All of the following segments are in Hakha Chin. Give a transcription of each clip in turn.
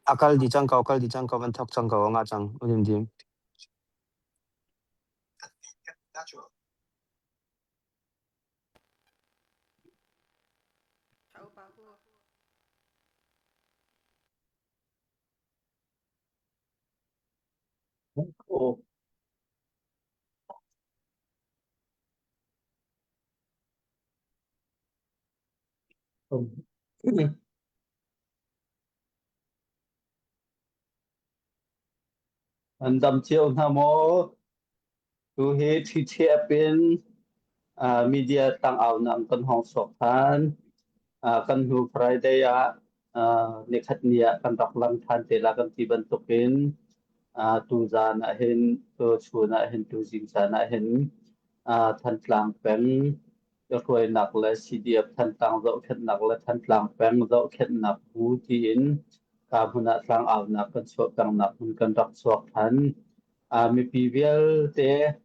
A kal dih cang ko, kal dih cang ko, van thok cang ko, a ngah cang, udim dim. Oh. An dam cio hna maw? Tu hi ṭhiṭhiap in media tlangaunak kan hong chuak ṭhan. Kan hnu Friday ah nikhat ni ah kan rak lang ṭhan te la kan ti bantukin tuzaan ah hin tuchun ah hin tuzing caan ah hin Thantlang peng hruainak le CDF Thantlang zohkhenhnak le Thantlang peng zohkhenhnak bu tiin ka hmun ah tlangaunak kan chuah pengnak hmun kan rak chuak ṭhan. Mipi vialte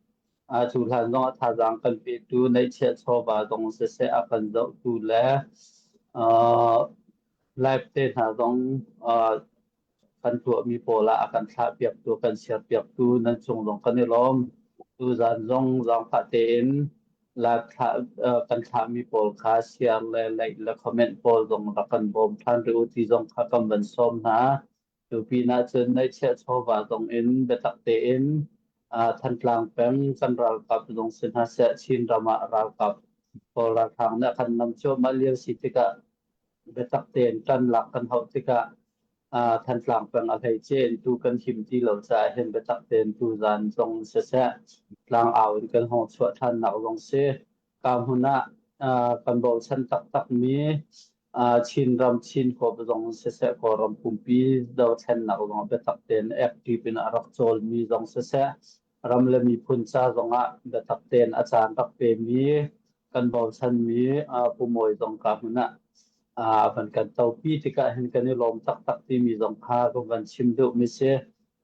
cu hlan zong ah thazaang kan petu neihchiah chawva zong siseh a kan zohtu le live te hna zong kan tuahmi pawl ah a kan thlahpiaktu, kan siarpiaktu nan cung zong kan i lawm. Tuzaan zong zaangfah tein live thlah, kan thlahmi pawl kha share le like le comment pawl zong rak kan bawm ṭhan rih u ti zong kha kan van sawm hna. Cu pinah cun neihchiah chawva zong in biatak tein Thantlang peng kan ralkap zong si hna seh Chin ram ah ralkap Kawl ralhrang nih a kan nam cuahmah lio si tikah biatak tein ṭan lak kan hauh tikah Thantlang peng a hleice in tu kan him ti lo caah hin biatak tein tuzaan zong siseh tlangau in kan hong chuah ṭhannak zong si. Ka hmun ah kan bochan taktakmi Chinram Chin huap zong siseh Kawlram pumpi dothlennak zong biatak tein active in a rak cawlmi zong siseh ram le miphun ca zongah biatak tein a caan rak pemi kan bochanmi Pu Mawi zong ka hmun ah van kan topi tikah hin kan i lawm taktak timi zong kha ka van chim duhmi si.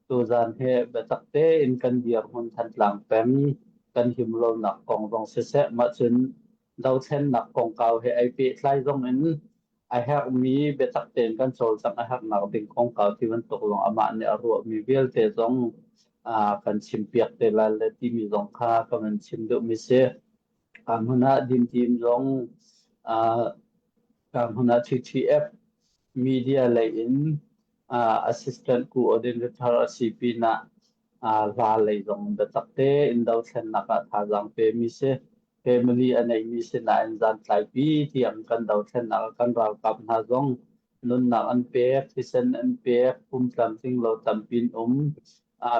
Tuzaan hi biatak tein kan dirhmun Thantlang peng kan him lonak kong zong siseh mah cun dothlennak kongkau he ai pehtlai zong in a herhmi biatak tein kan cawlcangh a herhnak ding kongkau ti bantuk zong amah nih a ruahmi vialte zong kan chimpiak te lai le timi zong kha ka van chim duhmi si. Ka hmun ah dintim zong ka hmun ah TTF media lei in assistant coordinator a si pinah hla lei zong biatak tein dothlennak ah thazaang pemi si. Family a neimi sinain zantlaipi tiang kan dothlennak ah kan ralkap hna zong nunnak an pek, thisen an pek, pum tlamtling lo tampi an um.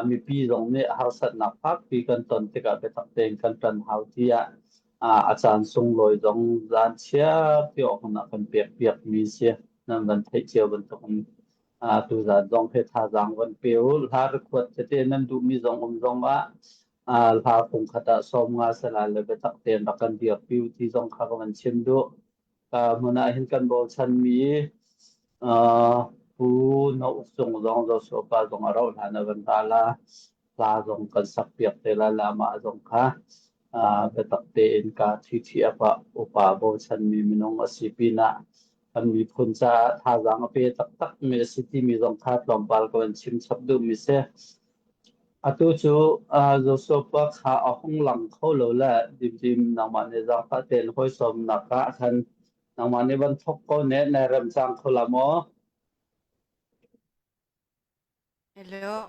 Mipi zong nih harsatnak fakpi kan ton tikah biatak tein kan ṭan hau tiah a caan sunglawi zong zan chiar ti awk hmanh ah kan pek piakmi si. Nan van theih cio bantukin tuzaan zong hi thazaang van pe u. Hla record tete nan duhmi zong um zong ah hla fungkhat ah 50 sala le biatak tein rak kan dirpi u ti zong kha ka van chim duh. Hmun ah hin kan bochanmi Pu No Uk Cung zong Joshua pa zong a rauh hlan ah van ra la. Hla zong kan sak piak te lai la mah zong kha biatak tein ka TTF ah upa bochanmi minung a si pinah kan miphun caah thazaang a pe taktakmi a si timi zong kha tlawmpal ka van chim chap duhmi si. Atu cu Joshua pa kha a hung lang kho lo le dimdim nangmah nih zaangfah tein hawisawmnak ah khan nangmah nih van thawk ko ne na remcang kho la maw? Hello.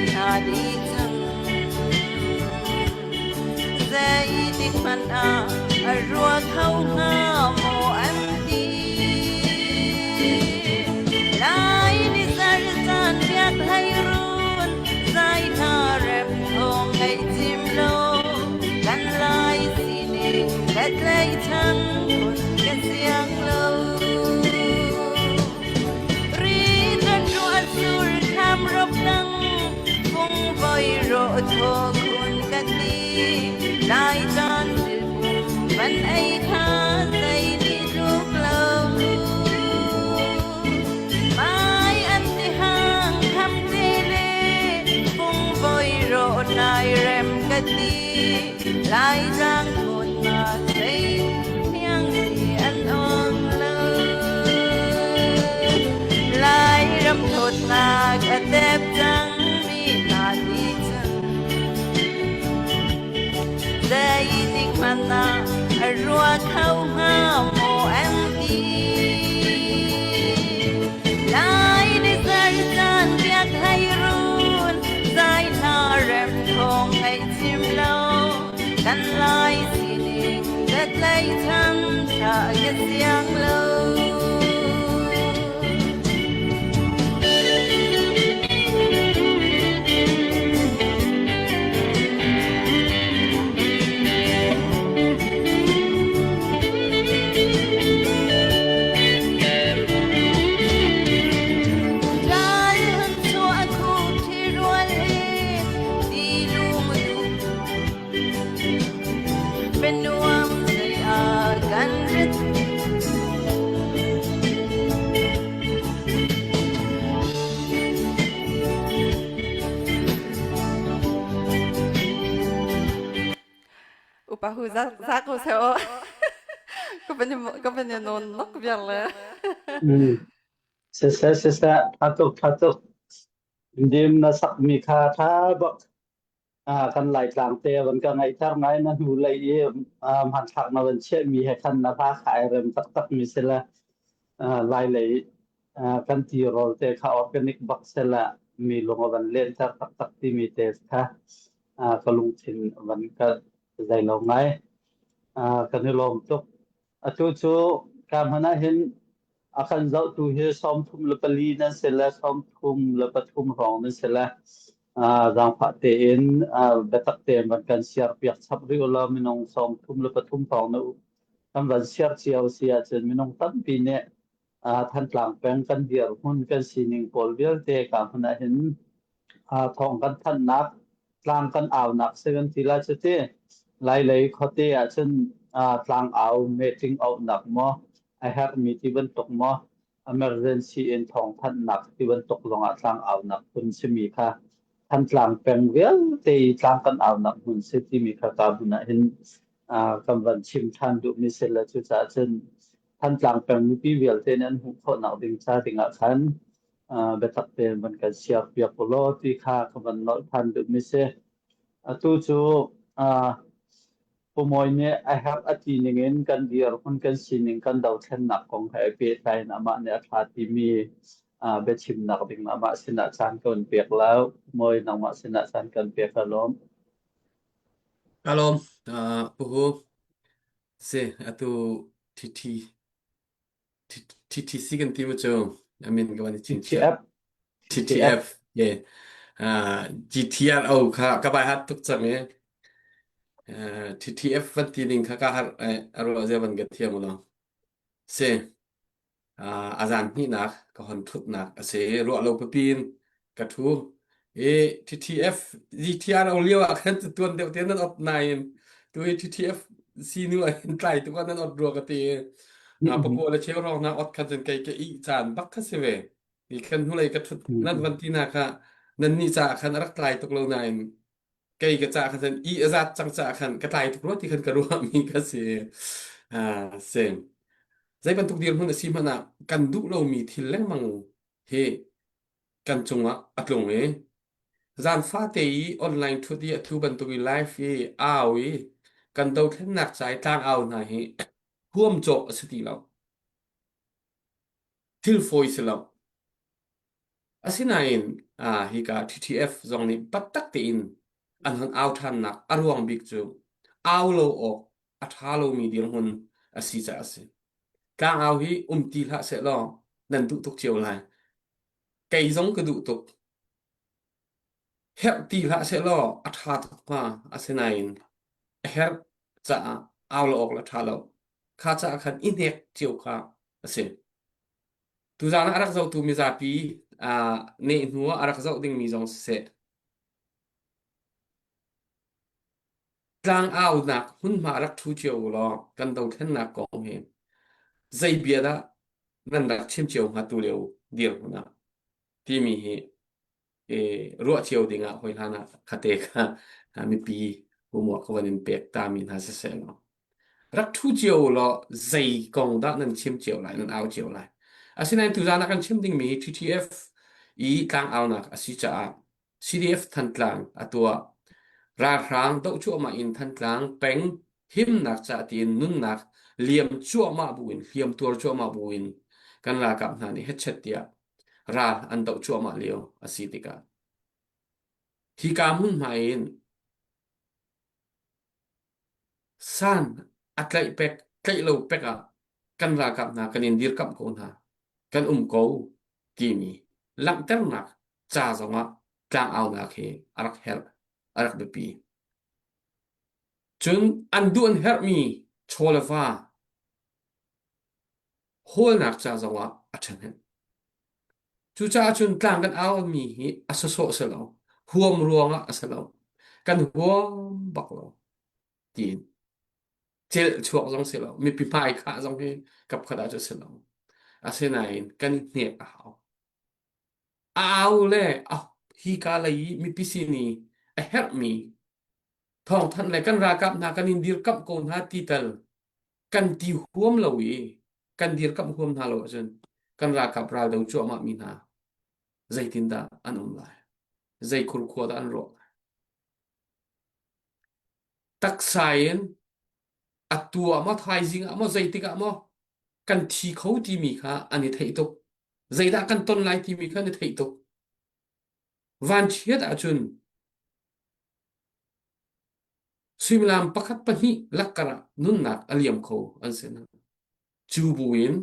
hna dih cang. Zeitik hmanh ah a rua kho hnga maw an ti. Lai ni zar caan biak hlei run, zai hna rem thawng ngaih cim lo. Kan lai sining let thang phun ka siang lo. Ri kan ruah sur kham rop dang, fung voi ro tho khun ka ti. Lai tan pum van ei kha zei ni tluk lo. Mai an ti hang kham te le, fung voi ro nai rem ka ti. Lai giang thawt na sei thiang ti an om lo. Lai ram thawtnak a tep cang mi hna ti cun zeitik hmanh ah a rua kho hnga maw an ti. Lai ni zar caan biak hlei run, zai hna rem thawng ngaih cim lo. Kan lai sining let lei chan tha ka siang lo. Ral han chuah khu thi rual he ti lung du Benuam zei ah kan rit. Upa hu za za ko se o. Ka ban ka ban non nok biar le. Siseh siseh tha tuk tha tuk. Dim na sakmi kha tha bak. Kan Laitlang te van ka ngaihter ngai na hnu lei i hmanthlak na van chiahmi he khan na hla kha ai rem taktak mi si le Lai lei kan tirawl te kha organic bak si le mi lung a van lenter taktak timi te kha ka lungthin van ka zei lo ngai. Kan i lawm tuk. Atu cu ka hman ah hin a kan zohtu hi 34 nan si le 33 hrawng nan si le zaangfah tein biatak tein van kan share piak chap rih u law minung 33 hrawng na kan van share cio si ahcun minung tampi nih Thantlang peng kan dirhmun kan sining pawl vialte ka hmun ah hin thawng kan thanhnak tlang kan aunak si kan ti lai cu ti. Lailei khuate ah cun tlang au meeting auhnak maw a herhmi ti bantuk maw emergency in thawng thanhnak ti bantuk zongah tlang aunak phun simi kha Thantlang peng vialte i tlang kan aunak hmun si timi kha ka hmun ah hin kan van chim ṭhan duhmi si le cucaah cun Thantlang peng mipi vialte nih an hmuh khawhnak ding ca dingah khan biatak tein van kan siar piak u law ti kha ka van nolh ṭhan duhmi si. Atu cu Pu Mawi nih a herh a ti ningin kan dirhmun kan sining kan dothlennak kong he pehtlai in amah nih a ṭha timi biachimnak ding amah sinah caan ka van pek lo. Pu Mawi nangmah sinah caan kan pek ka lawm. Ka lawm. Pu Hu, si atu TT TTC kan ti mu cu a min ka van i chingchiah. TTF TTF ye GTRO kha ka bai hat tuk cang i TTF van ti ning kha ka har a ruah zia van ka thiam lo. Si a zan hnihnak ka hon thutnak a si ruah lo pipi in ka thu i TTF GTRO lio ah khan tuan deuh te nan ot nain tu hi TTF sinu ah hin tlai tuk ah nan ot rua ka ti pakua le cheu hrawng na ot khan cun kei ka ih caan bak kha si ve i khan hnulei ka thut nan van ti na kha nan nih caah khan a rak tlai tuk lo nain kei ka caah khan cun i a zat cang caah khan ka tlai tuk rua ti khan ka ruah mi ka si ah si zei bantuk dirhmun a si hmanh ah kan duh lomi thil lengmang hi kan cungah a tlung i zan fate i online thut i a thu bantuk i live i au i kan dothlennak ca i tlang au hna hi huam cawk a si ti lo thil fawi si lo asinain. Hika TTF zong nih pattak tein an hon au ṭhannak a ruang bik cu au lo awk a ṭha lomi dirhmun a si caah a si. Tlangau hi um ti hlah sehlaw nan duh tuk cio lai. Kei zong ka duh tuk. Herh ti hlah sehlaw a ṭha tuk hnga. Asinain a herh caah au lo awk le ṭha lo. Kha caah khan i hnek cio kha a si. Tuzaan ah a rak zohtu mizapi uh, neh hnu ah a rak zoh dingmi zong siseh, tlangaunak hmunhma rak ṭhu cio u law kan dothlennak kong hi zei bia dah nan rak chim cio hnga tu lio dirhmun ah timi hi ruah cio ding ah hoi hlan ah khate kha mipi homework ka van in pek ta mi hna siseh law rak ṭhu cio u law zei kong dah nan chim cio lai nan au cio lai asinain tuzaan ah kan chim dingmi hi TTF i tlangaunak a si caah CDF Thantlang a tuah. Ralhrang doh cuahmah in Thantlang peng himnak ca tiin nunnak liam cuahmah buin hliam tuar cuahmah buin kan ralkap hna nih hetchet tiah ral an doh cuahmah lio a si tikah hika hmunhma in san a tlaih pek tlaih lo pek ah kan ralkap hna kan in dirkamh ko hna kan um ko timi langhternak ca zongah tlangaunak hi a rak herh a rak biapi. Cun an duh an herhmi chaw le va hawlnak ca zongah a ṭhahnem. Cucaah cun tlang kan aumi hi a sawsawh si lo, huam ruangah a si lo, kan huam bak lo tiin celh chuak zong si lo, mipi hmai khah zong hi kapkhat ah cu si lo. Asinain kan i hnek a hau. A au le a hika lei i mipi sin i a herhmi thawngthanh le kan ralkap hna kan in dirkamh ko hna ti tal kan ti huam lo i kan dirkamh huam hna lo ahcun kan ralkap raldo cuahmah mi hna zeitindah an um lai zei khurkhua dah an ruah lai taksa in atu ah maw thaizing ah maw zeitik ah maw kan thi kho timi kha an i theih tuk zeidah kan ton lai timi kha an i theih tuk vanchiat ahcun suimilam pakhat pahnih lakkar ah nunnak a liam kho an si na cu buin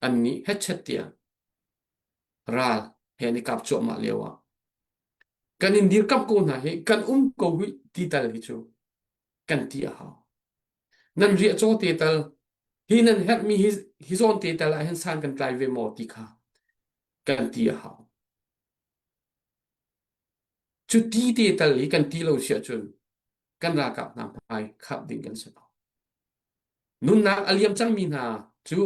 annih hetchet tiah ral he an i kap cuahmah lio ah kan in dirkamh ko hna hi kan um ko hi ti tal hi cu kan ti a hau. Nan riahcaw te tal hi nan herhmi hi, hi zawn te tal ah hin san kan tlai ve maw ti kha kan ti a hau. Cu ti te tal hi kan ti lo si ahcun kan ralkap hna hmai khap ding kan si lo. Nunnak a liam cangmi hna cu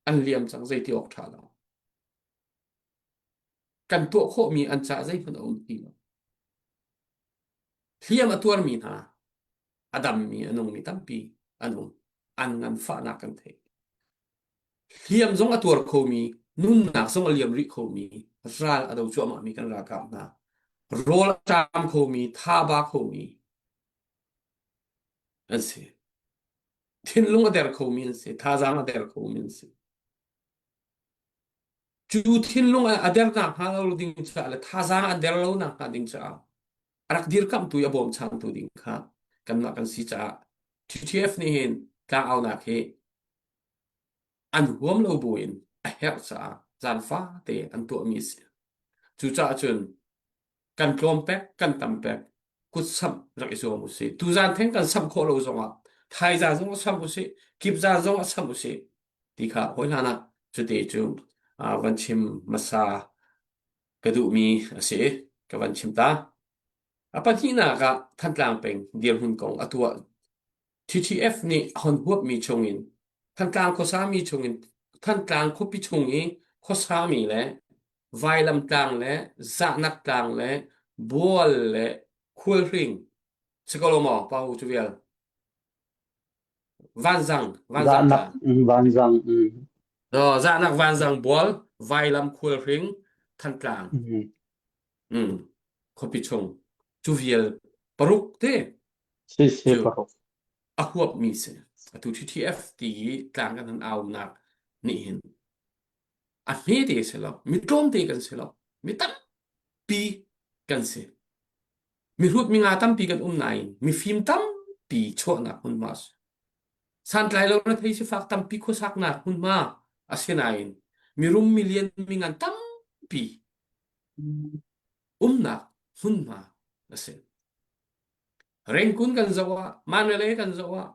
an liam cang zei ti awk ṭha lo. Kan tuah khawhmi an cah zeihmanh a um ti lo. Hliam a tuarmi hna, a dammi, a nungmi tampi an um. An nganfahnak kan theih. Hliam zong a tuar khomi, nunnak zong a liam rih khomi, ral a do cuahmahmi kan ralkap hna, rawl a ṭam khomi, thaba khomi an si. Thinlung a der khomi an si, thazaang a der khomi an si. Cu thinlung a dernak hnga lo ding caah le thazaang a der lo nak hnga ding caah a rak dirkamhtu i a bawmchantu ding kha kanmah kan si caah TTF nih hin tlangaunak hi an huam lo buin a herh caah zaanfa te an tuahmi a si. Cucaah cun kan tlawm pek, kan tam pek, kut samh rak i zuam usih. Tuzaan theng kan samh khawh lo zongah thaizaan zong ah samh usih, kipzaan zong ah samh usih ti kha hawi hlan ah cuti cu van chim hmasa ka duhmi a si i ka van chim ta. A pahnihnak ah Thantlang peng dirhmun kong a tuah. TTF nih a hon huapmi chungin Thantlang khuasami chungin Thantlang khuapi chung i khuasami le Vailamtlang le Zahnak tlang le Bual le Khualhring si ko lo maw pa hu cu vial Vanzang Vanzang Zahnak tlang mm, vanzang mm, Oh, Zahnak Vanzang Bual Vailam Khualhring Thantlang mm. mm. khuapi chung cu vial paruk te Si si cu paruk. a huapmi si atu TTF ti i tlang kan han aunak nih hin a hmete si lo mi tlawmte kan si lo mi tampi. tampi kan si. Mihrut minga tampi kan um nain mifim tampi chuahnak hmunhma a si. Santlai lo rethei sifak tampi khuasaknak hmunhma a si nain mirum milian mingan tampi umnak hmunhma a si. Rengkun kan zoh ah, Mandalay kan zoh ah,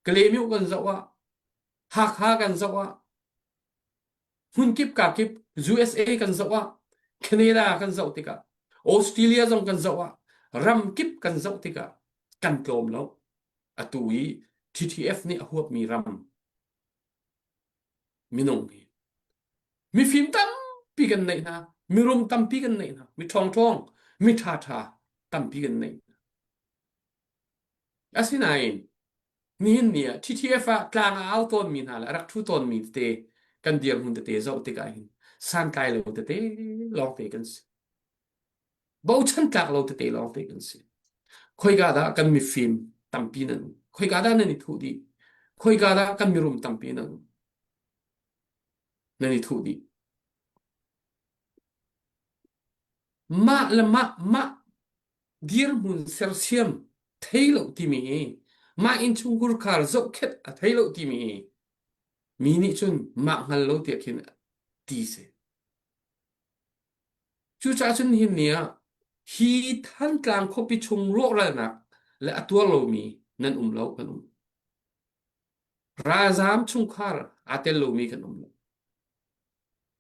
Kalaymyo kan zoh ah, Hakha kan zoh ah, hmunkip kakip USA kan zoh ah Canada kan zoh tikah Australia zong kan zoh ah ramkip kan zoh tikah kan tlawm lo atu i TTF nih a huapmi ram minung hi mifim tampi kan neih hna mirum tampi kan neih hna mi ṭhawng mi ṭha ṭha tampi kan neih hna Asinain nihin ni ah TTF ah tlang a au tawnmi hna le a rak ṭhu tawnmi tete kan dirhmun tete zoh tikah hin santlai lo tete lawngte kan si. Bochan tlak lo tete lawngte kan si. Khoika dah kan mifim tampi nan um? Khoika dah nan i thuh dih? Khoika dah kan mirum tampi nan um? Nan i thuh dih. Mah le mah mah dirhmun sersiam thei lo timi hi mah innchungkhur khar zohkhenh a thei lo timi hi mi nih cun mah hngal lo tiah khin ti si. Cucaah cun nihin ni ah hi Thantlang khuapi chung rawhralnak le a tuar lomi nan um lo kan um. Ralzaam chungkhar aa tel lomi kan um lo.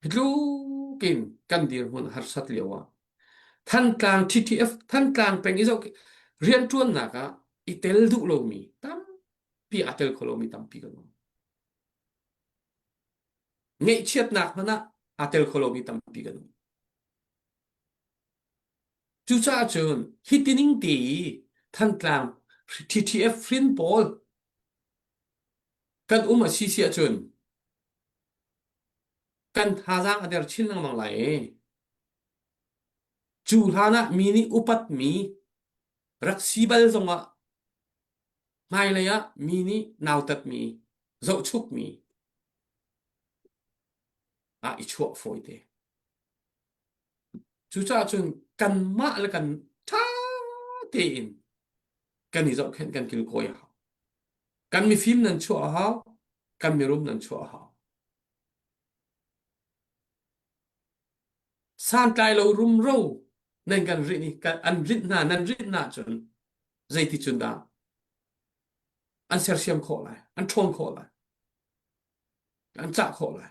Hi tluk in kan dirhmun harsat lio ah Thantlang TTF Thantlang peng i zoh rianṭuannak ah i tel duh lomi tampi aa tel kho lomi tampi kan um. Ngeihchiatnak hmanh ah aa tel kho lomi tampi kan um. Cucaah cun hi tining te i Thantlang TTF hrin pawl kan um a si si ahcun kan thazaang a der chin lengmang lai i cu hlan ah mi nih upatmi rak si bal zongah hmailei ah mi nih nautatmi zohchukmi ah i chuah fawite. Cucaah cun kanmah le kan ṭha tein kan i zohkhenh kan kilkawi a hau. Kan mifim nan chuah a hau, kan mirum nan chuah a hau. Santlai lo rumro nan kan rinh i an rinh hna nan rinh hna cun zeiti cun dah an sersiam khawh lai, an ṭhawn khawh lai, an cah khawh lai.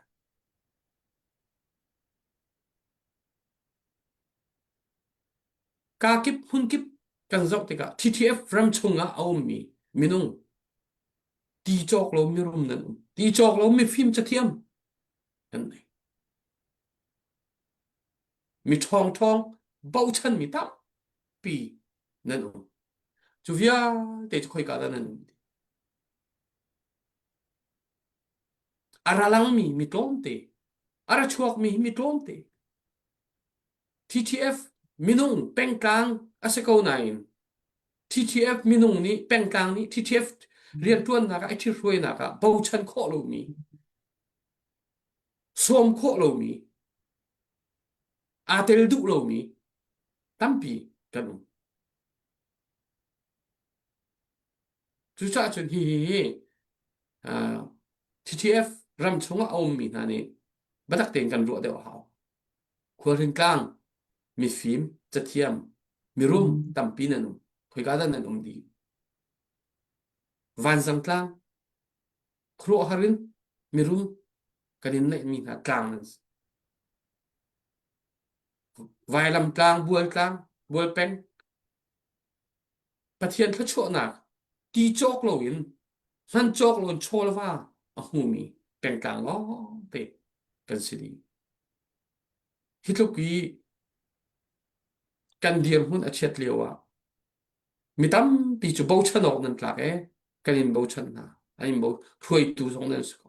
Kakip hmunkip kan zoh tikah TTF ram chungah a ummi minung ti cawk lo mirum nan um ti cawk lo mifim cathiam kan nei mi ṭhawng ṭhawng bochan mi tampi nan um cu vialte cu khoika dah nan um a ra langmi mi tlawmte a ra chuakmi mi tlawmte TTF minung pengtlang a si ko nain TTF minung nih pengtlang nih TTF rianṭuannak ah i ṭhithruainak ah bochan khawh lomi sawm khawh lomi aa tel duh lomi tampi kan um. Cucaah cun hi hi uh, TTF ram chungah a ummi hna nih biatak tein kan ruah deuh a hau. Khualhring tlang, mifim, cathiam, mirum tampi nan um. Khoika dah nan um dih? Vanzang tlang, khuaruahhar in mirum kan in neihmi hna tlang nan si. Vailam tlang, bual tlang, bual peng, Pathian thluachuahnak ti cawk loin hman cawk loin chawlva a hmumi pengtlang lawngte kan si dih. Hi tluk i kan dirhmun a chiat lio ah mi tampi cu bochan awk nan tlak e kan in bochan hna an in bo hruaitu zong nan si ko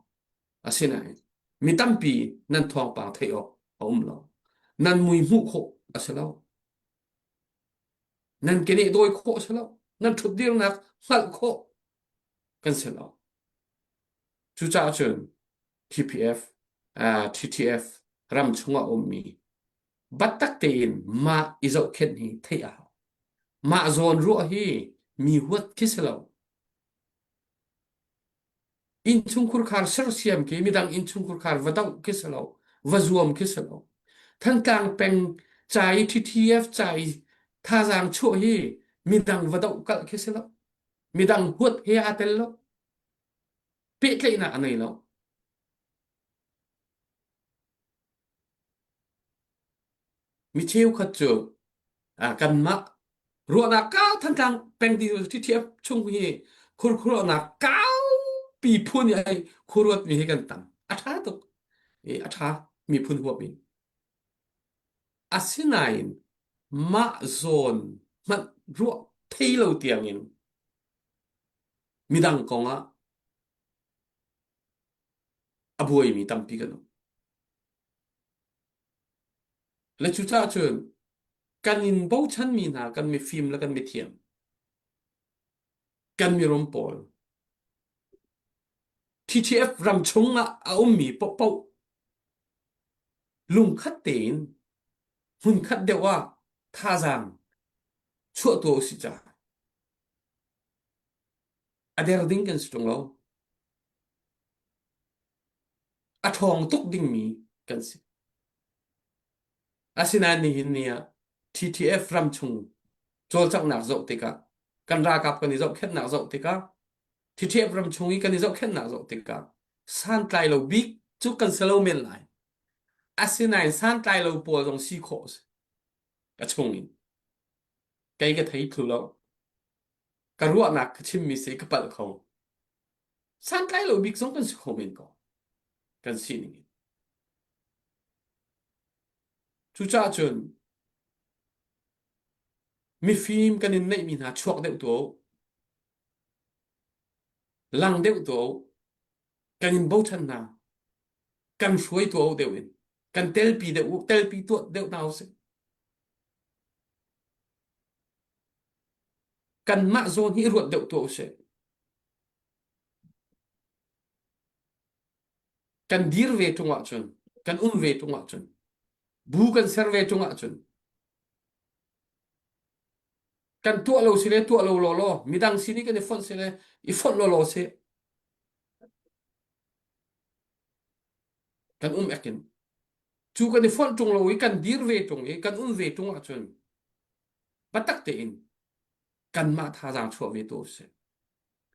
asinain mi tampi nan thawngpang theih awk a um lo nan mui hmuh khawh a si lo nan keneh dawi khawh a si lo nan ṭhutdirnak hngalh khawh kan si lo cucaah cun TPF uh, TTF ram chungah ummi Biatak tein mah i zohkhenh hi theih a hau. Mah zawn ruah hi mi huat khi si lo. Innchungkhur khar sersiam khi midang innchungkhur khar va doh khi si lo, va zuam khi si lo. Thantlang peng ca i TTF ca i thazaang chuah hi midang va doh kalh khi si lo. Midang huat he aa tel lo. Pehtlaihnak a nei lo. Mi cheukhat cu kanmah ruahnak kau Thantlang peng ti TTF chung hi khurkhuruahnak kaupi phun i ai khuaruat mi hi kan tam. A ṭha tuk. I a ṭha miphun huap in. Asinain mah zawn hmanh ruah thei lo tiangin midang kongah a buaimi tampi kan um. Le cucaah cun kan in bochanmi hna kan mifim le kan mithiam, kan mirum pawl, TTF ram chung ah a ummi paohpaoh lungkhat tein hmunkhat deuh ah thazaang chuah tuah usih ca. A der ding kan si ṭung lo. A ṭhawng tuk dingmi kan si. Asinain nihin ni ah TTF ram chung cawlcanghnak zoh tikah kan ralkap kan i zohkhenhnak zoh tikah TTF ram chung i kan i zohkhenhnak zoh tikah santlai lo bik cu kan si lo men lai. Asinain santlai lo pawl zong si khawh a si. A chung in. Kei ka thei thlu lo. Ka ruahnak ka chimmi si ka palh kho. Santlai lo bik zong kan si kho men ko. Kan sining in. Cucaah cun mifim kan in neihmi hna chuak deuh tuah u. Lang deuh tuah u. Kan in bochan hna. Kan hruai tuah u deuh in. Kan telpi deuh u. Telpi tuah deuh hna usih. Kanmah zawn hi ruat deuh tuah usih. Kan dir ve ṭung ahcun, kan um ve ṭung ahcun, bu kan ser ve ṭung ahcun, kan tuah lo si le tuah lo law law, midang sin i kan i fonh si le i fonh law law si. Kan um ekin. Cu kan i fonh ṭung lo i kan dir ve ṭung i kan um ve ṭung ahcun, biatak tein kanmah thazaang chuah ve tuah usih.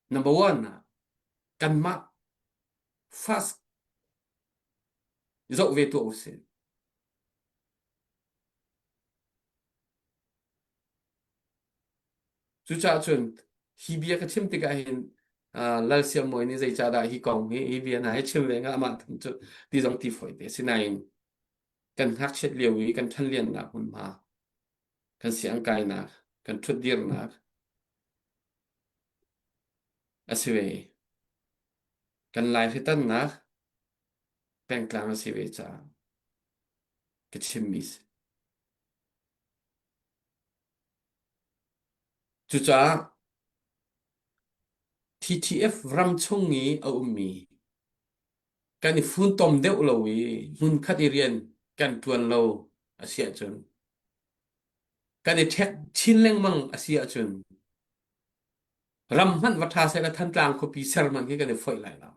Number one ah kanmah first zoh ve tuah usih. Cucaah cun hi bia ka chim tikah hin uh, Lal Siam Mawi nih zeicahdah hi kong hi hi bia hna hi chim ve nga amah thum cu ti zong ti fawi te sinain kan ngakchiat lio i kan ṭhanliannak hmunhma kan siangkainak kan ṭhutdirnak a si ve. Kan laihritannak pengtlang a si ve caah ka chimmi si. Cucaah TTF ram chung i a ummi kan i funtom deuh lo i hmunkhat i rian kan ṭuan lo a si ahcun kan i ṭhek chin lengmang a si ahcun ram hmanh va ṭha seh Thantlang khuapi ser hmanh khi kan i foih lai lo.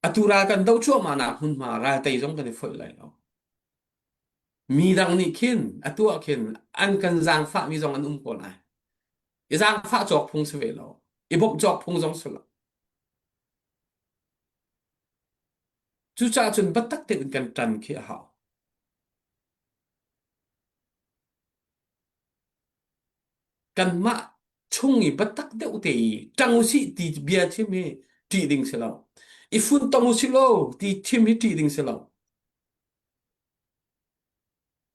Atu ral kan doh cuahmah nak hmunhma ral tei zong kan i foih lai lo. Mi dang nih khin atu ah khin an kan zaangfahmi zong an um ko lai. I zaangfah cawk phung si ve lo. I bawmh cawk phung zong si lo. Cucaah cun biatak tein kan ṭan khi a hau. Kanmah chung i biatak deuh te i ṭang usih ti bia chim hi ṭih ding si lo. I funtom usih law ti chim hi ṭih ding si lo.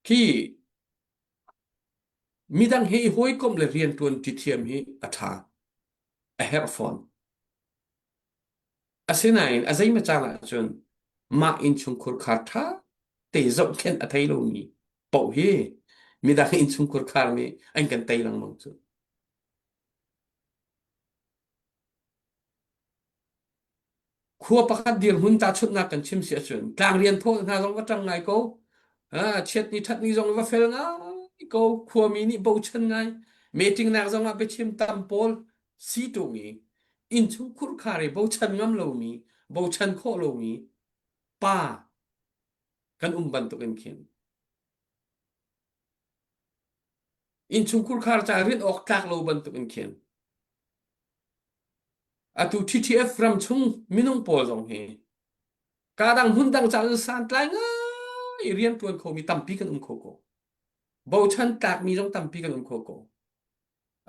Khi midang he i hawikomh le rianṭuan ṭi thiam hi a ṭha, a herh fawn. Asinain a zeimaw caan ahcun mah innchungkhur khar ṭha te zohkhenh a thei lomi paoh hi midang innchungkhur khar nih an kan tei lengmang cu. Khua pakhat dirhmun tahchunhnak kan chim si ahcun tlangrian thawh hna zong va ṭang ngai ko. Ah, chiatni ṭhatni zong va fel ngai ko. Khuami nih bochan ngai. Meeting nak zong ah biachim tam pawl si ṭung i innchung khurkhar i bochan ngam lomi, bochan khawh lomi pa kan um bantukin khin innchung khurkhar ca rinh awk tlak lo bantukin khin Atu TTF ram chung minung pawl zong hi kadang hmun dang ca in santlai ngai rian tuan khomi tampi kan um kho ko. Bochan tlakmi zong tampi kan um kho ko.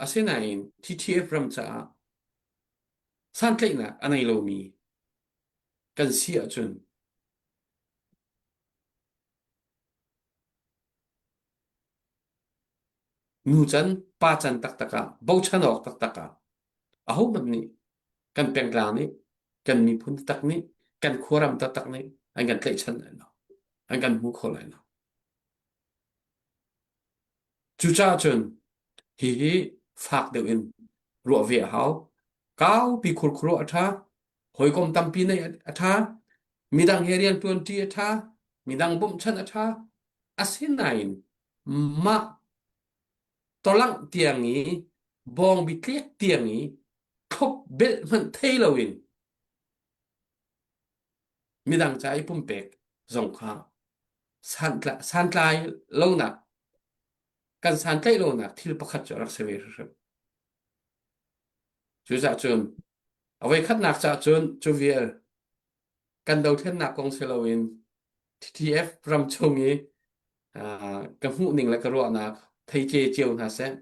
Asinain TTF ram caah santlaihnak a nei lomi kan si ahcun nu can pa can taktak ah bochan awk taktak ah ahohmanh nih kan pengtlang nih kan miphun taktak nih kan khuaram taktak nih an kan tlaihchan lai lo an kan hmu kho lai lo cucaah cun hihi fak deuh in ruah ve a hau kaupi khurkhuru a ṭha hawikom tampi neih a ṭha midang he rian ṭuanṭi a ṭha midang bawmhchanh a ṭha asinain mah tolangh tiang i bawngbi tlek tiang i thlop belh hmanh thei loin midang ca i pumpek zong kha santlai lonak kan santlaih lonak thil pakhat cu a rak si ve hrimhrim. Cucaah cun a voikhatnak caah cun cu vial kan dothlennak kong si loin TTF ram chung i ka hmuhning le ka ruahnak theice cio hna seh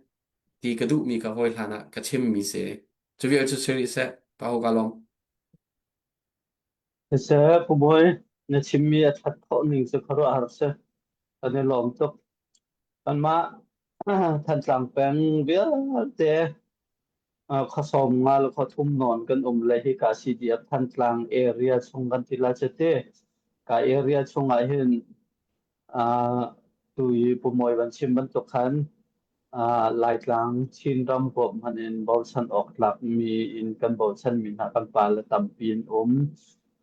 ti ka duhmi ka hawi hlan ah ka chimmi si. Cu vial cu si rih seh. Pa ho ka lawm. Siseh, Pu Bawi, na chimmi a ṭhat khawh ning cu khuaruahhar si. Kan i lawm tuk. Kanmah Thantlang peng vialte khuasawm nga le khuathum nawn kan um le hika CDF Thantlang area chung kan ti lai cu ti. Ka area chungah hin tu i Pu Mawi van chim bantuk khan Laitlang Chinram huap hmanh in bochan awk tlakmi in kan bochanmi hna kan pale tampi an um.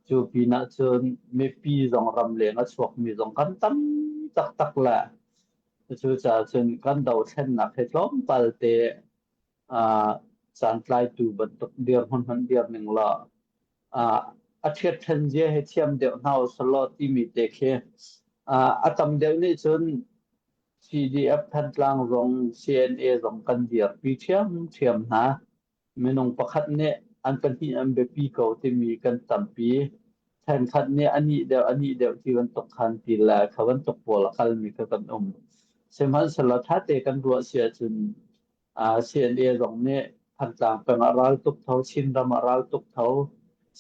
Cu pinah cun mipi zong ramleng a chuakmi zong kan tam taktak le cucaah cun kan dothlennak hi tlawmpal te caantlaitu bantuk dirhmun hmanh dir ning law a ṭhiatṭhen zia hi thiam deuh hna usalaw timi te khi a tam deuh nih cun CDF Thantlang zong CNA zong kan dirpi ṭhiamṭhiam hna. Minung pakhat nih an pahnih an biapi ko timi kan tampi. Ṭhenkhat nih a nih deuh a nih deuh ti bantuk khan ti le kha bantuk pawl a kalmi kha kan um. Sihmanhsehlaw ṭhate kan ruah si ahcun CNA zong nih Thantlang peng ah ral tuk tho, Chinram ah ral tuk tho,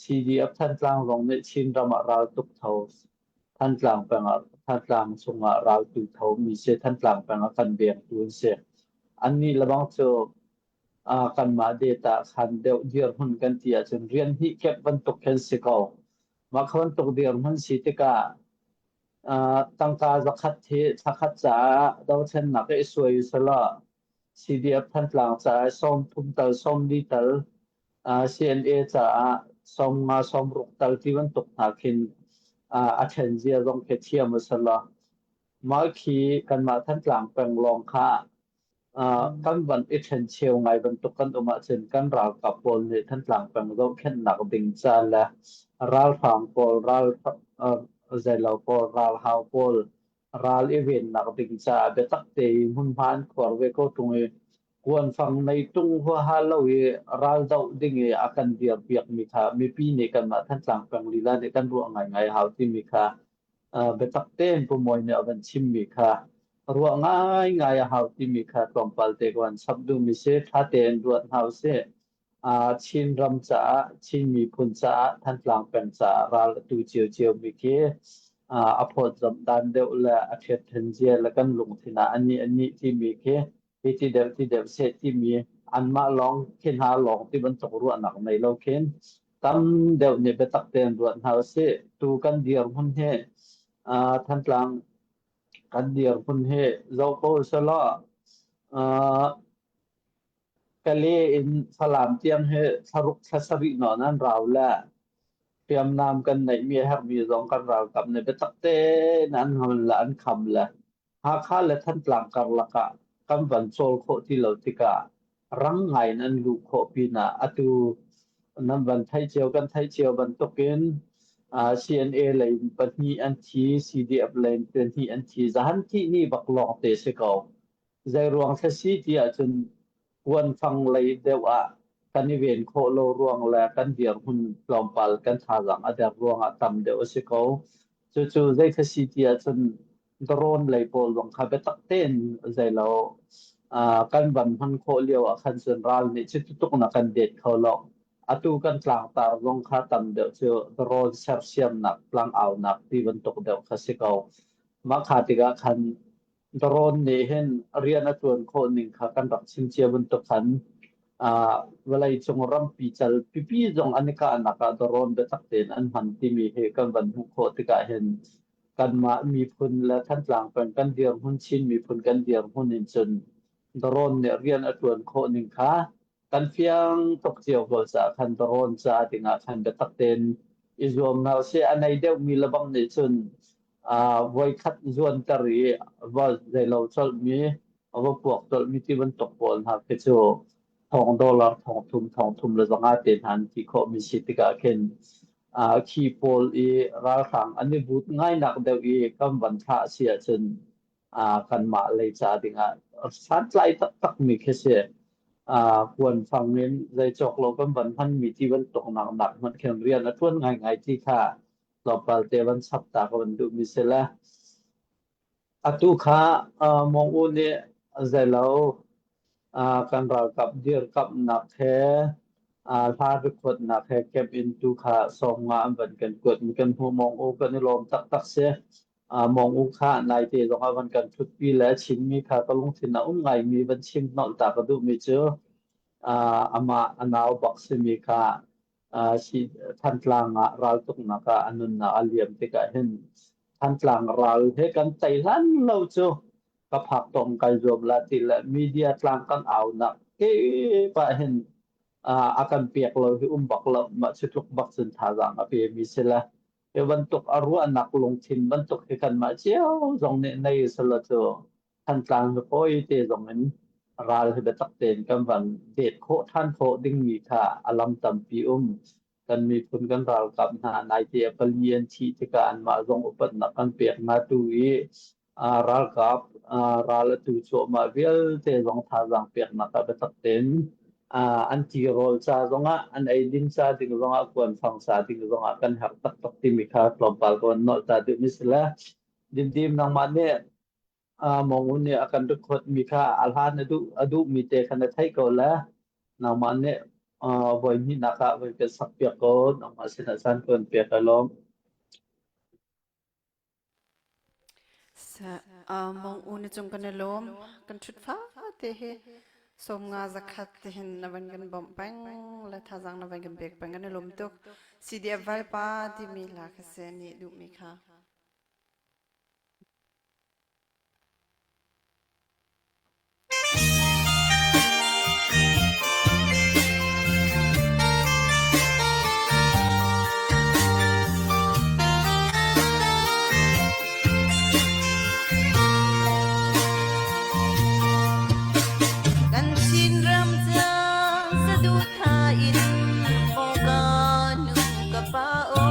CDF Thantlang zong nih Chinram ah ral tuk tho, Thantlang peng ah Thantlang chungah raltu tho mi si Thantlang peng ah kan vengtu an si. Annih lebang cu kanmah data khan deuh dirhmun kan ti ahcun rian hnih kep bantuk khin si ko. Mah kha bantuk dirhmun si tikah tangka zakhat hi thlakhat caah dothlennak i suai usalaw CDF Thantlang caah 30 tal 40 tal CNA caah 50 60 tal ti bantuk hna khin a ṭhen zia zong khi thiam usalaw mah khi kanmah Thantlang peng lawng kha kan van i ṭhencheu ngai bantuk kan um ahcun kan ralkap pawl nih Thantlang peng zohkhenhnak ding ca le ralhrang pawl, ral zeilo pawl, ralhau pawl ral i vennak ding caah biatak tein hmunhma an khuar ve ko ṭung i kuanfang nei ṭung huaha lo i ral doh ding i a kan dirpiakmi kha mipi nih kanmah Thantlang peng lila nih kan ruah ngaingai hau timi kha biatak tein Pu Mawi nih a van chimmi kha ruah ngaingai a hau timi kha tlawmpal te ka van chap duhmi si. Ṭha tein ruat hna usih. Chin ram caah, Chin miphun caah, Thantlang peng caah ral a tu ciocio mi khi a phawtzamh dan deuh le a ṭhiatṭhen zia le kan lungthin ah anih anih timi khi hi ti deuh ti deuh seh timi anmah lawng khi hna lawng ti bantuk ruahnak nei lo khin tam deuh nih biatak tein ruat hna usih. Tu kan dirhmun hi Thantlang kan dirhmun hi zoh ko usalaw Kale in Falam tiang hi thlaruk thla sarih nawn an rau le. Hriamnam kan neihmi a herhmi zong kan ralkap nih biatak tein an hon le an kham le Hakha le Thantlang karlak ah kan van cawl khawh ti lo tikah rang ngai in an luh khawh pinah atu nan van theih cio kan theih cio bantukin CNA lei in pahnih an thi, CDF lei in pahnih an thi. Zahan thih ni bak lawng te si ko. Zei ruang thla si ti ahcun kuanfang lei deuh ah kan i ven khawh lo ruang le kan dirhmun tlawmpal kan thazaang a der ruangah tam deuh a si ko. Cucu zei kha si ti ahcun drone lei pawl zong kha biatak tein zeilo kan van hman khawh lio ah khan cun ral nih cuti tuk na kan det kho lo. Atu kan tlangtar zong kha tam deuh cu drone sersiamnak tlangaunak ti bantuk deuh kha si ko. Mah kha tikah khan Drone nih hin rian a ṭuan khawh ning kha kan rak chim cia bantuk khan vawleicung rampi cal pipi zong an i kahnak ah drone biatak tein an hman timi hi kan van hmuh khawh tikah hin kanmah miphun le Thantlang peng kan dirhmun Chin miphun kan dirhmun in cun drone nih rian a ṭuan khawh ning kha kan fiang tuk cio ko caah khan drone ca dingah khan biatak tein i zuam hna usih. A nei deuhmi lebang nih cun voikhat zuanter i va zeilo colhmi, a va puak colhmi ti bantuk pawl hna khi cu thong dollar thong thum thong thum le zanga te hna an ti khawhmi si tikah khin khi pawl i ralhrang an i but ngainak deuh i kan van thlah si ahcun kanmah lei ca dingah santlai taktakmi khi si. Kuanfang in zei cawk lo kan van hmanmi ti bantuk nak nak hmanh khin rian a ṭuan ngaingai ti kha tlawmpal te van chap ta ka van duhmi si le atu kha Mong U nih zeilo kan ralkap dirkamhnak he hla rikhuatnak he camp in tu kha sawm nga an van kan kuat mi kan hmuh Mong U kan i lawm taktak si. Mong U kha naite zong ah van kan ṭhutpi le Chinmi kha ka lungthin a um ngaimi van chim nolh ta ka duhmi cu amah a nau bak simi kha Thantlang ah raltuknak ah a nunnak a liam tikah hin Thantlang ral he kan tei hlan lo cu ka phak tong kai zuam la ti le media tlang kan aunak kip ah hin a kan pek lo hi um bak lo mah cu tluk bak cun thazaang a pe mi si le Hi bantuk a ruahnak lungthin bantuk hi kanmah cio zong nih nei selaw cu Thantlang hi fawi te zong in ral hi biatak tein kan van det khawh ṭhan khawh dingmi kha a lam tampi um. Kan miphun kan ralkap hna naite a pali an thih tikah anmah zong upatnak kan pek hna tu i ralkap ral atu cuahmah vialte zong thazaang peknak ah biatak tein an tirawl ca zongah an eidin ca ding zongah kuanfang ca ding zongah kan herh taktak timi kha tlawmpal ka van nolh ta duhmi si le Dimdim nangmah nih Mongun nih a kan record mi kha a hlan a duh a duhmi te kha na theih ko le nangmah nih voi hnihnak ah voi kan sak piak ko nangmah sinah caan tuan piak ka lawm. Mong u na cung kan i lawm. Kan ṭhut fa te hi sawmnga zakhat te hin na van kan bawmh peng le thazaang na van kan pek peng kan i lawm tuk. CDF valpa timi hla kha si nih duhmi kha. Kan Chinram ca saduhthah in aw ka nu ka pa aw.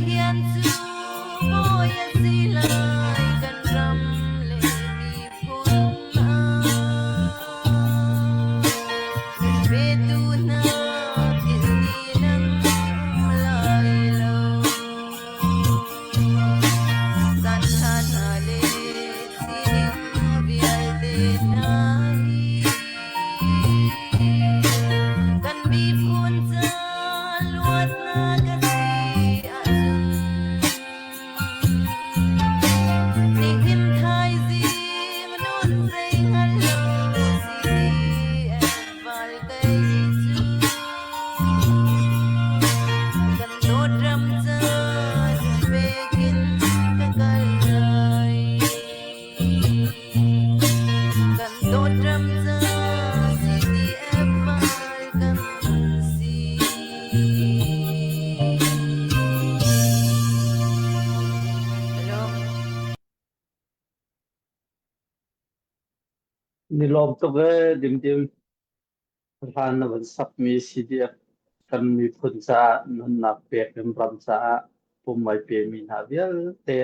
Pathian cu bawi a si lai kan ram le miphun ah. Nun petu hna philh ni nan um lai lo. Caan ṭha hna le sining vialte hna hi kan miphun ca luatnak a si ahcun nihin thaizing nun zei hngal lo CDF val kei cu kan dawt ram ca pek in ka kal lai. Kan dawt ram ca CDF val kan si. Hello. Ni lawm tuk ee Dimdim. Hlan na van sakmi CDF kan miphun caah nunnak pek in ram caah pum ai pemi hna vialte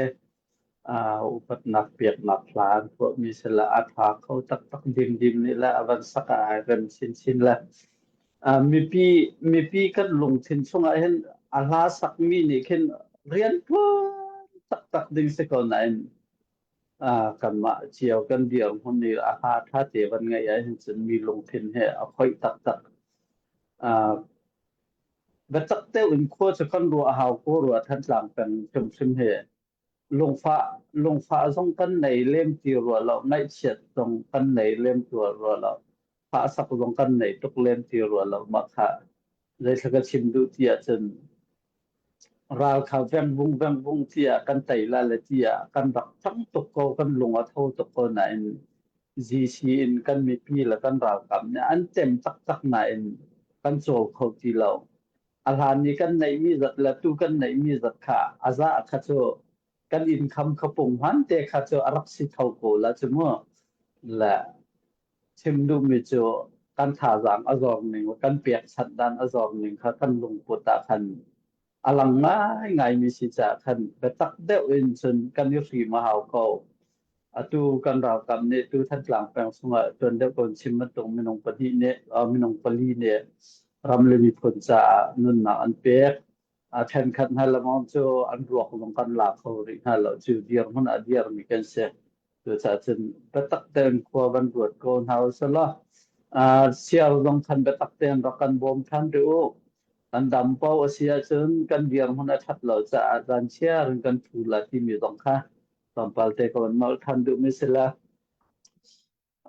uh, upatnak peknak hla an tuahmi si le a ṭha kho taktak dimdim nih le a van sak ah ai rem chinchin le uh, mipi mipi kan lungthin chungah hin a hla sakmi nih khin rian ṭuan taktak ding si ko nain Uh, kanmah cio kan dirhmun i a ha ṭha te van ngeih ahhin cun mi lungthin he a khoih taktak. Uh, biatak deuh in khua cu kan ruah a hau ko rua Thantlang peng hrimhrim hi. Lungfah, lungfah zong kan nei lem ti rua lo, ngaihchiat zong kan nei lem ti rua lo, fahsak zong kan nei tuk lem ti rua lo. Mah kha zeithla ka chim duh ti ahcun Ral kha vengvung vengvung tiah kan tei la le tiah kan rak ṭang tuk ko, kan lung a tho tuk ko nain GC in kan mipi le kan ralkap nih an tem taktak nain kan cawl kho ti lo. A hlan i kan neihmi zat le tu kan neihmi zat kha a za kha cu kan income kha punghman te kha cu a rak si tho ko la cu mu. Le chim duhmi cu kan thazaang a zor ning kan pekchanh dan a zor ning kha kan lungput ah khan a lang ngaingaimi si caah khan biatak deuh in cun kan i hrim a hau ko. Atu kan ralkap nih tu Thantlang peng chungah tuan deuh kan chim bantuk minung pahnih nih minung pali nih ram le miphun caah nunnak an pek. A ṭhenkhat hna lengmang cu an ruak zong kan la kho rih hna lo. Cu dirhmun ah dirmi kan si. Cucaah cun biatak tein khua van ruat ko hna usih law siar zong khan biatak tein rak kan bawm ṭhan rih u. Kan dam paoh a si ahcun kan dirhmun a ṭhat lo caah zanchiar in kan ṭhu la timi zong kha tlawmpal te ka van nolh ṭhan duhmi si la.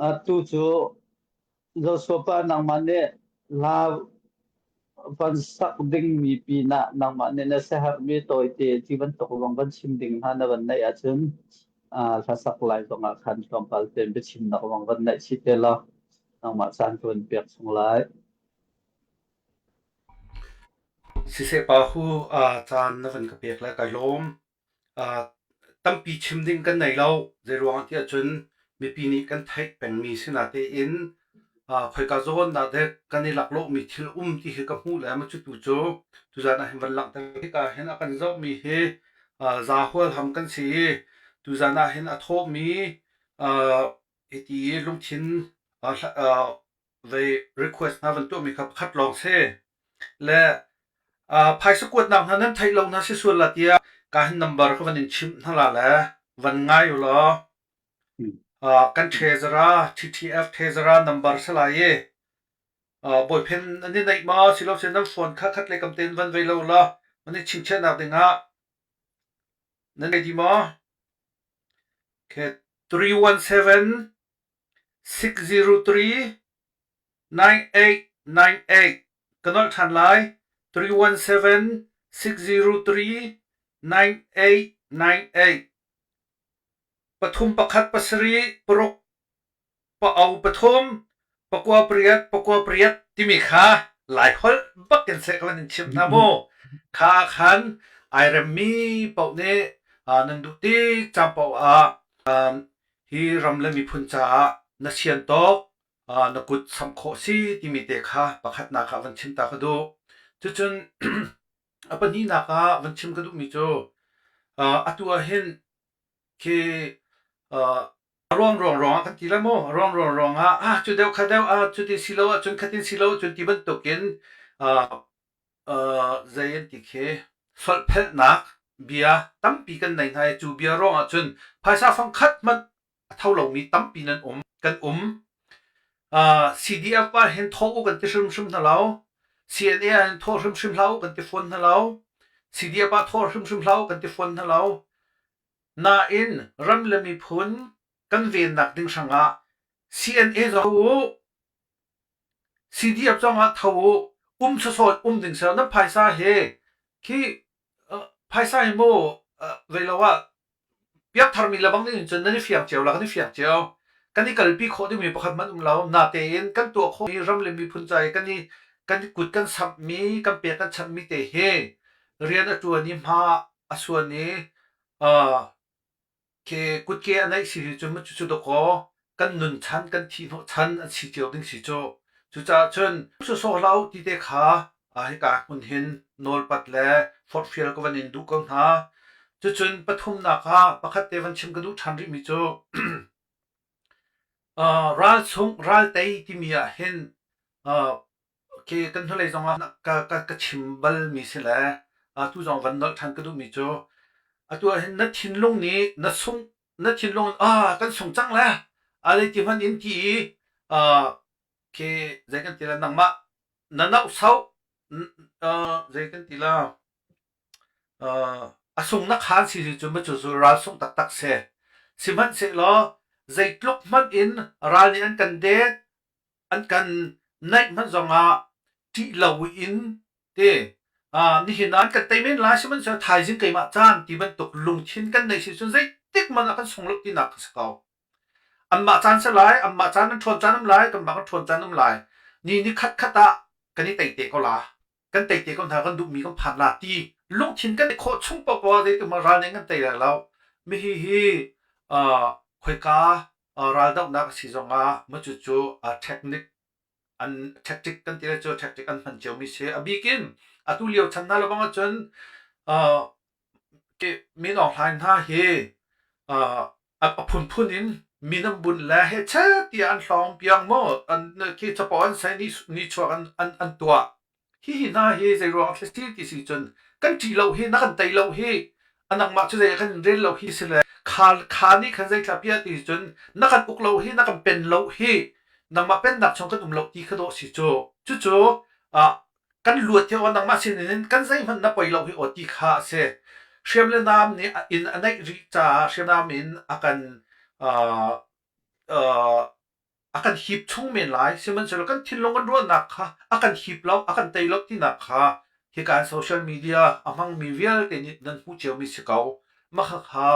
Atu cu Joshua pa nangmah nih hla van sak dingmi pinah nangmah nih na siaherhmi tawite ti bantuk zong van chim ding hna na van neih ahcun hlasak lai zongah khan tlawmpal tein biachimnak zong van neih chih te law nangmah caan ka van pek chung lai. Siseh pa hu caan na van ka pek le kai lawm. Tampi chim ding kan nei lo. Zeiruang tiah cun mipi nih kan theih pengmi si natein khoika zawn dah dek kan i laklawhmi thil um ti hi ka hmuh le maw cutu cu tuzan ah hin van langhter. Hika hin a kan zohmi hi za hualham kan si i tuzan ah hin a thawhmi hiti lungthin vei request hna van tuahmi kha pakhat lawng si. Le phaisa kuatnak hna nan theih lo hna si sual la tiah ka hin number ka van in chimh hna la le van ngai u law kan treasurer TTF treasurer number si lai i boyfriend an i neih ma silo sin nan phone kha khat le kam ten van vei lo la man i chingchiahnak dingah nan nei di maw? Okay, 317 603 9898 Ka nolh ṭhan lai. 317 603 9898 Pathum pakhat pasarih paruk pa-o pathum pakua pariat pakua pariat timi kha Laiholh bak in seh ka van in chimh hna mu. Kha ah khan ai remmi paoh nih nan duh tik caan paoh ah Hi ram le miphun caah na sian tawk, na kut samh khawh si timi te kha pakhatnak ah van chim ta ka duh. Cucun. A pahnihnak ah van chim ka duhmi cu atu ah hin khi a ruang ruang ruang ah kan ti lai maw? A ruang ruang ruang ah ah cu deuh kha deuh ah cuti si lo ahcun khatin si lo ahcun ti bantukin zei an ti khi solhphelhnak bia tampi kan nei hna i cu bia ruang ah cun phaisa fang khat hmanh a tho lomi tampi nan um kan um. CDF ah hin thawh u kan ti hrimhrim hna lo. CNA ah hin thawh hrimhrim hlah u kan ti fawn hna lo. CDF ah thawh hrimhrim hlah u kan ti fawn hna lo. Nain ram le miphun kan vennak ding hrangah CNA zong u CDF zong ah tho u um sawsawt um ding seh nan phaisa he khi phaisa hi mu vei lo ah piak tharmi lebang nih cun nan i fiang cio la kan i fiang cio kan i kalpi khawh dingmi pakhat hmanh um lo natein kan tuah khawhmi ram le miphun ca i kan i kan kut kan samhmi kan pek kan chanhmi te hi rian a ṭuan i hma a suan i Ke kutke a neih si hi cu cucu dawkaw kan nun chan kan thih hnawh chan an si cio ding si cu. Cucaah cun sawsawh hlah u ti te kha hika hmun hin nawlpat le forhfial ka van in duh ko hna. Cucun pathumnak ah pakhat te van chim ka duh ṭhan rihmi cu ral chung ral tei timi ah hin khi kan hnulei zong ah ka, ka, ka chim balmi si le atu zong van nolh ṭhan ka duhmi cu atu ah hin na thinlung nih na sung na thinlung in ah kan sung cang le a ti hmanh in ti i khi zei kan ti la nangmah na nauhsauh zei kan ti la a sung na khaan si si cu cu cu ral sung taktak si sihmanhsehlaw zeitluk hmanh in ral nih an kan det an kan naih hmanh zongah ṭih lo in te nihin ah an kan tei men lai sihmanhsehlaw thaizing keimah caan ti bantuk lungthin kan neih si cun zeitik hmanh ah kan sung lo tinak ka si ko. Anmah caan si lai, anmah caan an ṭhawn caan um lai, kanmah kan ṭhawn caan um lai. Ni ni khat khat ah kan i tei te ko la. Kan tei te ko hna kan duhmi kan phan la ti lungthin kan i khawh chung paohpaoh ah zeitik hmanh ral nih kan tei lai lo. Mihi hi khoika raldohnak a si zongah cucu technique an tactic kan ti lai cu tactic an hman ciomi si. A bik in atu lio chan hna lebang ahcun Min Aung Hlaing hna hi a phunphun in min an bunh le hehchet tiah an hlawng piang maw an khi capo an sai ni chuak an an tuah. Hihi hna hi zeiruang a si ti si cun kan ṭih lo hi na kan tei lo hi a nangmah cu zei kan rel lo hi si le kha kha nih khan zeithla piah ti cun na kan uk lo hi na kan pen lo hi nangmah pennak chung kan um lo ti kha dawh si cu cucu kan luat hi aw nangmah sinin kan zeihmanh na poi lo hi aw ti kha a si. Hriam le nam nih in a neih rih caah hriamnam in a kan uh, uh, a kan hip chung men lai sihmanhsehlaw kan thinlung kan ruahnak kha a kan hip lo a kan tei lo tinak kha hika social media a hmangmi vialte nih nan hmuh ciomi si ko mah kha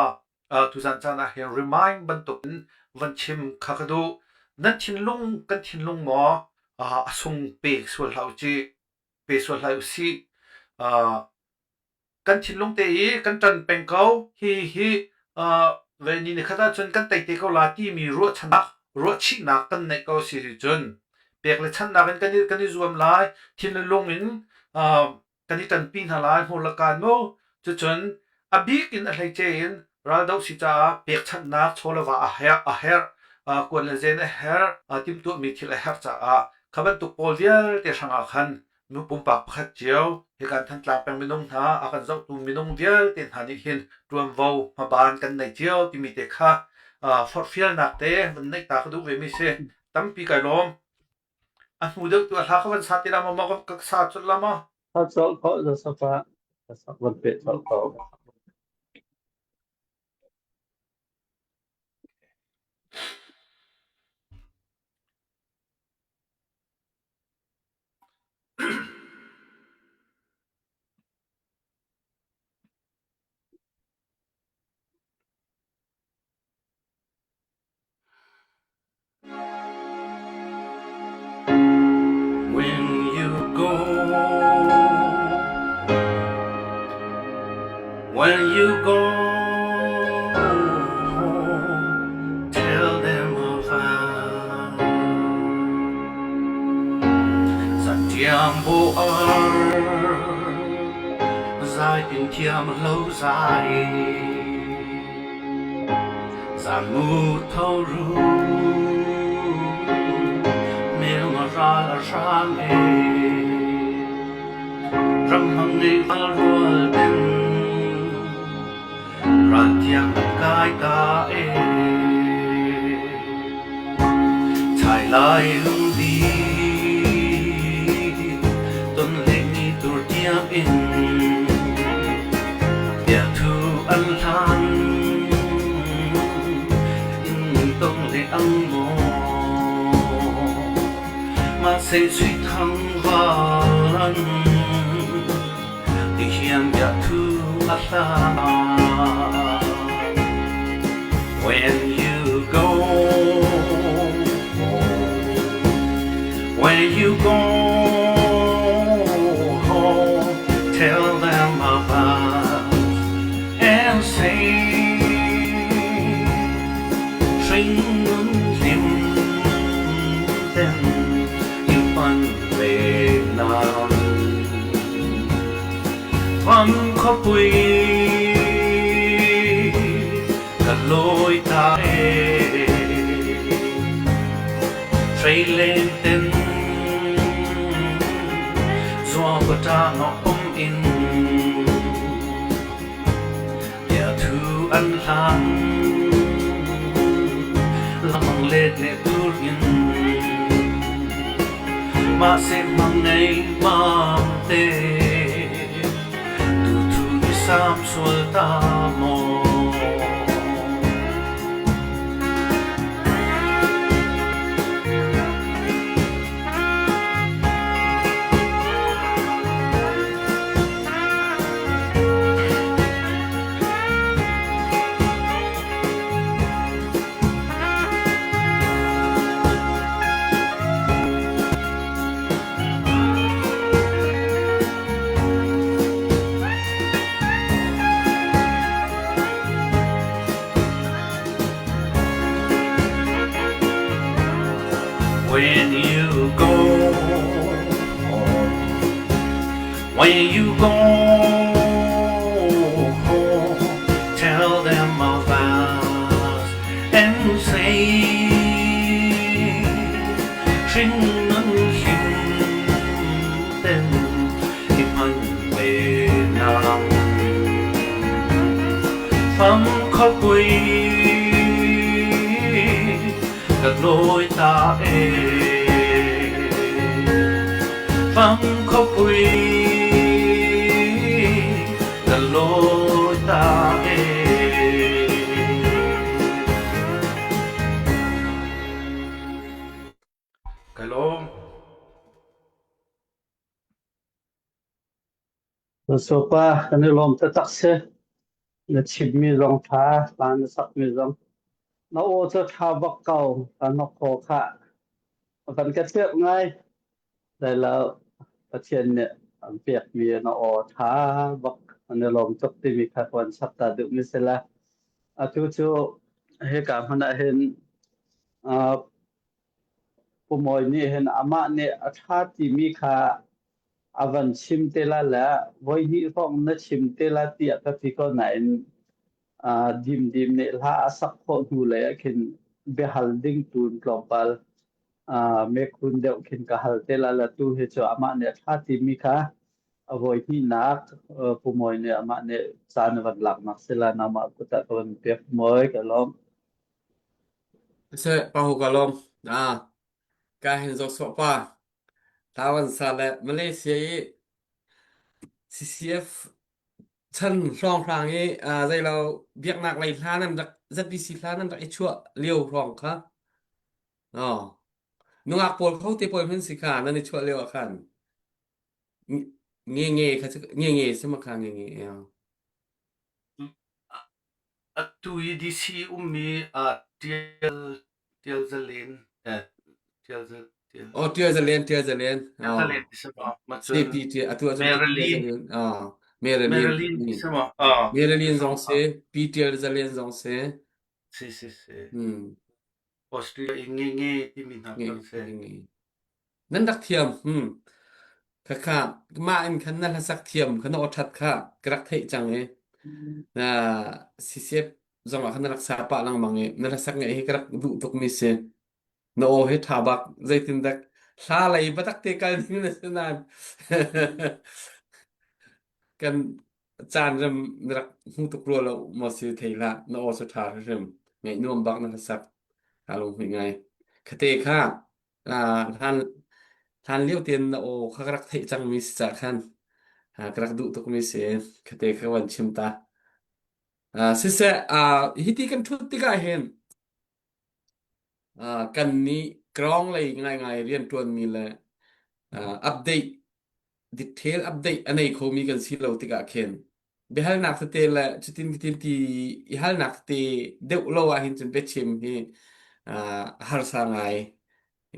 tuzan caan ah hin remind bantuk in van chim kha ka duh nan thinlung kan thinlung maw a sung pe sual hlah u ci pe sual hlah u sih kan thinlung te i kan ṭan peng ko hi hi ve ni ni khat ahcun kan tei te ko la timi ruahchannak ruahchihnak kan neih ko si cun pek le channak in kan i kan i zuam lai thin le lung in kan i ṭanpi hna lai hmur le kaan mu cucun a bik in a hleice in raldoh si caah pekchanhnak chaw le va a herh a herh kuan le zen a herh timhtuahmi thil a herh caah kha bantuk pawl vialte hrangah khan nu pumpak pakhat cio hikan Thantlang peng minung hna a kan zohtu minung vialte hna nih hin ṭuanvo hmaban kan nei cio timi te kha forhfialnak te van neih ta ka duh ve mi si tampi kai lawm a hnu deuh tu a hla ka van sa ti la maw ka sa colh la maw Sa colh ko Joseph ah van peh colh ko. When you go, when you go home, tell them of us. Santiambo ar. Chim thiam lo zai Zan mu tho ru Mel nga ral a hrang e Ram hang nei val rual ten Ral tiang an kai ta e Chai lai lungdi Ton le ni tur tiang in Bia thu an hlan In tong le ang maw Ma se sui thang valan Ti hian bia thu a hlan When you go when you go home, tell them about and say Hring nun hlim ten you pan ve nan Van khawpui ka lawi ta e Hreileng ten zuangpata ngok um in Bia thu an hlan lamang let le tur in Mah se mang ngei mam te Tu thu i sam sual ta maw When you go home, when you go home, tell them of us and say, Hring nun hlim ten i hman ve nang. Fam khawpui ka lawi ta e Fam khawpui ka lawi ta e Ka lawm. Sopa kan i lawm taktak si. Na chimmi zong ṭha, hla na sakmi zong. Na aw cu ṭha bak ko, ka nok kho khah. Van ka tlirh ngai. Lai lo, Pathian nih an pekmi na aw ṭha bak. An i lawm tuk timi kha ka van chap ta duhmi si la. Atu cu hika hmun ah hin uh, Pu Mawi nih hin amah nih a ṭha timi kha a van chim te la le voihnih hrawng na chim te la tiah ka ti ko nain uh, dimdim nih hla a sak khawh hnu lei ah khin biahal ding tun tlawmpal uh, mekhun deuh khin ka hal te la la tu hi cu amah nih a ṭha timi kha a voihnihnak uh, Pu Mawi nih amah nih caan a van laknak si la nangmah kut ah ka van pek Mawi ka lawm. Seh, pa hu ka lawm. Ah, ka hin zo sawh pa. Tawan sa le Malaysia i CCF chan hrawnghrang i uh, zeilo biaknak lei hla nan rak ZBC hla nan rak i chuah lio hrawng kha. Oh. Nungak pawl kho te pawl hman si kha nan i chuah lio ah khan. Nge nge kha nge nge sama kha nge nge. Atu i DC ummi ah Ṭial Ṭial Zalen eh Ṭial Ṭial Oh, Ṭial Zalen, Ṭial Zalen. Ṭial Zalen ti si maw? Ma cun CP ṭial atu ahcun Ṭial Marilyn Zalen. Ah, Marilyn. Marilyn ti si maw? Ah, Marilyn zong si, Pi Ṭial Zalen zong si. Si si si. Hmm. Austria i nge nge timi hna Nge kan si. nge. Nan rak thiam. Hmm. Khakha mah in khan na hlasak thiam kha na aw ṭhat kha ka rak theih cang i na CCF zong ah khan na rak sa pah lengmang i na hlasak ngaih hi ka rak duh tukmi si. Na aw hi ṭha bak zeitindak hla lei biatak te kal ding na si nain kan caan rem na rak hmu tuk rua lo maw si thei hlah na aw cu ṭha hrimhrim ngaih nuam bak na hlasak kaa lunghmuih ngai. Khate kha hlan hlan lio tein na aw kha ka rak theih cangmi si cah khan ka rak duh tukmi si khate kha van chim ta. Siseh hiti kan ṭhut tikah hin kan nih ground lei ngaingai rianṭuanmi le update detail update a nei khomi kan si lo tikah khin biahalnak tete le cutin cutin ti i halnak tete deuh lo ahhin cun biachim hi harsa ngai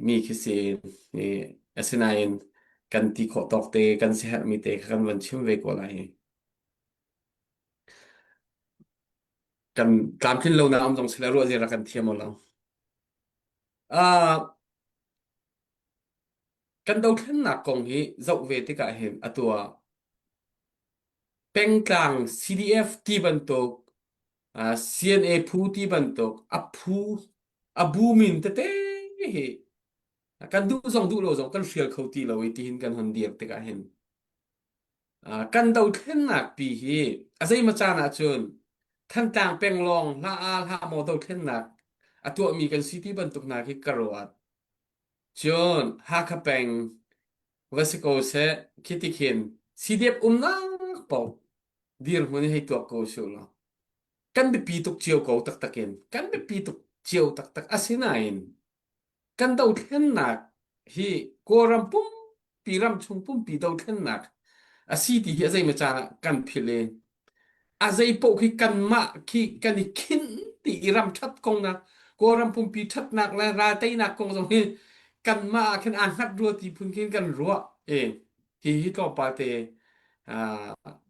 mi khi si. Asinain kan ti khawh tawk te kan siaherhmi te kha kan van chim ve ko lai. Kan tlamtlin lonak um zong sila ruah zia kan thiam lo. Uh, kan dothlennak kong hi zoh ve tikah hin atu ah pengtlang CDF ti bantuk uh, CNA phu ti bantuk a phu a bu min tete hi kan duh zong duh lo zong kan hrial kho ti lo i tihin kan hon dir tikah hin Kan dothlennak pi hi a zeimaw caan ahcun Thantlang peng lawng hlah ah hlah maw dothlennak a tuahmi kan si ti bantuk hna khi ka ruat. Cun Hakha peng va si ko seh khiti khin CDF umnak paoh dirhmun hi hei tuak ko usih law kan biapi tuk cio ko taktak in kan biapi tuk cio taktak asinain kan dothlennak hi Kawlram pumpi ramchung pumpi dothlennak a si ti hi a zeimaw caan ah kan philh i a zei paoh khi kanmah khi kan i khinh ti i ram ṭhat kong na Kawlram pumpi ṭhatnak le ral teinak kong zong hi kanmah ah khin aa hngat rua ti phun khin kan ruah i hi hi tlawmpal te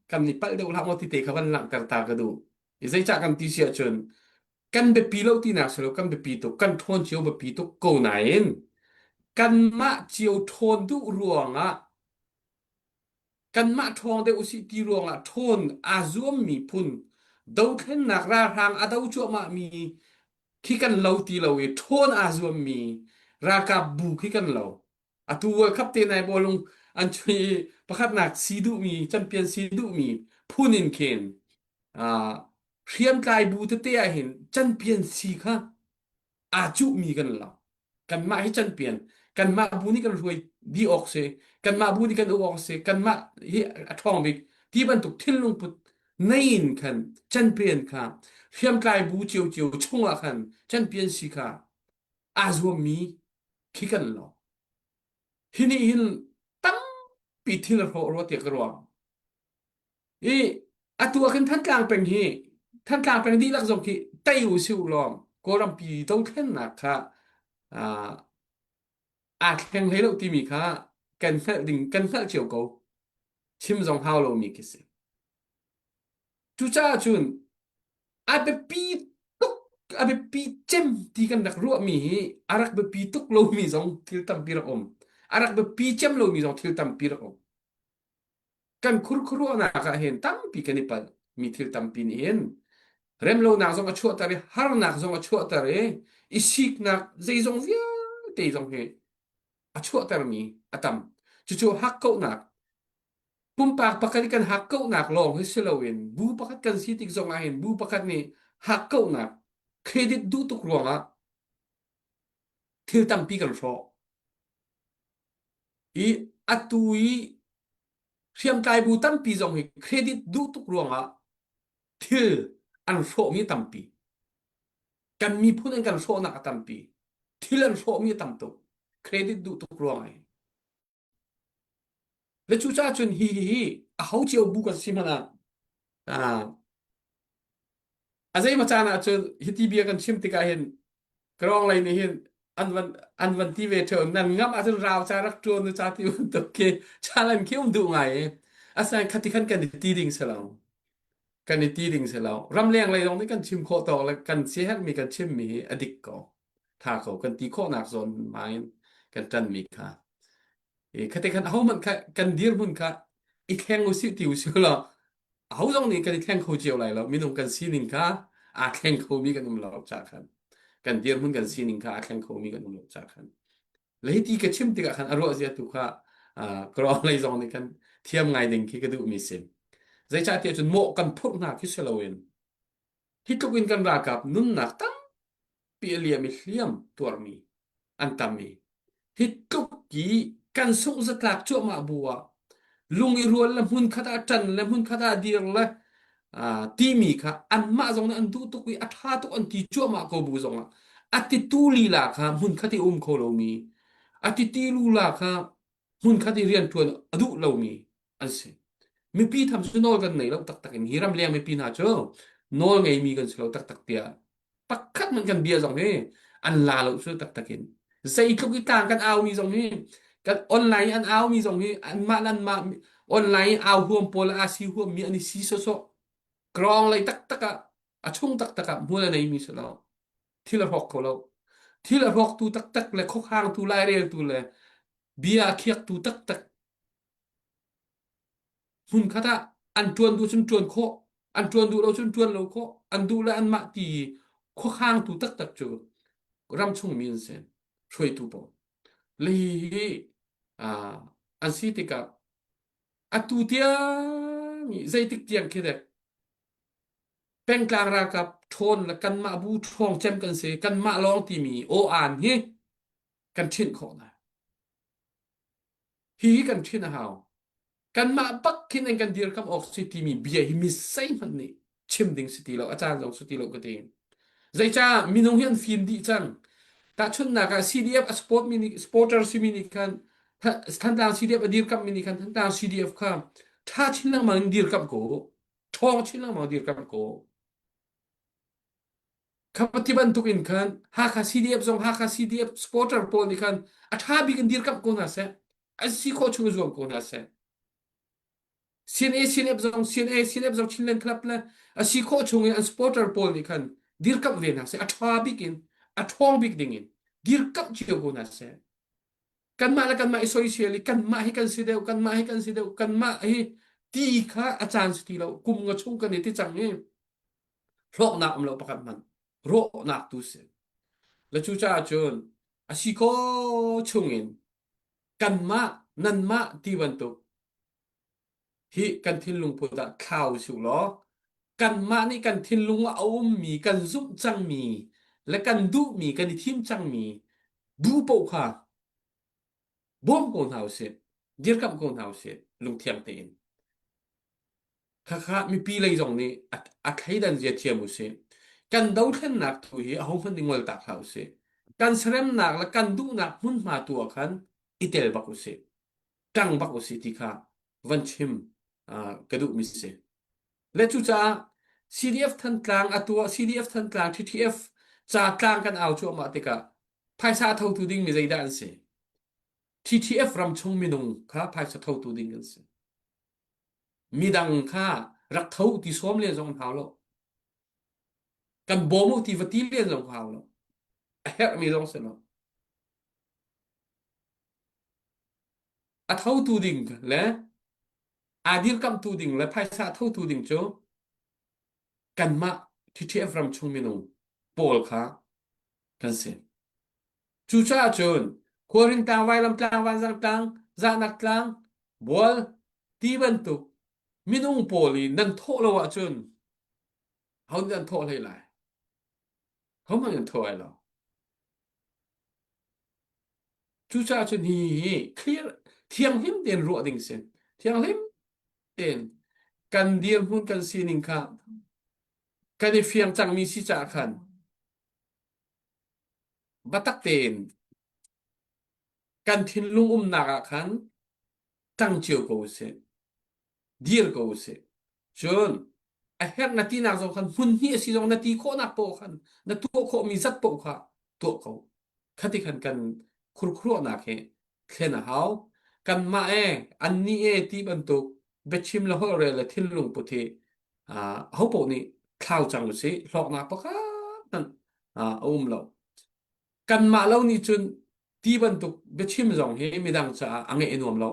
kan i palh deuh hlah maw ti te kha van langhter ta ka duh. I zeicah kan ti si ahcun kan biapi lo tinak si lo kan biapi tuk kan ṭhawn cio biapi tuk ko nain kanmah cio ṭhawn duh ruangah kanmah ṭhawng deuh usih ti ruangah ṭhawn aa zuammi phun dothlennak ralhrang a do cuahmahmi khi kan lo ti lo i ṭhawn aa zuammi ralkap bu khi kan lo atu World Cup te nai bawlung an chui i pakhatnak si duhmi champion si duhmi phun in khin hriamtlai bu tete ah hin champion si kha aa cuhmi kan lo kanmah hi champion kanmah bu nih kan hruai dih awk si kanmah bu nih kan uk awk si kanmah hi a ṭhawng bik ti bantuk thinlung put nei in khan champion kha hriamtlai bu ciocio chungah khan champion si kha aa zuammi khi kan lo hi nih hin tampi thil a hrawh rua tiah ka ruah I atu ah khin Thantlang peng hi Thantlang peng dihlak zong khi tei u si u law Kawlrampi dothlennak kha aa aa thleng hlei lo timi kha kan hngalh ding kan hngalh cio ko. Chim zong hau lomi khi si. Cucaah cun a biapi tuk a biapi cem ti kan rak ruahmi hi a rak biapi tuk lomi zong thil tampi rak um. A rak biapi cem lomi zong thil tampi rak um. Kan khurkhuaruahnak ah hin tampi kan i palh mi thil tampi nih hin remlonak zong a chuahter i harnak zong a chuahter i i siknak zeizong vialte zong hi a chuahtermi a tam. Cucu hakkauhnak pumpak pakhat i kan hakkauhnak lawng hi si loin bu pakhat kan si tik zong ah hin bu pakhat nih hakkauhnak credit duh tuk ruangah thil tampi kan hrawh. I atu i hriamtlai bu tampi zong hi credit duh tuk ruangah thil an hrawhmi tampi. Kan miphun an kan hrawhnak a tampi. Thil an hrawhmi a tam tuk. Credit duh tuk ruangah hi. Le cucaah cun hi hi hi a ho cio bu kan si hmanh ah A zeimaw caan ah cun hiti bia kan chim tikah hin Krawng lei nih hin an van an van ti ve ṭheo nan ngamh ahcun rau ca rak ṭuan u ca ti bantuk khi challenge khi um duh ngai i asinain khati khan kan i ti ding si lo kan i ti ding si lo ramleng lei zong nih kan chim khawh tawk le kan siaherhmi kan chimmi hi a dik ko tha ko kan ti khawhnak zawn ma in kan ṭanmi kha. I khate khan ahohmanh kha kan dirhmun kha i thleng usih ti usih law aho zong nih kan i thleng kho cio lai lo. Minung kan sining kha aa thleng khomi kan um lo ca khan kan dirhmun kan sining kha aa thleng khomi kan um lo ca khan le hiti ka chim tikah khan a ruah zia tu kha krawng lei zong nih khan thiam ngai ding khi ka duhmi si. Zeicahtiah cun mawh kan phurh hna khi si loin hi tluk in kan ralkap nunnak tampi a liam i hliam tuarmi an tam i hi tluk i kan sungh zatlak cuahmah bu ah lung i rual le hmunkhat ah ṭan le hmunkhat ah dir le timi kha anmah zong nih an duh tuk i a ṭha tuk an ti cuahmah ko bu zongah a titu lila kha hmunkhat i um kho lomi a titi lula kha hmunkhat i rianṭuan a duh lomi an si. Mipi tham cu nawl kan nei lo taktak in hi ramleng mipi hna cu nawl ngeimi kan si lo taktak tiah pakhat hmanh kan bia zong hi an la lo cu taktak in zeitluk i tlang kan aumi zong hi kan online an aumi zong hi anmah le anmah online au huam pawl a si huam mi an i si sawsawh krong lei taktak ah a chung taktak ah hmual a neimi si lo thil a hrawk kho lo thil a hrawktu taktak le khuakhangtu laireltu le bia a khiaktu taktak Hmunkhat ah an ṭuan duh cun ṭuan khawh, an ṭuan duh lo cun ṭuan lo khawh, an duh le anmah ti khuakhangtu taktak cu ramchung mi an si, hruaitu pawl. Le hihi uh, an si tikah atu tiang i zeitik tiang khi dek pengtlang ralkap ṭhawn le kanmah bu ṭhawng cem kan si kanmah lawng timi aw-aan hi kan ṭhinh khawh hna. Hihi kan ṭhin a hau. Kanmah bak khin an kan dirkamh awk si timi bia hi mi zeihmanh nih chim ding si ti lo, a caan zong si ti lo ka ti. Zeicah minung hi an fim dih cang. Tahchunhnak ah CDF a support mi nih supporter simi nih khan Thantlang CDF a dirkamh mi nih khan Thantlang CDF kha ṭha chin lengmang in dirkamh ko, ṭhawng chin lengmang dirkamh ko. Kha ti bantuk in khan Hakha CDF zong Hakha CDF supporter pawl nih khan a ṭha bik in dirkamh ko hna seh. An si khawh chung zuam ko hna seh. CNA CNF zong CNA CNF zong Chinland Club le a si khawh chung in an supporter pawl nih khan dirkamh ve hna seh. A ṭha bik in a ṭhawng bik ding in dirkamh cio ko hna seh. Kanmah le kanmah i soisel i kanmah hi kan si deuh, kanmah hi kan si deuh, kanmah hi ti kha a caan si ti lo. Kum nga chung kan i ti cang i hlawknak um lo pakhat hmanh rawhnak tu si le cucaah cun a si ko chungin kanmah nanmah ti bantuk hi kan thinlung put ah thlau usih law kanmah nih kan thinlung ah a ummi kan zumh cangmi le kan duhmi kan i thim cangmi bu paoh kha bawm ko hna usih dirkamh ko hna usih lungthiang tein Khakha mipi lei zong nih a thleidan zia thiam usih. Kan dothlennak thu hi ahohmanh nih ngol tak hlah usih. Kan seremnak le kan duhnak hmunhma tu ah khan i tel bak usih. Ṭang bak usih ti kha van chim ka duhmi si. Le cucaah CDF Thantlang atu ah CDF Thantlang TTF ca tlang kan au cuahmah tikah phaisa a thotu ding mi zeidah an si? TTF ram chung minung kha phaisa thotu ding an si. Midang kha rak tho ti sawm len zong an hau lo. Kan bawm u ti va ti len zong hau lo. A herhmi zong si lo. A thotu ding le aa dirkamhtu ding le phaisa a thotu ding cu kanmah TTF ram chung minung pawl kha kan si. Cucaah cun Khualhring tlang, Vailam tlang, Vanzang tlang, Zahnak tlang, Bual ti bantuk minung pawl i nan thawh lo ahcun ho nih an thawh hlei lai? Hohmanh an thawh ai lo. Cucaah cun hi hi clear thianghlim tein ruah ding si. Thianghlim tein kan dirhmun kan sining kha kan i fiang cangmi si caah khan Biatak tein kan thinlung umnak ah khan ṭang cio ko usih, dir ko usih. Cun a herh na tinak zong khan hmun hnih a si zong na ti khawhnak paoh khan na tuah khawhmi zat paoh kha tuah ko. Khati khan kan khurkhuruahnak hi thlen a hau. Kanmah e, annih e ti bantuk biachim le holhrel le thinlung put hi aho paoh nih thlau cang usih. Hlawknak pakhat hmanh a um lo. Kanmah lo nih cun Ti bantuk biachim zong hi midang caah a ngeih a nuam lo.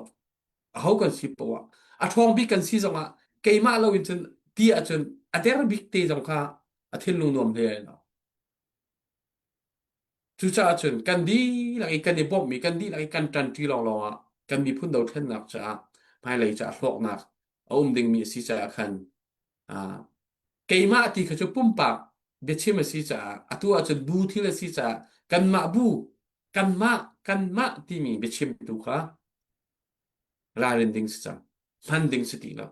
Aho kan si poah a ṭhawng bik kan si zongah keimah lo in cun ti ahcun a der bik te zong kha a thinlung nuam hle lo. Cucaah cun kan dihlak i kan i bawmhmi, kan dihlak i kan ṭanṭi lawnglawng ah kan miphun dothlennak caah hmailei caah hlawknak a um dingmi a si caah khan ah keimah ti kha cu pumpak biachim a si caah atu ahcun bu thil a si caah kanmah bu kanmah kanmah timi biachim tu kha ralrin ding si cang hman ding si ti lo.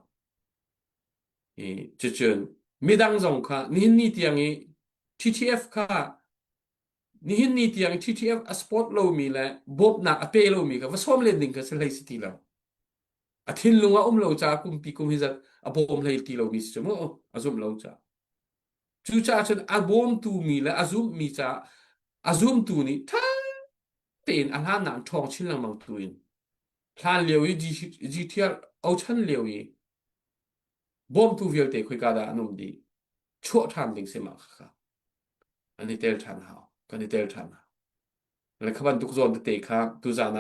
I cucun midang zong kha nihin ni tiang i TTF kha nihin ni tiang TTF a support lomi le bawmhnak a pe lomi kha va sawm len ding kha si hlei si ti lo. A thinlung a um lo caah kumpi kum hi zat a bawm hlei ti lomi si cu mu a zumh lo caah. Cucaah cun a bawmtu mi le a zumhmi caah a zumtu nih ṭha tein a hlannak ṭhawng chin lengmang tu in hlan lio i GTR ochan lio i bawmtu vialte khoika dah an um dih chuah ṭhan ding si mah kha an i tel ṭhan hau kan i tel ṭhan hau le kha bantuk zawn tete kha tuzan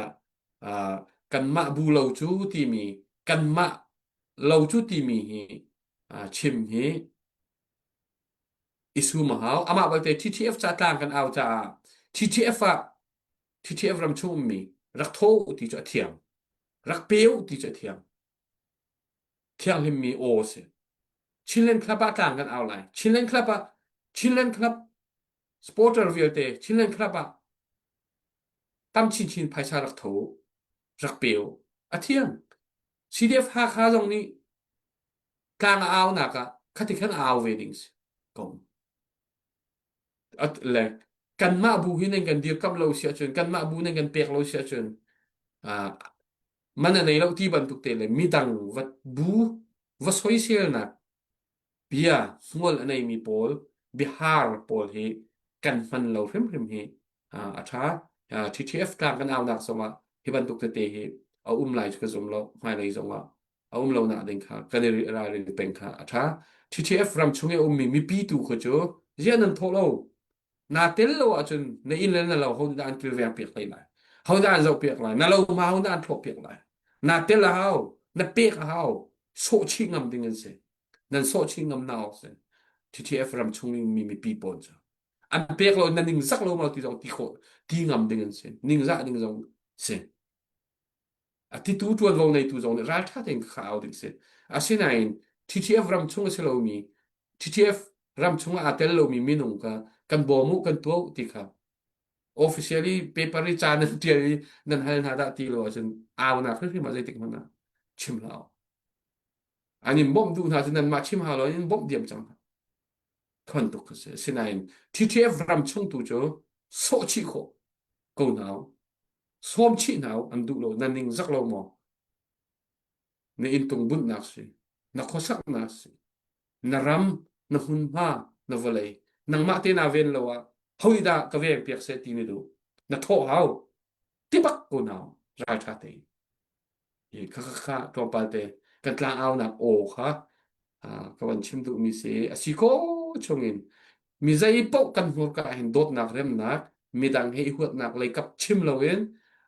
ah kanmah bu lo cu timi kanmah lo cu timi hi chim hi isu ma hau amah balte TTF ca tlang kan au caah TTF ah TTF ram chung ummi rak tho ti cu a thiang rak peu ti cu a thiang thianghlimmi aw a si. Chinland Club ah tlang kan au lai. Chinland Club ah Chinland Club supporter vialte Chinland Club ah tam chinchin phaisa rak tho rak pe u. A thiang. CDF Hakha zong nih tlang a au nak ah khati khan a au ve ding si ko. Le kanmah bu hi nan kan dirkamh lo si ahcun kanmah bu nan kan pek lo si ahcun man a nei lo ti bantuk te le midang va bu va soiselnak bia hmual a neimi pawl bihar pawl hi kan hman lo hrimhrim hi a ṭha. TTF tlang kan aunak zongah hi bantuk tete hi a um lai cu ka zum lo hmailei zongah a um lo nak ding kha kan i ralrin peng kha a ṭha. TTF ram chung i a ummi mipi tu kha cu ziah nan thawh lo Naa tel lo ahcun na inn le na lo ho dah an kilveng piak hlei lai? Ho dah an zoh piak lai? Na lo hma ho dah an thlawh piak lai? Naa tel a hau, na pek a hau, sawh chih ngam ding an si. Nan sawh chih ngam hna awk si. TTF ram chung mi mipi pawl cu. An pek lo na ningzak lo ma ti zong ti khawh ti ngam ding an si. Ningzah ding zong si. A titu ṭuanvo neitu zong nih ralṭha tein kha au ding si. Asinain TTF ram chung a si lomi TTF ram chung ah aa tel lomi minung kha kan bawm u kan tuah u ti kha officially paper i ca nan ṭial i nan hal hna dah ti lo ahcun aunak hrimhrim ah zeitik hmanh ah chim hlah u. An in bawmh duh hna cu nanmah chim hau lo in bawmh diam cang hna. Thon tuk kha si. Asinain TTF ram chung tu cu sawh chih khawh ko hna u. Sawm chih hna u an duh lo nan ning zak lo maw? Na inntung bunhnak si, na khuasaknak si, na ram, na hmunhma, na vawlei, nangmah te naa ven lo ah hoi dah ka veng piak seh ti na duh. Na thawh hau. Ti bak ko nau ralṭha tein. Kha kha kha tlawmpal te kan tlang aunak aw kha ka van chim duhmi si a si ko chungin mi zei paoh kan hmurka ah hin dawtnak remnak midang he i huatnak lei kap chim loin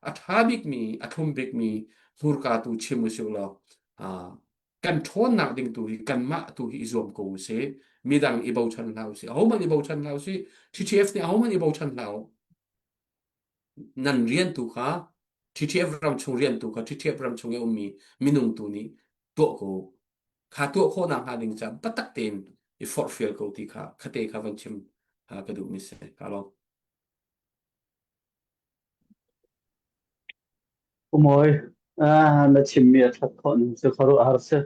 a ṭha bikmi a thlum bikmi hmurka tu chim usih law kan ṭhawnnak ding tu hi kanmah tu hi i zuam ko usih midang i bochan hlah usih ahohmanh i bochan hlah usih TTF nih ahohmanh i bochan hlah u nan rian tu kha TTF ram chung rian tu kha TTF ram chung i ummi minung tu nih tuah ko kha tuah khawhnak hnga ding ca biatak tein i forhfial ko ti kha khate kha van chim ka duhmi si ka lawm. Umawi, ah, na chimmi a ṭhat khawh ning cu khuaruahhar si.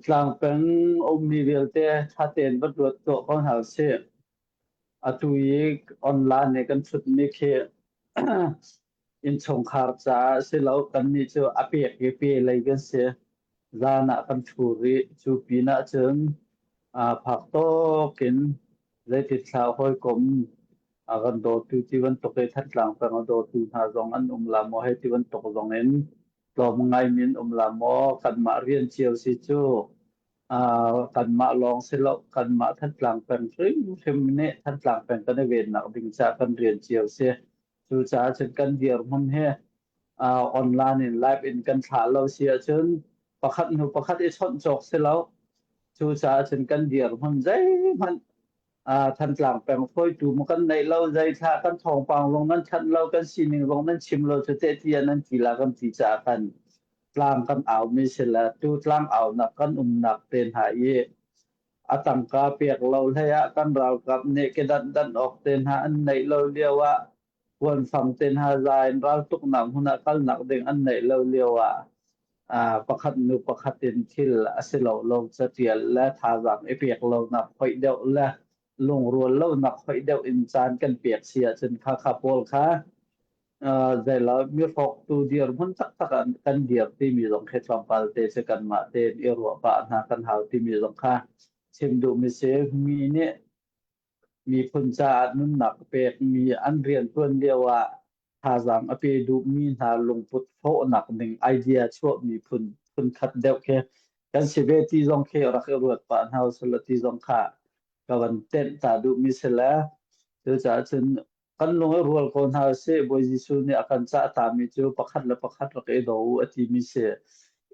Tlang peng ummi vialte ṭha tein va ruat tuah ko hna usih. Atu i online i kan ṭhutmi khi innchungkhar caah si lo kannih cu a pek i pe lei kan si. Zan ah kan ṭhu rih. Cu pinah cun aa phak tawk in zeitit thla hawikom a kan dawtu ti bantuk i Thantlang peng a dawtu hna zong an um la maw hei ti bantuk zong in tlawm ngai min um la maw kanmah rian cio si cu uh, kanmah lawng si lo kanmah Thantlang peng hrimhrim nih Thantlang peng kan i vennak ding caah kan rian cio si. Cucaah cun kan dirhmun hi online in live in kan thlah lo si ahcun pakhat hnu pakhat i chawnh cawk si lo. Cucaah cun kan dirhmun zeihmanh Thantlang peng hruaitu mu kan neih lo, zeithlah kan thawngpang zong nan thanh lo, kan sining zong nan chim lo cu teh tiah nan ti la kan ti caah khan tlang kan aumi si le tu tlang aunak kan umnak te hna i a tangka pek lo hlei ah kan ralkap nih kedanh danh awk te hna an neih lo lio ah kuanfang te hna za in raltuknak hmun ah kalnak ding an neih lo lio ah pakhat nu pakhat in thil a si lo lo catial le thazaang i pek lonak hoih deuh le lungrual lonak hoih deuh in caan kan pek si ahcun kha kha pawl kha zeilo mihrawktu dirhmun taktak ah kan dir timi zong khi tlawmpal te cu kanmah tein i ruah pah hna kan hau timi zong kha chim duhmi si. Mi nih miphun caah nunnak pekmi an riantuan lio ah thazaang a pe duhmi hna lungput hrawhnak ding idea chuahmi phun phunkhat deuh khi kan si ve ti zong khi rak i ruat pah hna usila ti zong kha ka van tenh ta duhmi si le cucaah cun kan lung i rual ko hna sih. Bawi Jesuh nih a kan cah tami cu pakhat le pakhat rak i daw u a timi si.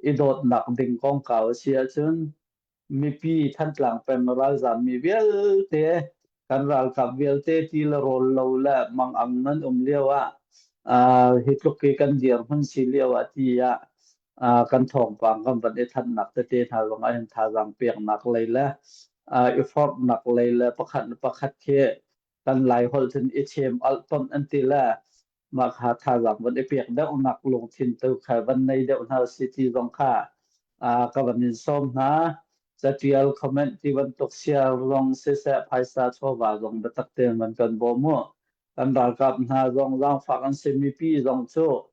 I dawtnak ding kongkau a si ahcun mipi Thantlang peng ralzammi vialte kan ralkap vialte ti le rawl lo le mangang nan um lio ah hi tluk i kan dirhmun si lio ah ti ah kan thawngpang kan van i thanhnak tete hna zong ah hin thazaang peknak lei le i forhnak lei le pakhat le pakhat khi kan lai holh cun i chem alh ton an ti le mah kha thazaang van i pek deuhnak lungthin tu kha van nei deuh hna si ti zong kha ka van in sawm hna. Catial comment ti bantuk share zong siseh phaisa chawva zong biatak tein van kan bawm mu. Kan ralkap hna zong zaangfak an si. Mipi zong cu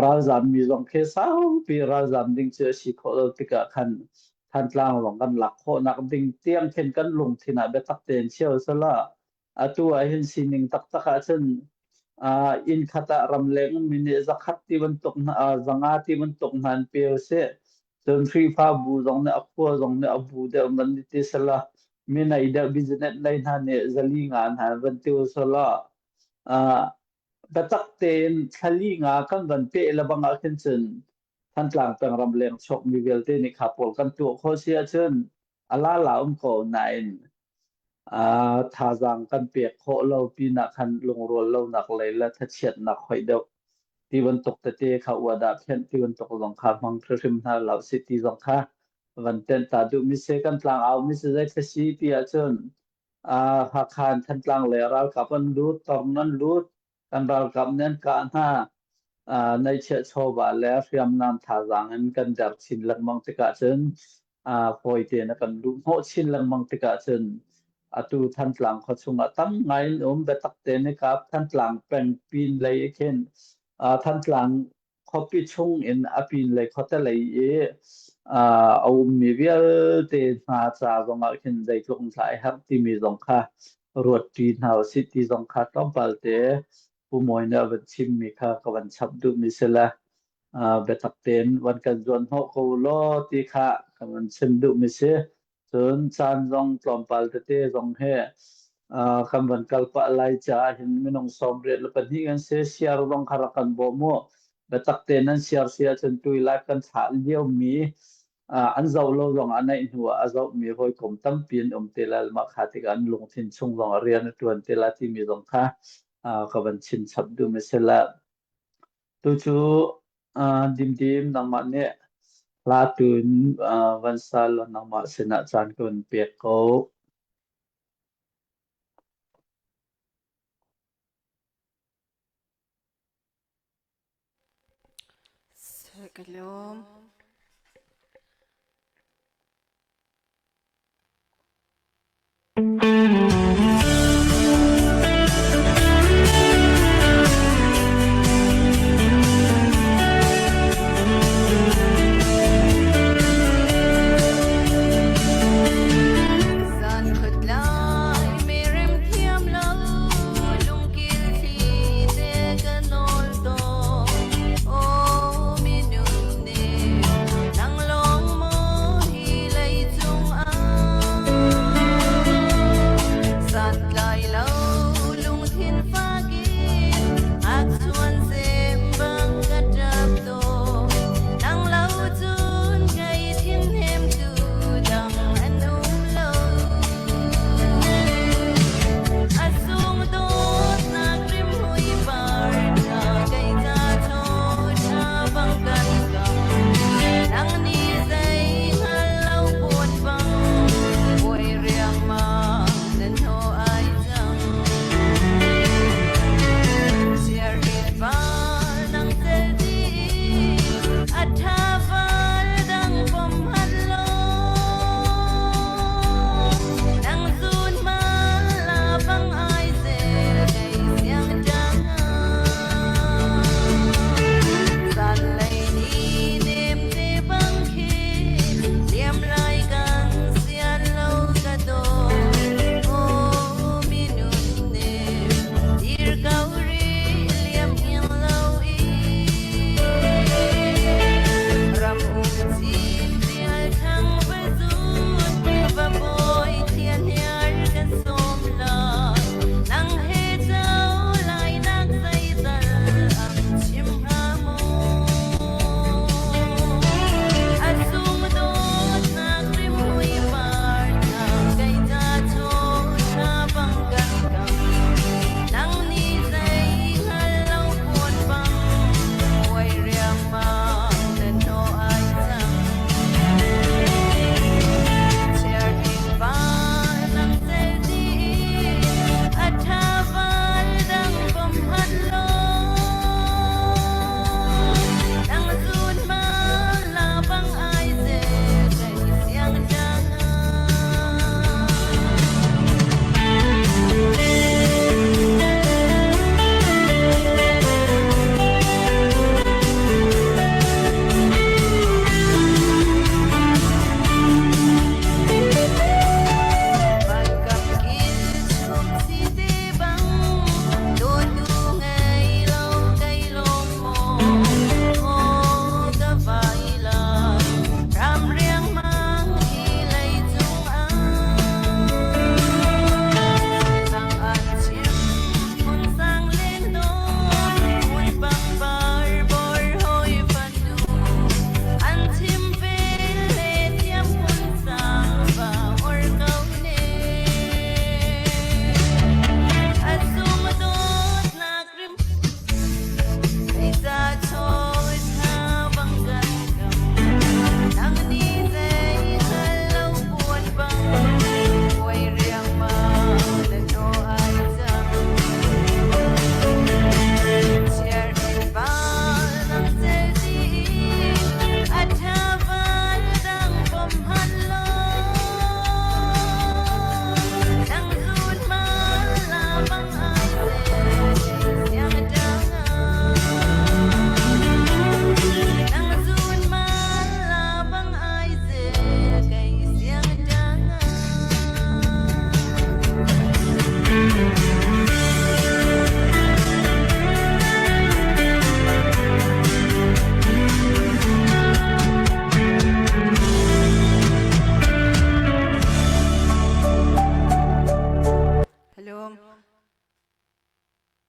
ralzam mi zong khi saupi ralzam ding cu a si khawh lo tikah khan Thantlang zong kan lak khawhnak ding tiang khin kan lungthin ah biatak tein chia usila atu ah hin sining taktak ahcun inn khat ah ramleng ummi nih zakhat ti bantuk hna zanga ti bantuk hna an pe usih. Cun Khrihfabu zong nih a khua zong nih a bu deuh van ti sala mi nei deuh business nei hna nih zali nga hna van ti usila biatak tein thlali nga kan van peh lebang ah khin cun Thantlang peng ramleng chuakmi vialte nih kha pawl kan tuah khawh si ahcun a lala um ko nain thazaang kan pek khawh lo pinah khan lungrual lonak lei le thachiatnak hoih deuh ti bantuk tete kha uadah phenh ti bantuk zong kha hmang hrimhrim hna lo si ti zong kha van tenh ta duhmi si. Kan tlangau mi si zei thla si ti ahcun Hakha in Thantlang le ralkap an lut, torn an lut, kan ralkap nih an kah hna. Neihchiah chawva le hriamnam thazaang in kan der chin lengmang tikah cun fawi tein a kan luh hnawh chin lengmang tikah cun atu Thantlang khua chungah tam ngai in um. Biatak tein i kap Thantlang peng pin lei khin Thantlang khuapi chung in a pinlei khuatelei i a ummi vialte hna ca zongah khin zeitluk in dah a herh timi zong kha ruatṭi hna usih ti zong kha tlawmpal te Pu Mawi nih a van chimmi kha ka van chap duhmi si le biatak tein van kan zuan hnawh ko law ti kha ka van chim duhmi si. Cun caan zong tlawmpal tete zong he kan van kal pah lai caah hin minung 82 kan si. Siar zong kha rak kan bawm u. Biatak tein nan siar si ahcun tui live kan thlah liomi an zoh lo zong ah naih hnu ah a zohmi hawikom tampi an um te lai. Mah kha tikah an lungthin chung zong ah rian a ṭuan te lai timi zong kha ka van chim chap duhmi si le tucu Dimdim, nangmah nih hla tu in van sa law nangmah sinah caan ka van pek ko. Ka lawm.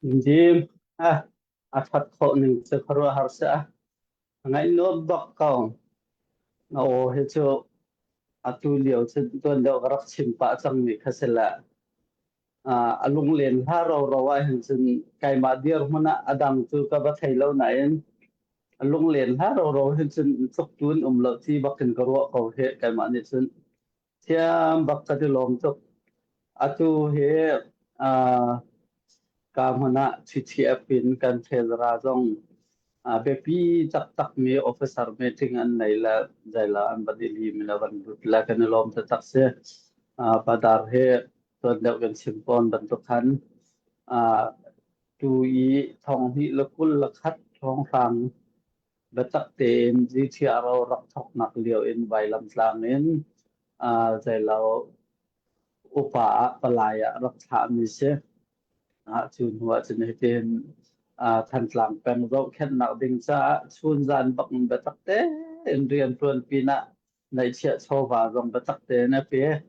Dim ah a ṭhat khawh ning cu khuaruahhar si a ngaih nuam bak ko. Na aw hi cu atu lio cu tuan deuh ka rak chim pah cangmi kha si le a lunglen hla roro ah hin cun keimah dirhmun ah a dang cu ka va thei lo nain a lunglen hla roro hin cun tluk tu in um lo ti bak in ka ruah ko he keimah nih cun Thiam bak ka ti lawm tuk. Atu hi uh, ka hmun ah TTF in kan Treasurer zong uh, biapi taktakmi officer meeting an nei le zaila an van i lim le van lut le kan i lawm taktak si. Uh, padar hi tuan deuh kan chim tawn bantuk khan uh, tu i thong hnih le 20 le khat hrawnghrang Biatak tein GTRO rak thawknak lio in vailamtlang in uh, zeilo upa ah palai ah rak thlahmi si. Ah, cu hnu ah cun hitin uh, Thantlang peng zohkhenhnak ding caah chunzan bak in biatak tein rian ṭuan pinah neihchiah chawva zong biatak tein a pe.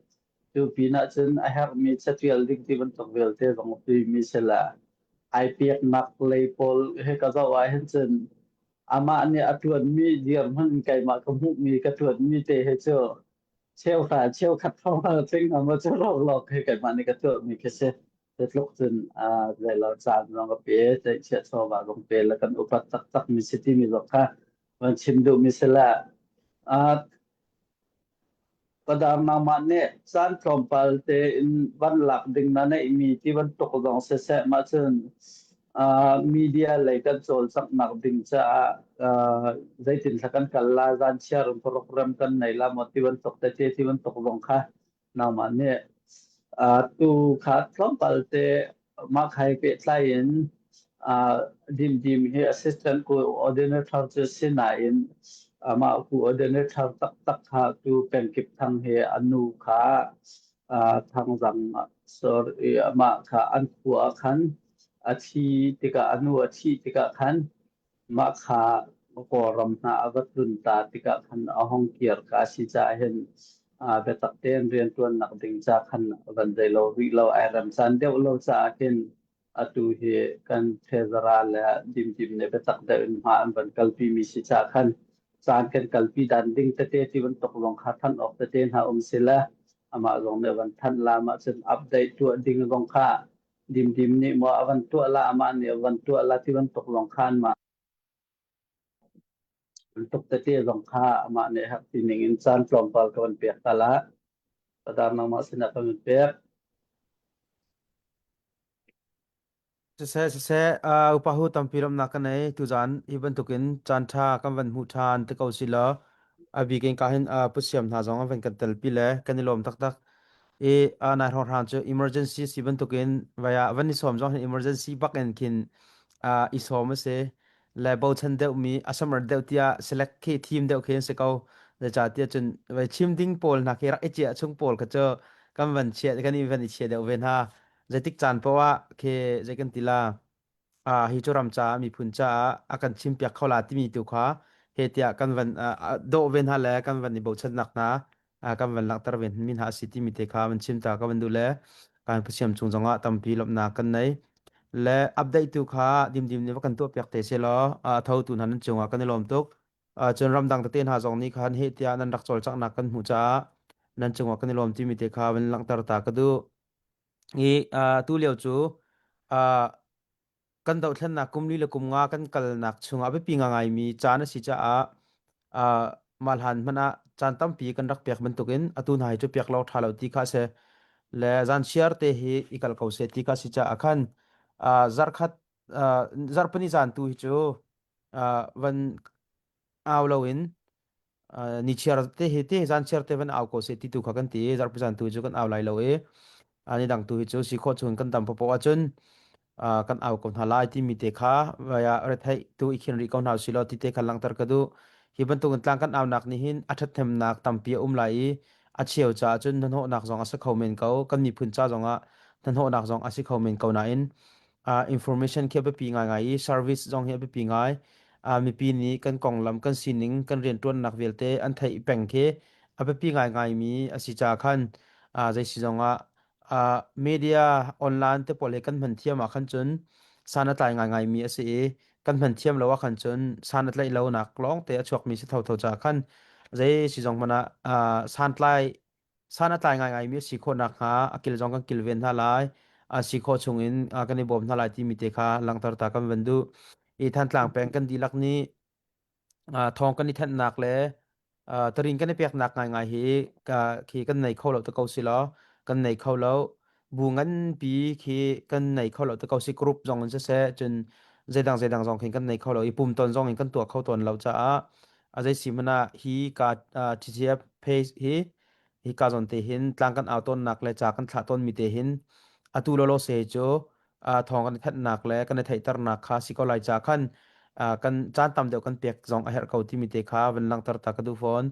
Cu pinah cun a herhmi catial ding ti bantuk vialte zong a pimi si le ai peknak lei pawl he ka zoh ah hin cun amah nih a ṭuanmi dirhmun keimah ka hmuhmi ka ṭuanmi te hi cu cheuhra cheukhat hrawng tling hna cu lawk hi keimah nih ka tuahmi khi si. Tluk cun zeilo caan zong ka pe, tlaihchiah chawva zong pe le kan upat taktakmi si timi zong kha van chim duhmi si le Padang nangmah nih caan tlawmpal tein van lak ding na neihmi ti bantuk zong siseh mah cun uh, media lei kan cawlcanghnak ding caah uh, zeitin thla kan kal la zan chiar program kan nei la maw ti bantuk tete ti bantuk zong kha nangmah nih uh, tu kha tlawmpal te mah khai pehtlai in uh, dimdim hi assistant coordinator cu si nain amah coordinator taktak kha tu pengkip thang he anu kha uh, thangzang sorry amah kha an khua khan a thi tikah anu a thi tikah khan Mah kha Kawlram hna a va tlun ta tikah khan a hong kir ka si caah hin biatak tein rianṭuannak ding ca khan van zei lo rih lo ai rem caan deuh lo caah khin atu hi kan Treasurer le Dimdim nih biatak deuh in hma an van kalpi mi si caah khan caan kan kalpi dan ding tete ti bantuk zong kha thanh awk tete hna um si le amah zong nih van thanh la mah cun update tuah ding zong kha Dimdim nih maw a van tuah la amah nih a van tuah la ti bantuk zong kha anmah tuk tete zong kha amah nih herh ti ning in caan tlawmpal ka van pek ta la. Padar nangmah sinah ka van pek. Siseh, siseh, uh, upa hu tampi lawmhnak ka nei. Tuzan hi bantukin caan ṭha kan van hmuh ṭhan te ko si law a bik in ka hin uh, pusiam hna zong an van kan telpi le kan i lawm taktak. I uh, nai hrawnghrang cu emergency si bantukin vaya van i sawm zong hin emergency bak in khin uh, i sawm a si. Le bochan deuh mi a summer deuh tiah select khi thim deuh khi an si ko. Zeicahtiah cun vai chim ding pawl hna khi rak i ciah chung pawl kha cu kan van chia kan i van i chia deuh ve hna. Zeitik caan paoh ah khi zei kan ti la ah hi cu ram caah miphun caah a kan chimpiak kho la timi tu kha he tiah kan van dawh ve hna le kan van i bochannak hna kan van langhter ve mi hna a si timi te kha van chim ta ka van duh le kan Pathian chung zongah tampi lawmhnak kan nei le update tu kha dimdim nih va kan tuah piak te se law a tho tu hna nan cungah kan i lawm tuk cun ramdang tete hna zong nih khan he tiah nan rak cawlcanghnak kan hmuh caah nan cungah kan i lawm timi te kha van langhter ta ka duh I uh, tu lio cu uh, kan dohthlennak kum li le kum nga kan kalnak chungah biapi ngaingaimi caan a si caah uh, mah hlan hmanh ah caan tampi kan rak pek bantukin atu hna hi cu pek lo ṭha lo ti kha a si. Le zan chiar te hi i kal ko seh ti kha a si caah khan uh, zarkhat uh, zarhpini zan tu hi cu uh, van au loin uh, ni chiar te hi te zan chiar te van au ko se ti tu kha kan ti zarpi zan tu cu kan au lai lo i ani dang tu hi cu si khawh chun kan dam popo ahcun uh, kan au ko hna lai timi te kha vaya rethei tu i khin ri ko hna silo ti te kha langter ka du hi bantuk in tlang kan au nak ni hin a thathnemnak tampi a um lai i a cheu ca cun hnahnawhnak zong a si kho men ko kan miphun ca zong ah hnahnawhnak zong a si kho men ko nain uh, information khi a biapi ngaingai i service zong hi a biapi ngai uh, mipi nih kan konglam kan sining kan rianṭuannak vialte an theih peng khi a biapi ngaingaimi a si ca khan uh, zei si zongah uh, media online te pawl he kan hman thiam ah khan cun san a tlai ngaingai mi a si i kan hman thiam lo ah khan cun san a tlaih lo nak lawng te a chuak mi si thotho ca khan zei si zong hmanh ah santlai san a tlai ngaingai mi a si khawh nakhnga a kil zong kan kilven hna lai a si khawh chung in kan i bawm hna lai timi te kha langhter ta kan van duh i Thantlang peng kan dihlak nih thawng kan i thenhnak le tarin kan i peknak ngaingai hi khi kan nei kho lo te ko si law kan nei kho lo bu nganpi khi kan nei kho lo te ko si group zong in siseh cun zeidang zeidang zong khin kan nei kho lo i pumton zong in kan tuah kho tawn lo caah a zei si hmanh ah hi ka TTF page hi hi ka zawn te hin tlang kan au tawnnak le ca kan thlah tawnmi te hin atu lolo se cu thawng kan i thanhnak le kan i theihternak kha si ko lai ca khan kan caan tam deuh kan pek zong a herh ko timi te kha van langhter ta ka duh fawn.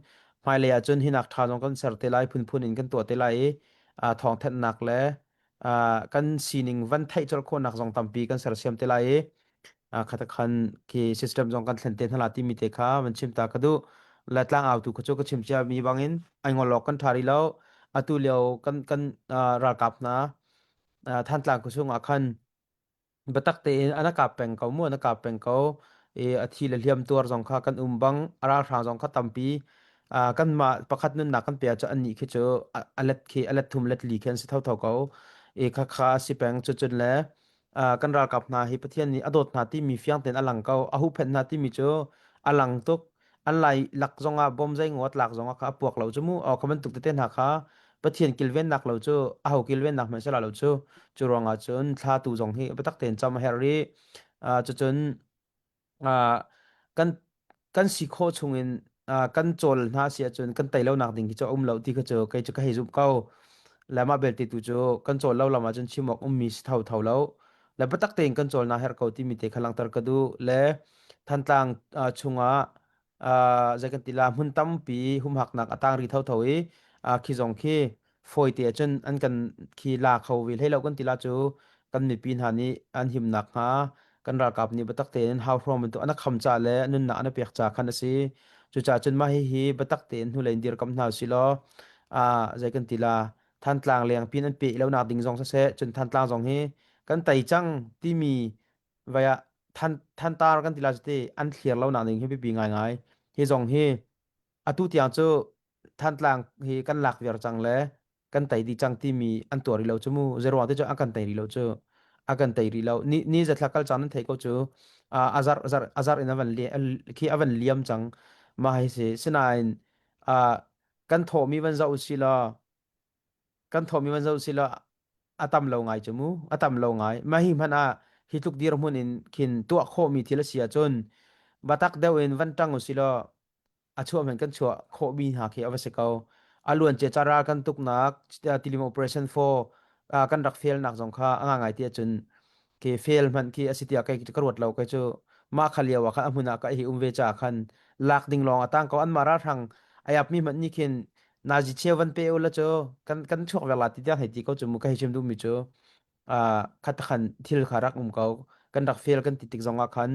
Hmailei ah cun hinak ṭha zong kan ser te lai phunphun in kan tuah te lai i thawng thanhnak le kan sining van theih colh khawhnak zong tampi kan sersiam te lai i khatakhan khi system zong kan thlen te hna la timi te kha van chim ta ka duh. Le tlang au tu kha cu ka chim cia mi bangin ai ngol awk kan ṭha rih lo. Atu lio kan kan ralkap hna Thantlang khuachung ah khan biatak tein an kap peng ko mu an kap peng ko i a thi le hliam tuar zong kha kan um bang a ralhrang zong kha tampi kanmah pakhat nunnak kan pe cu annih khi cu a let khi a let thum let li khi an si thotho ko i kha kha si peng cu cun le kan ralkap hna hi Pathian nih a dawt hna timi fiang tein a lang ko a huhphenh hna timi cu a lang tuk an lai lak zongah bom zei ngawt lak zongah kha a puak lo cu mu aw kha bantuk tete hna kha Pathian kilvennak lo cu aho kilvennak hmanh sila lo cu cu ruangah cun thla tu zong hi biatak tein cam a herh i cucun kan kan si khawh chungin kan cawl hna si ahcun kan tei lo nak ding hi cu a um lo ti kha cu kei cu ka hei zumh ko le mah belte tu cu kan cawl lo lam ahcun chim awk ummi si tho tho lo le biatak tein kan cawl na herh ko timi te kha langhter ka duh le Thantlang chungah zei kan ti la hmun tampi humhaknak a tang ri thotho i khi zong khi fawi te cun an kan khi la kho ve hlei lo kan ti la cu kan mipi hna nih an himnak hnga kan ralkap nih biatak tein hauhruang bantuk an kham ca le nunnak an pek ca khan a si cucaah cun mah hihi biatak tein hnulei in dirkam hna usih law zei kan ti la Thantlang leng pin an pe lo nak ding zong siseh cun Thantlang zong hi kan tei cang timi vai ah than thantar kan ti la cu ti an thlir lo nak ning hi biapi ngaingai hi zong hi atu tiang cu Thantlang hi kan lak viar cang le kan tei dih cang timi an tuar rih lo cu mu zeruang te cu an kan tei rih lo cu a kan tei rih lo ni ni zathla kal cang nan thei ko cu azar azar azar in avan li khi avan liam cang ma hi si sinain kan thawhmi van zoh si law kan thawhmi van zoh si law a tam lo ngai cu mu a tam lo ngai mah hi hmanh ah hi tluk dirhmun in khin tuah khawhmi thil a si ahcun batak deuh in van ṭang usih law a chuah hmanh kan chuah khawhmi hna khi a va si ko a luan cia cara kan tuknak tilim operation 4 kan rak fail nak zong kha a ngai ti ahcun ke fail hmanh khi a si tiah kei ka ruat lo kei cu mah kha lio ah khan a hmun ah ka hi um ve ca khan lak ding lawng a tang ko an mah ralhrang ayap mi hmanh nih khin nazi cheu van pe ula cu kan kan chuak vek la ti tiang hei ti ko cu mu ka hei chim duh mi cu khat khan thil kha rak um ko kan rak fail kan ti tik zong ah khan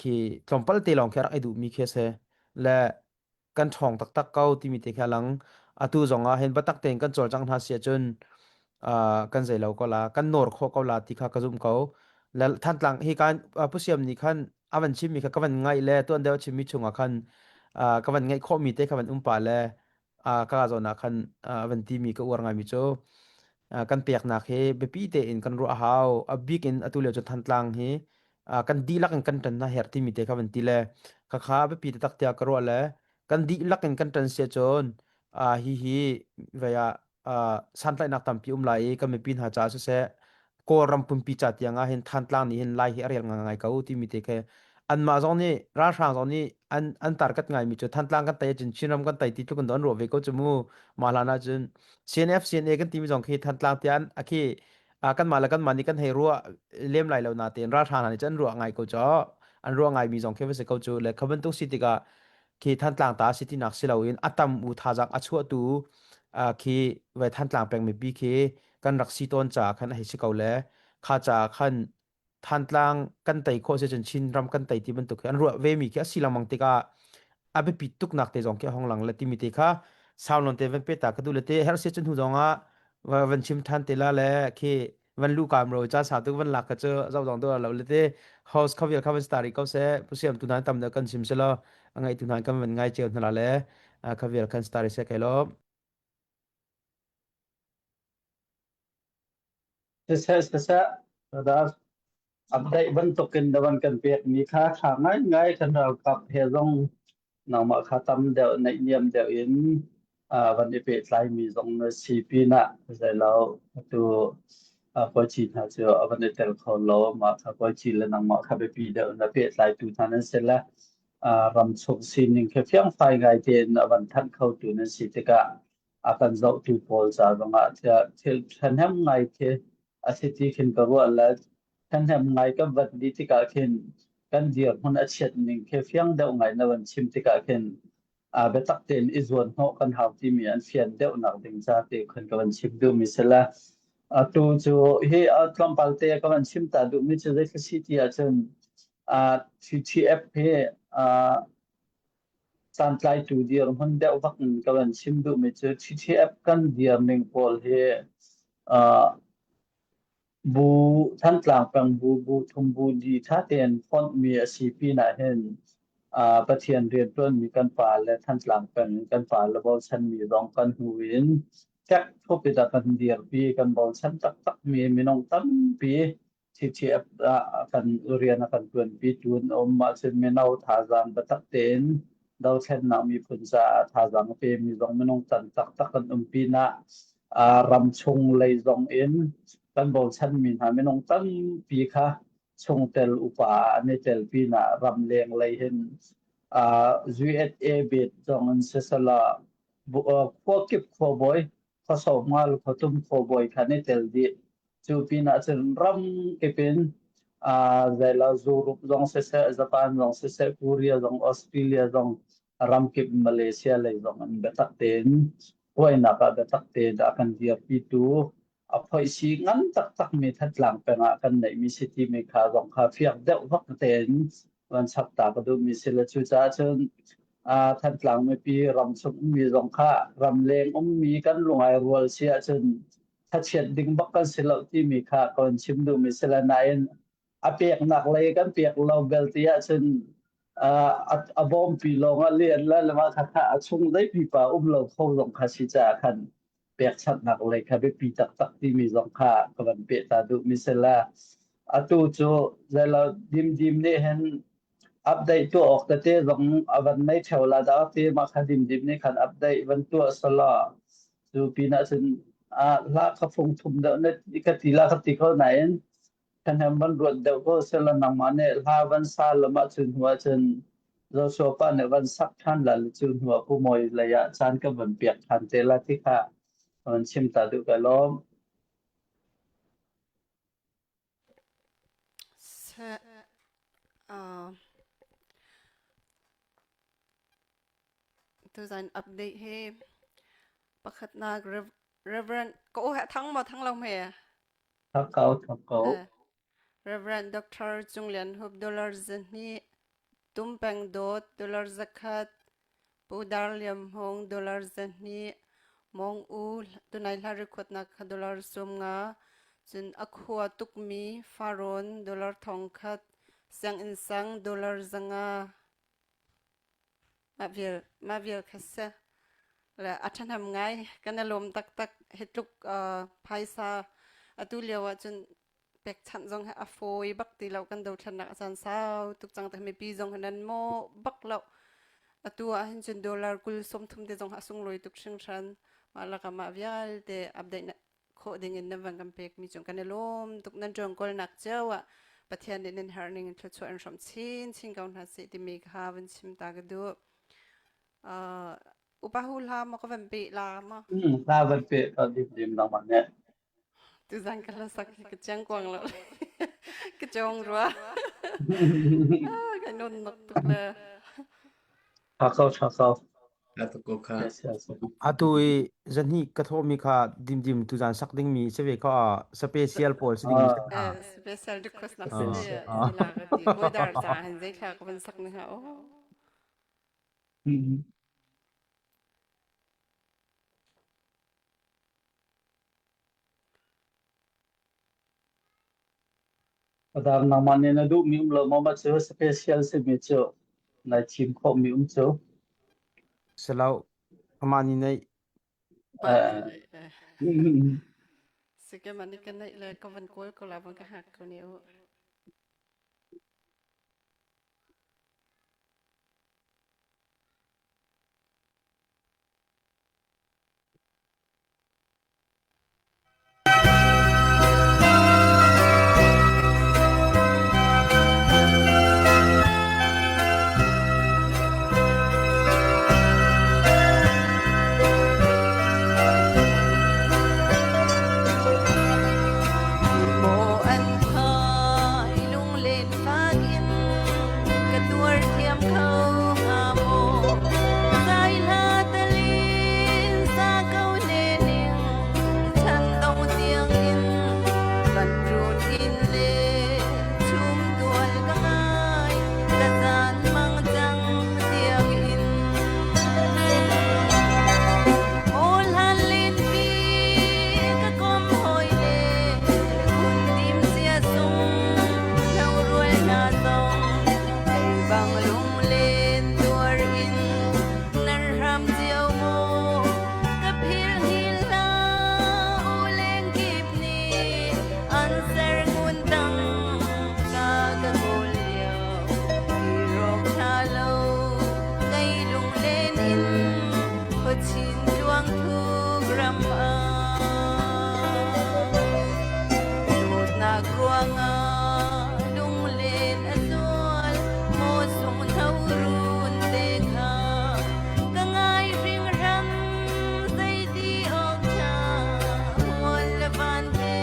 khi tlawmpal te lawng khi rak i duh mi khi se le kan ṭhawng taktak ko timi te kha lang atu zong ah hin batak tein kan cawlcang hna si ahcun kan zei lo ko la kan nawr khawh ko la ti kha ka zum ko le Thantlang hi kan Pu Siam nih khan a van chimmi kha ka van ngaih le tuan deuh a chimmi chungah khan ka van ngaih khawhmi te kha van um pa le ka zawn ah khan a van timi ka uar ngaimi cu kan peknak hi biapi tein kan ruah a hau a bik in atu lio cu Thantlang hi kan dihlak in kan ṭan na herh timi te kha van ti le khakha biapi taktak tiah ka ruah le kan dihlak in kan ṭan sia cun hi hi vei ah santlaihnak tampi um lai i kan mipi hna caah siseh Kawlram pumpi ca tiang ah hin Thantlang nih hin Lai hi a rel ngai ko timi te khi anmah zong nih ralhrang zong nih an an target ngaimi cu Thantlang kan tei ahcun Chinram kan tei ti tluk in an ruah ve ko cu mu mah hlan ahcun CNF CNA kan timi zong khi Thantlang tian a khi kanmah le kanmah nih kan hei ruah lem lai lo natein ralhrang hna nih cun an ruah ngai ko cu an ruah ngaimi zong khi va si ko cu le kha bantuk si tikah khi Thantlang ta si tinak si loin a tam u thazaang a chuahtu khi ve Thantlang peng mipi khi kan rak si tawn caah khan a hei si ko le kha caah khan Thantlang kan tei khawh si cun Chinram kan tei ti bantuk khi an ruah ve mi khi a si lengmang tikah a biapit tuknak te zong khi a hong lang le timi te kha sau lon te van pe ta ka du le te her se cun hnu zong ah van chim than te la le khi. Van lu kam ro cha sa tu van lak ka chu zo dong do lo le te host khavial kha van star ko se pu siam tu nan tam da kan sim se lo angai tu nan kan van ngai cheu hna le khavial kan star se kai lo. Siseh siseh update bantukin dawan kan pekmi kha ṭha ngaingai kan ralkap he zong nangmah kha tam deuh naihniam deuh in van i pehtlaimi zong na si pinah zeilo atu kawici hna cu a van i tel kho lo mah kha kawici le nangmah kha biapi deuh na pehtlaitu hna nan si le ramchung sining khi fiangfai ngai tein a van thanh khotu nan si tikah a kan zohtu pawl ca zongah thil ṭhahnem ngai khi a si ti khin ka ruah le ṭhahnem ngai kan vat dih tikah khin kan dirhmun a chiat ning khi fiang deuh ngai na van chim tikah khin a biatak tein i zuan hnawh kan hau timi an fian deuh nak ding ca te khin ka van chim duhmi si le atu cu hi tlawmpal te ka van chim ta duhmi cu zei si ti ahcun TTF hi Santlaitu dirhmun deuh vak in ka van chim duhmi cu TTF kan dirning pawl hi uh, bu Thantlang peng bu bu thum bu di ṭha tein fonhmi a si pinah hin uh, Pathian rianṭuanmi kan pa le Thantlang peng in kan pa le bochanmi zong kan hnu in fek thup in a kan dirpi kan bochan taktakmi minung tampi TTF ah kan rian a kan ṭuanpitu an um ahcun mino thazaang biatak tein dothlennak miphun caah thazaang a pemi zong minung tam taktak kan um pinah ram chung lei zong in kan bochanmi hna minung tampi kha chungtel upa an i tel pinah ramleng lei hin USA bet zong in sisala khua kip khuabawi khuasawmngal khuatum khuabawi kha an i tel dih. Cu pinah cun ram kip in uh, zeilo Europe zong siseh, Japan zong siseh, Korea zong, Australia zong, ramkip Malaysia lei zong in biatak tein huainak ah biatak tein a kan dirpitu a phoihsi ngan taktakmi Thantlang peng ah kan neihmi si timi kha zong kha fiang deuh vak tein van chap ta ka duhmi si le cucaah cun uh, Thantlang mipi ramchung ummi zong kha ramleng ummi kan lungai rual si ahcun thachiat ding bak kan si lo timi kha ka van chim duhmi si le nain a peknak lei kan pek lo bel ti ahcun a bawmpi lawng ah lian le lama kha kha a chung zei pipa um lo kho zong kha si caah khan pekchanhnak lei kha biapi taktak timi zong kha ka van peh ta duhmi si le atu cu zeilo dimdim nih hin update tuah awk tete zong a van nei theo la dah ti mah kha dimdim nih khan update van tuah sala cu pinah cun a hla kha fung thum deuh na ka ti la ka ti kho nain thahnem van ruat deuh ko sela nangmah nih hla van sa lam ah cun hnu ah cun Joshua pa nih van sak ṭhan la le cu hnu ah Pu Mawi lei ah caan kan van piak ṭhan te la ti kha van chim ta duh ka lawm. Seh, uh, tuzan update hi pakhatnak Reverend ka u thang maw thang lo hme? Thak ko, thak ko. Reverend Dr. Cung Lian Hup dollar zahnih, Tum Peng Dawt dollar zakhat, Pu Dar Liam Hmung dollar zahnih, Mong U tunai hla record-nak kha dollar 50, cun a khua tukmi Farawn dollar 1000, sianginn sang dollar 500. Mah vial mah vial kha si. Le a ṭhahnem ngai. Kan i lawm taktak. Hi tluk uh, phaisa atu lio ahcun pekchanh zong hi a fawi bak ti lo kan dothlennak a caan sau tuk cang te mipi zong hi nan maw bak lo. Atu ah hin cun dollar 20 30 te zong a sunglawi tuk hringhran. Mah lakah mah vialte update khawh ding in nan van kan pekmi cung kan i lawm tuk nan ṭuan cio ah Pathian nih nan herh ning in thluachuah in hrawm chin chin ko hna seh timi kha van chim ta ka duh. Uh, upa hu hla maw ka van pe la ma? Hla van pe ka dim dim nangmah nih. Tuzan ka hla sak ka chiang kuang lo. Ka chong rua. Ka non nok tuk le. Tha ko, tha ko. Atu i zahnih ka thawhmi kha dimdim tuzan sak dingmi si ve kha special pawl si dingmi si hna. Special request nak si ila ka ti boidar ca han zei thla ka van sak ni ha o. Adang nangmah nih na duhmi um lo maw mah cu special simi cu nai thim khawhmi um cu. Silo amah nih neih. Mah nih neih. Sike mah nih ka neih le ka van kawl ko la van ka hak ko ne u. Maw an thai lunglen fak in ka tuar thiam kho hnga maw? Zai hla talin sa ko ne ning chan dong tiang in kan run in le chum tual ka ngai ka zan mang cang tiang in Maw hlan len pi ka kom hoi le kun tim sia sung no rual na tong ei bang lunglen tuar in nan hram cio maw ka phil hil hla u leng kip nih an ser ngun tang ka ka kawl lio i rawk tha lo kei lunglen in khuachin tluang thuk ram ah dawtnak ruangah lunglen a zual maw sung tho run te kha ka ngai hringhran zeiti awk ṭha mual le van he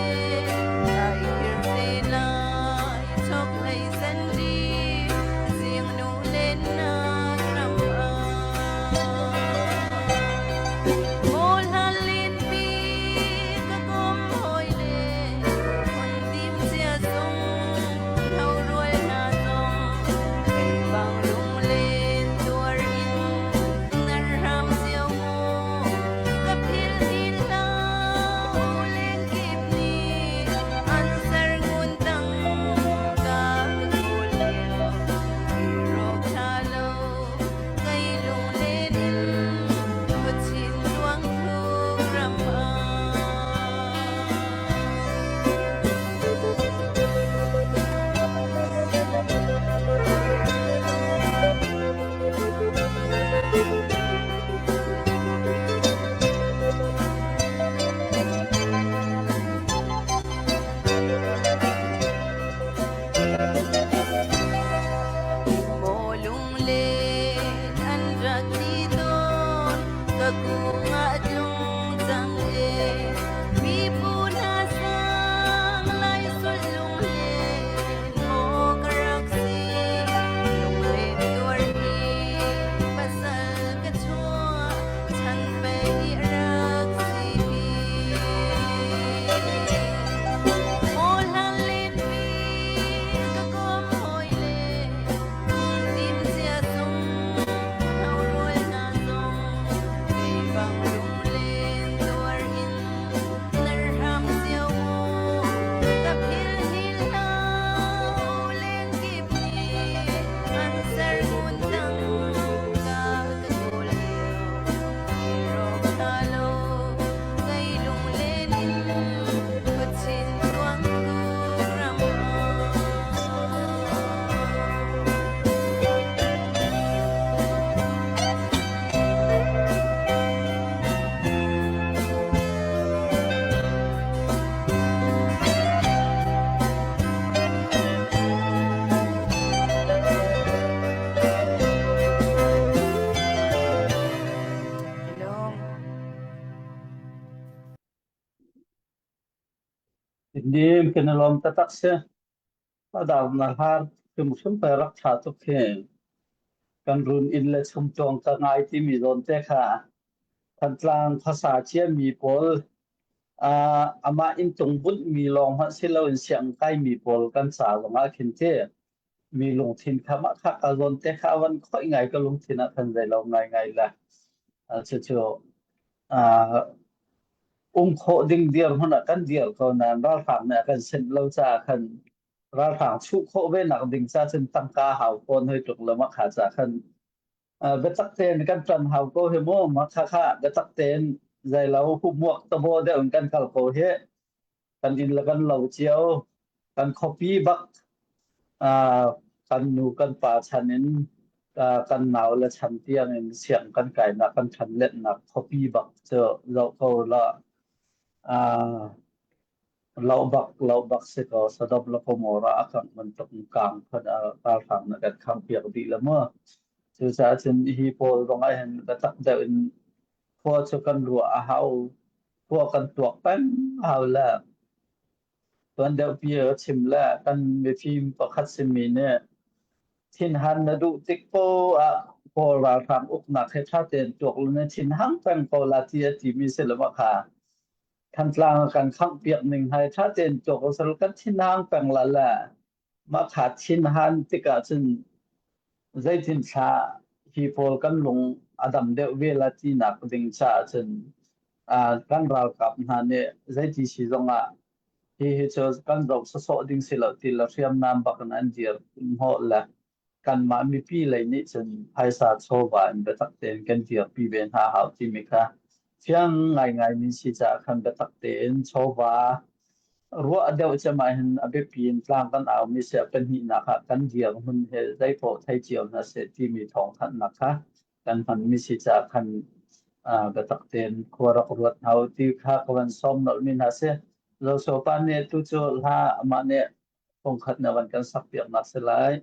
kai khir te lai chok hlei sen ri zingnu lennak ram ah Maw hlan pi ka kom hoi le hun tim cia sung tho rual hna zong kei bang lunglen tuar in nan hram cio mu ka phil hin lo lengkip nih an ser ngun tang ka ka kawl lio i rawk tha lo kei lunglen in khuachin luang thuk ram ah. Maw lunglen an rak ti tawn ka kung ah tlung cang e mibu hna sang lai sul lunglen maw ka rak si lunglen tuar hi pasal ka chuah chan pei rak si hi Maw hlan len pi ka kom hoi le tim cia sung tho rual hna zong kei bang lunglen tuar in nar hram cio mu ka phil hil lo len kip nih an ser ngun tang ka ka kawl lio i rawk tha lo kei lunglen in khuachin tuang tu ram ah. Hello. Nim kan i lawm taktak si. A dang na har hrimhrim pe rak ṭha tuk hi. Kan run inn le chumtuang ka ngai timi zawn te kha Thantlang khuasa ciami pawl uh, amah inntung bunhmi lawng hmanh si loin sianginn kaimi pawl kan ca zongah khin ti mi lungthin kha mah kha ka zawn te kha a van khoih ngai ka lungthin ah khan zei lo ngai ngai le uh, cucu uh, um khawh ding dirhmun ah kan dir ko nain ralhrang nih a kan senh lo caah khan. Ralhrang chuh khawh ve nak ding ca cun tangka hau fawn hoi tluk lo ma kha ca khan biatak tein kan ṭan hau ko hi mu ma kha kha biatak tein zeilo humuak tabo deuh in kan kal ko hi kan inn le kan lo cio kan khuapi bak kan nu kan pa chan in kan nau le chan tiang in siang kan kainak kan ṭhan letnak khuapi bak cu zoh ko la Lo bak lo bak si kaw Sodom le Gomorrah a kangh bantuk in kang phun ah ralhrang nih kan khanghpiak dih le mu. Cucaah cun hi pawl zong ah hin biatak deuh in khua cu kan ruah a hau. Khua kan tuak peng a hau le tuan deuh pi ka chim le kan mifim pakhat simi nih thinhan na duh tik poah ah Kawl ralhrang uknak he ṭha tein tuak lu na thinhang peng ko la ti a timi si le ma kha. Thantlang a kan khanghpiak ning hai ṭha tein tuak usal kan thinhang peng la le mah kha thinhan tikah cun zeitin thla hi pawl kan lung a dam deuh ve la tinak ding caah cun kan ralkap hna nih zeiti si zongah hi hi cu kan zoh sawsawh ding si lo ti le hriamnam bak in an dir hnawh le kanmah mipi lei nih cun phaisa chawva in biatak tein kan dirpi ve hna hau timi kha fiang ngaingai mi si caah khan biatak tein chawva ruah deuh cem ah hin a biapi in tlang kan au mi si a pahnihnak ah kan dirhmun he zeipaoh thei cio hna seh timi thawngthanhnak kha kan hman mi si caah khan biatak tein khua rak ruat hna u ti kha ka van sawm nolh mi hna si. Zosopa nih tu cu hla amah nih Fungkhat na van kan sakpiaknak si lai.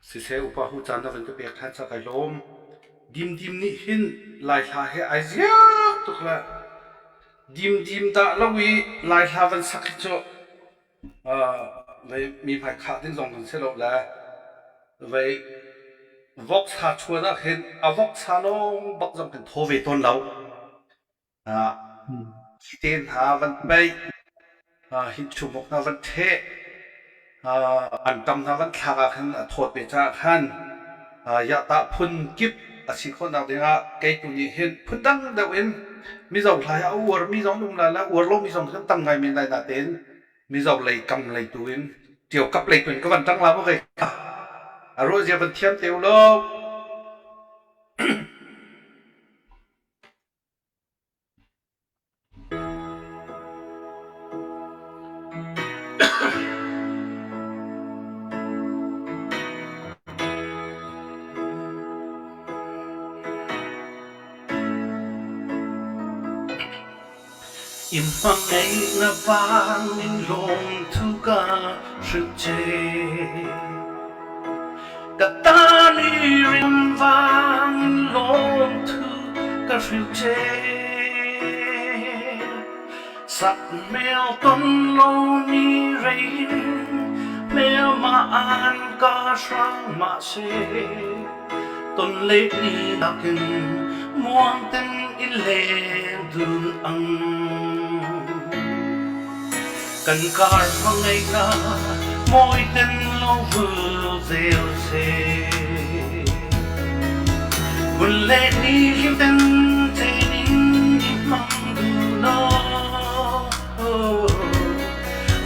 Siseh upa hu caan na van ka pek ṭhan ca kai lawm. Dimdim nih hin Lai hla he ai ziak tuk le dimdim dah lo i Lai hla van sak hi cu vei mi hmai khah ding zong kan si lo le vei voksa chuan ah khin a voksa lawng bak zong kan thaw ve tawn lo. Hi te hna van peih, hi chumuk hna van ṭheh, anṭam hna van thlak ah khan a thawt ve caah khan yahtah phun kip a si khawhnak dingah kei tu nih hin phundang deuh in Mizo hla hi a uarmi zong an um lai le uar lomi zong kan tam ngai men lai natein Mizo lei kam lei tu in ṭio kap lei tu in ka van ṭang la maw kei a ruah zia van thiam te u law. In hmangaih na vang in lawmthu ka hrilh che. Ka tan i rimvang in lawmthu ka hrilh che. Sakhmel ton lo ni rei in hmelma an ka hrang mahse ton le ni nakin muang ten i leng dun ang. Kan kar hmangaihnak mawi ten lo vul zel se. Hun le ni hlim ten chen in i hmang duh law.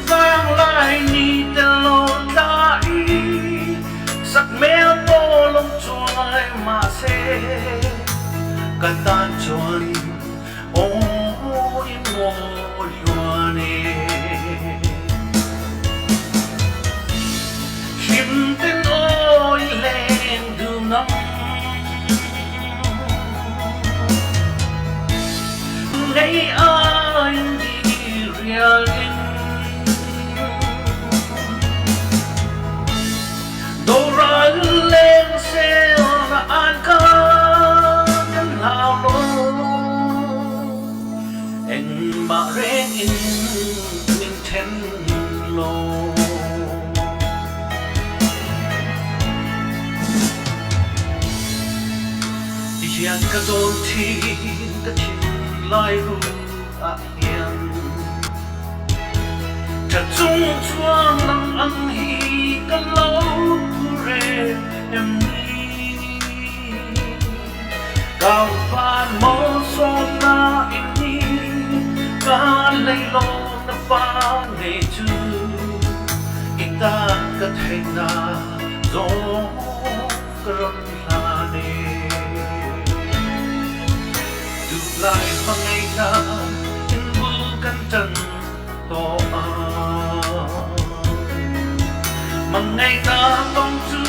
Vanglai ni tel lo tla i sakmel pawlawng cuai mahse ka tan chuan aw i maw hluan e. Hlim ten aw i leng duh nang Ngei ai di rial in Doral leng sel na an ka kan hlau lo Engmah reng in min then lo Tihian ka dawn thin ka thin lai ru ah hian Ṭhat cung chuang nang ang hi ka lo re em ni. Leilawm na pa ne cu itan ka theih na zawng ka ram hlan e. Duhlai hmangaihnak in bul kan ṭan tawh Mangaihnak kong cu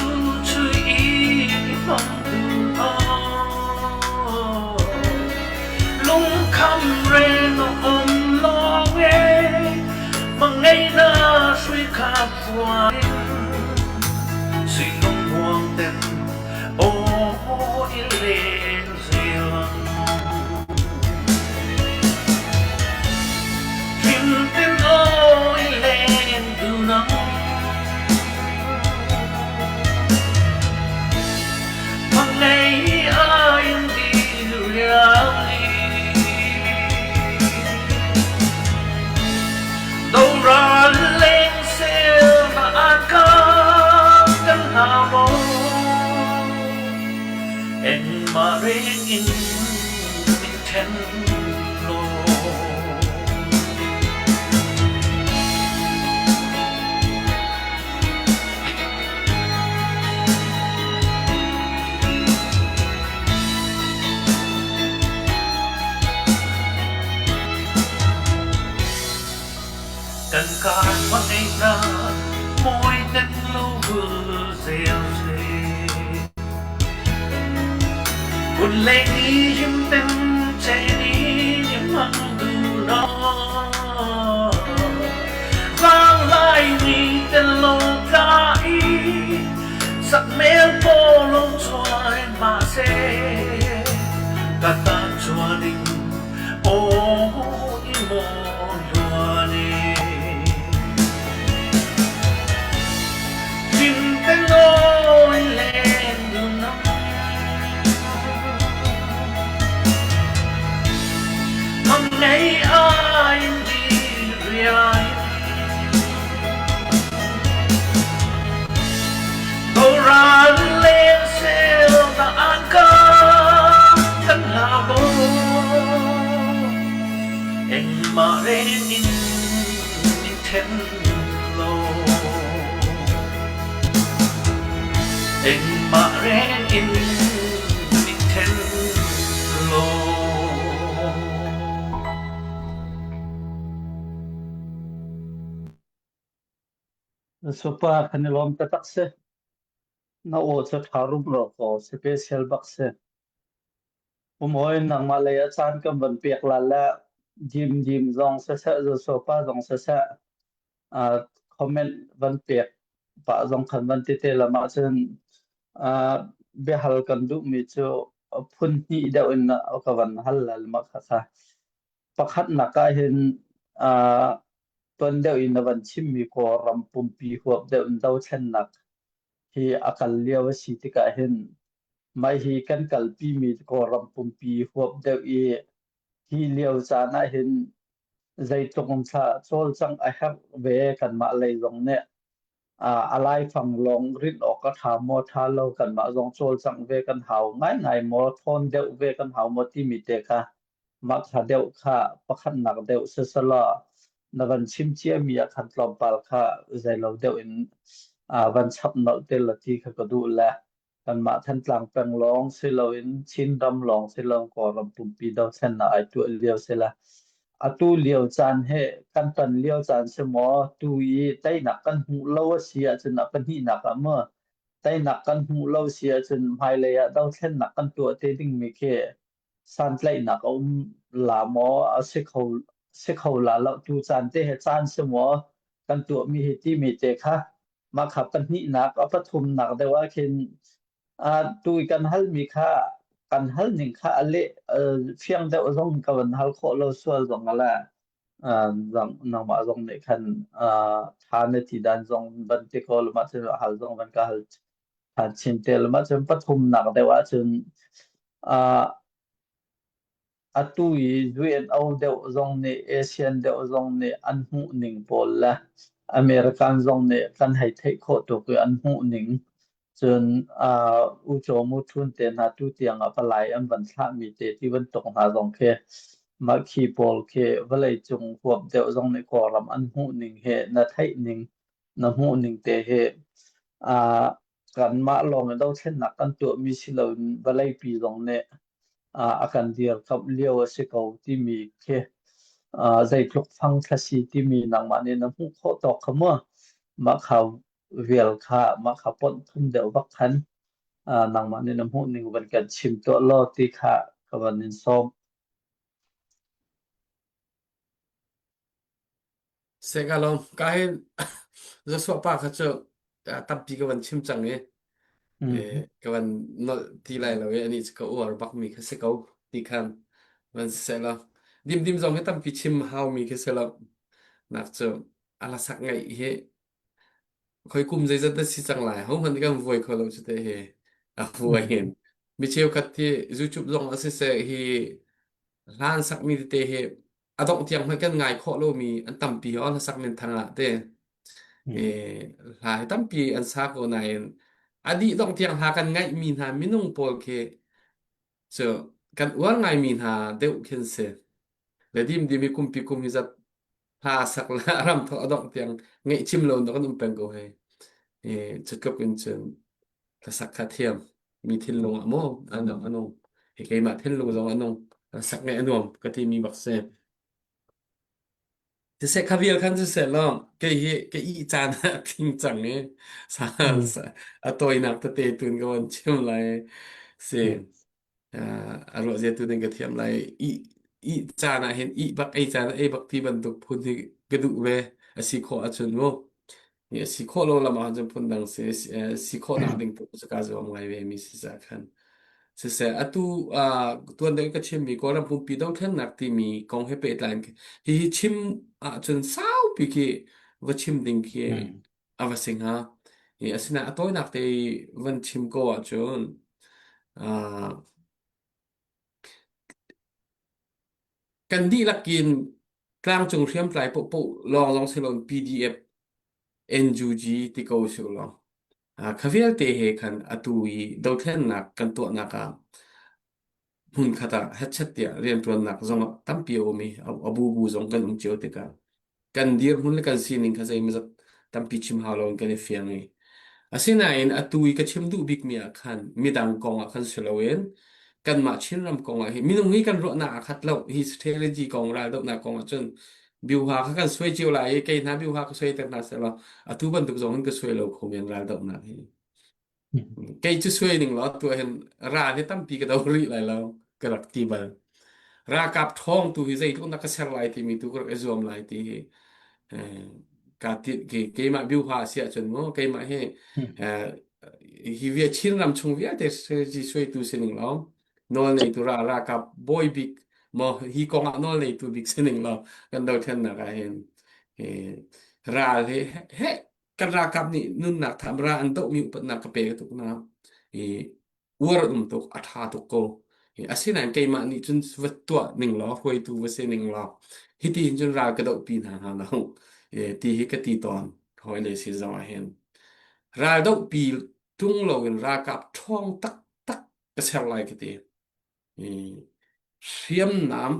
chui i hmang tu Lungkham ren a um lawng e Mangaihnak sui kha phuan in Sui lungmuang ten aw i len zelang Hlim ten aw i len dunang Mangei ai in di riali Doral leng sel na an ka kan hau lo En ma reng in min then lo. Kan kar hmangaihnak mawi ten lo vul zel se. Hun le ni him ten che ni ni mang du no. Vang lai ni ten lo tla i sak mel po lo chuai ma se. Ka ta chuaning o i mo luani. Hlim te nawi len dunam Hmangei ai in di riai Doral leng sel na an ka kan hlau Engmah reng in min then lo Engmah reng in min then lo. Supa kan i lawm taktak si. Na aw cu ṭha rumro ko, special bak si. Umawi nangmah lei ah caan kan van pek la le dim dim zong siseh, sofa zong siseh, uh, comment van pek pah zong khan van ti te lam ahcun uh, biahal kan duhmi cu phun hnih deuh in ka van hal lal ma kha kha. Pakhatnak ah hin uh, tuan deuh in na van chimmi Kawlram pumpi huap deuh in dothlennak hi a kal lio a si tikah hin mah hi kan kalpimi Kawlram pumpi huap deuh i hi lio caan ah hin zeitluk in thla cawlcangh a herh ve kanmah lei zong nih a laifang lawng rinh awk a ṭha maw ṭha lo kanmah zong cawlcangh ve kan hau ngaingai maw ṭhawn deuh ve kan hau maw timi te kha mah kha deuh kha pakhatnak deuh siselaw na van chim ciami ah khan tlawmpal kha zeilo deuh in van chap nolh te la ti kha ka duh le kanmah Thantlang peng lawng si loin Chinram lawng si loin Kawlram pumpi dothlennak ai tuah lio si la atu lio caan he kan ton lio caan si maw tu i teinak kan hmuh lo a si ahcun a pahnihnak ah maw teinak kan hmuh lo si ahcun hmailei ah dothlennak kan tuah te dingmi khi santlaihnak a um la maw a si kho si kho la lo tu caan te he caan si maw kan tuahmi hi timi te kha mah kha pahnihnak a pathumnak deuh ah khin tu i kan halmi kha kan hal ning kha a leh fiang deuh zong ka van hal khawh lo sual zong ala nangmah zong nih khan tha na ti dan zong van ti ko mah cun hal zong van ka hal than chin te mah cun pathumnak deuh ah cun Atu i UNO deuh zong nih ASEAN deuh zong nih an hmuhning pawl le American zong nih kan hei theih khawh tuk i an hmuhning cun uh, ucaw muṭhun te hna tu tiang ah palai an van thlahmi te ti bantuk hna zong khi. Mah khi pawl khi vawleicung huap deuh zong nih Kawlram an hmuh ning hi na theih ning, na hmuh ning te hi uh, kanmah lawng in dothlennak kan tuahmi si loin vawleipi zong nih uh, a kan dirkamh lio a si ko timi khi uh, zeitluk fang thla si timi nangmah nih na hmuh khawh tawk kha mu. Mah kha vial kha mah kha ponh thum deuh vak khan uh, nangmah nih na hmuh ning van kan chim tuah law ti kha ka van in sawm. Sekalom ka hin Joshua pa kha cu tampi ka van chim cang i Mm. ka van nolh ti lai lo i ani cu ka uar bak mi kha si ko ti khan van si lo dim dim zong hi tampi chim hau mi khi si lo nak cu ala sak ngaih hi Khoi kum zeizat dah si cang lai ho hmanh kan vuai kho lo cu te hi a vuai Mm. hin mi cheukhat hi YouTube zong a siseh hi hlan sakmi tete hi a dongh tiang hmanh kan ngai khawh lomi an tampi ho hla sak min thang ah te Mm. eh hla hi tampi an sa ko nain a dih dongh tiang hla kan ngaihmi hna minung pawl khi cu kan uar ngaimi hna deuh khin si le dim dim hi kumpi kum hi zat hla sak le ram thawh a dongh tiang ngeih cim lo in kan um peng ko hei. E, cutluk in cun hlasak kha thiam mi thinlung ah maw an a nung hi keimah thinlung zong a nung hlasak ngeih a nuam ka ti mi bak si. Siseh kha vial khan siseh law kei hi ka ih caan ah a tling cang i sa, Mm. sa, a tawinak tete tun ka van chim lai si. Mm. A ruah zia tu ning ka thiam lai. Ih ih caan ah hin ih bak ei caan ah ei bak ti bantuk phun hi ka duh ve. A si khawh ahcun mu. Ni a si khawh lo lam ahcun phun dang si si khawh nak ding tu cu ka zuam ngai ve mi si ca khan. Siseh atu uh, tuan deuh ka chimmi Kawlram pumpi dothlennak timi kong he pehtlai in hihi chim ahcun saupi khi va chim ding khi Mm. a va si hnga. I asinain a tawinak te i van chim ko ahcun uh, kan dihlak in tlangcung hriamtlai paohpaoh lawng zong si loin PDF, NUG ti ko si law kha vialte he khan atu i dothlennak kan tuahnak ah hmunkhat ah hetchet tiah rianṭuannak zong ah tampi a um i a bubu zong kan um cio tikah kan dirhmun le kan sining kha zeimawzat tampi chim hau loin kan i fiang i asinain atu i ka chim duh bikmi ah khan midang kong ah khan si loin kanmah Chinram kong ah hi minung hi kan ruahnak aa khat lo hi strategy kong raldohnak kong ah cun biuha kha kan suai cio lai i kei hna biuha ka suaiter hna seh law atu bantuk zong in ka suai lo kho men raldohnak hi Mm. Kei cu suai ning law tu hin ral hi tampi ka do rih lai lo ka rak ti bal. Ralkap ṭhawng tu hi zeitluk na ka ser lai timi tu ka rak i zuam lai ti hi eh, ka ti ke keimah biuha a si ahcun mu keimah hi Mm. eh, hi via Chin ram chung vialte strategy suaitu sining law nawl neitu ra ralkap bawi bik maw hi kong ah nawl neitu bik sining law kan dothlennak ah hin eh, ral hi he kan ralkap nih nunnak tham ra an dohmi upatnak ka pe tuk na i uar an um tuk a ṭha tuk ko asinain keimah nih cun va tuah ning law hruaitu va si ning law hiti hin cun ral ka dohpi hna hnga lo ti hi ka ti tawn hawi le si zong ah hin ral dohpi tung loin ralkap ṭhawng taktak ka ser lai ka ti hriamnam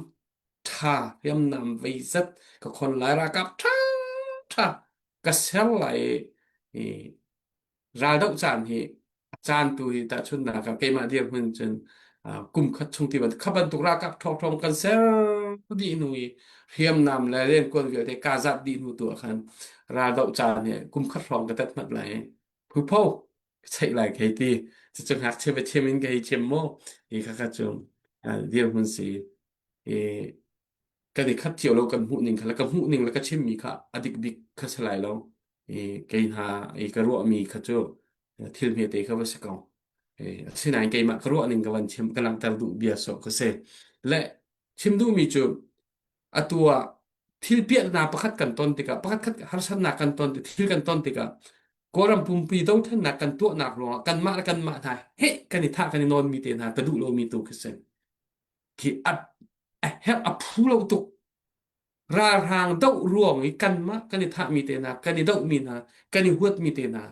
ṭha hriamnam veizat ka khon lai ralkap ṭha ṭha ka ser lai i raldoh caan hi a caan tu hi tahchunhnak ah keimah dirhmun cun kum khat chung ti bantuk kha bantuk ralkap ṭhawngṭhawng kan ser dih hnu i hriamnam le riankuan vialte kaa zat dih hnu tu ah khan raldoh caan hi kum khat hrawng ka tet hmat lai phupho cheih lai ka hei ti cucu ngakchia va chim in ka hei chim mu hi kha kha cu dirhmun si i kan i khat cio lo kan hmuh ning kha le ka hmuh ning le ka chimmi kha a dik bik kha si lai lo i kei hna i ka ruahmi kha cu thil hmete kha va si ko asinain keimah ka ruah ning ka van chim ka langhter duh bia sawh ka si le chim duhmi cu atu ah thil piahnak pakhat kan ton tikah pakhat khat harsatnak kan ton thil kan ton tikah Kawlram pumpi dothlennak kan tuahnak ruangah kanmah le kanmah hna heh kan i thah kan i nawnmi te hna ka duh lomi tu khi si. Khi a, a herh a phu lo tuk. Ralhrang doh ruang i kanmah kan i thahmi te hna, kan i dohmi hna, kan i huatmi te hna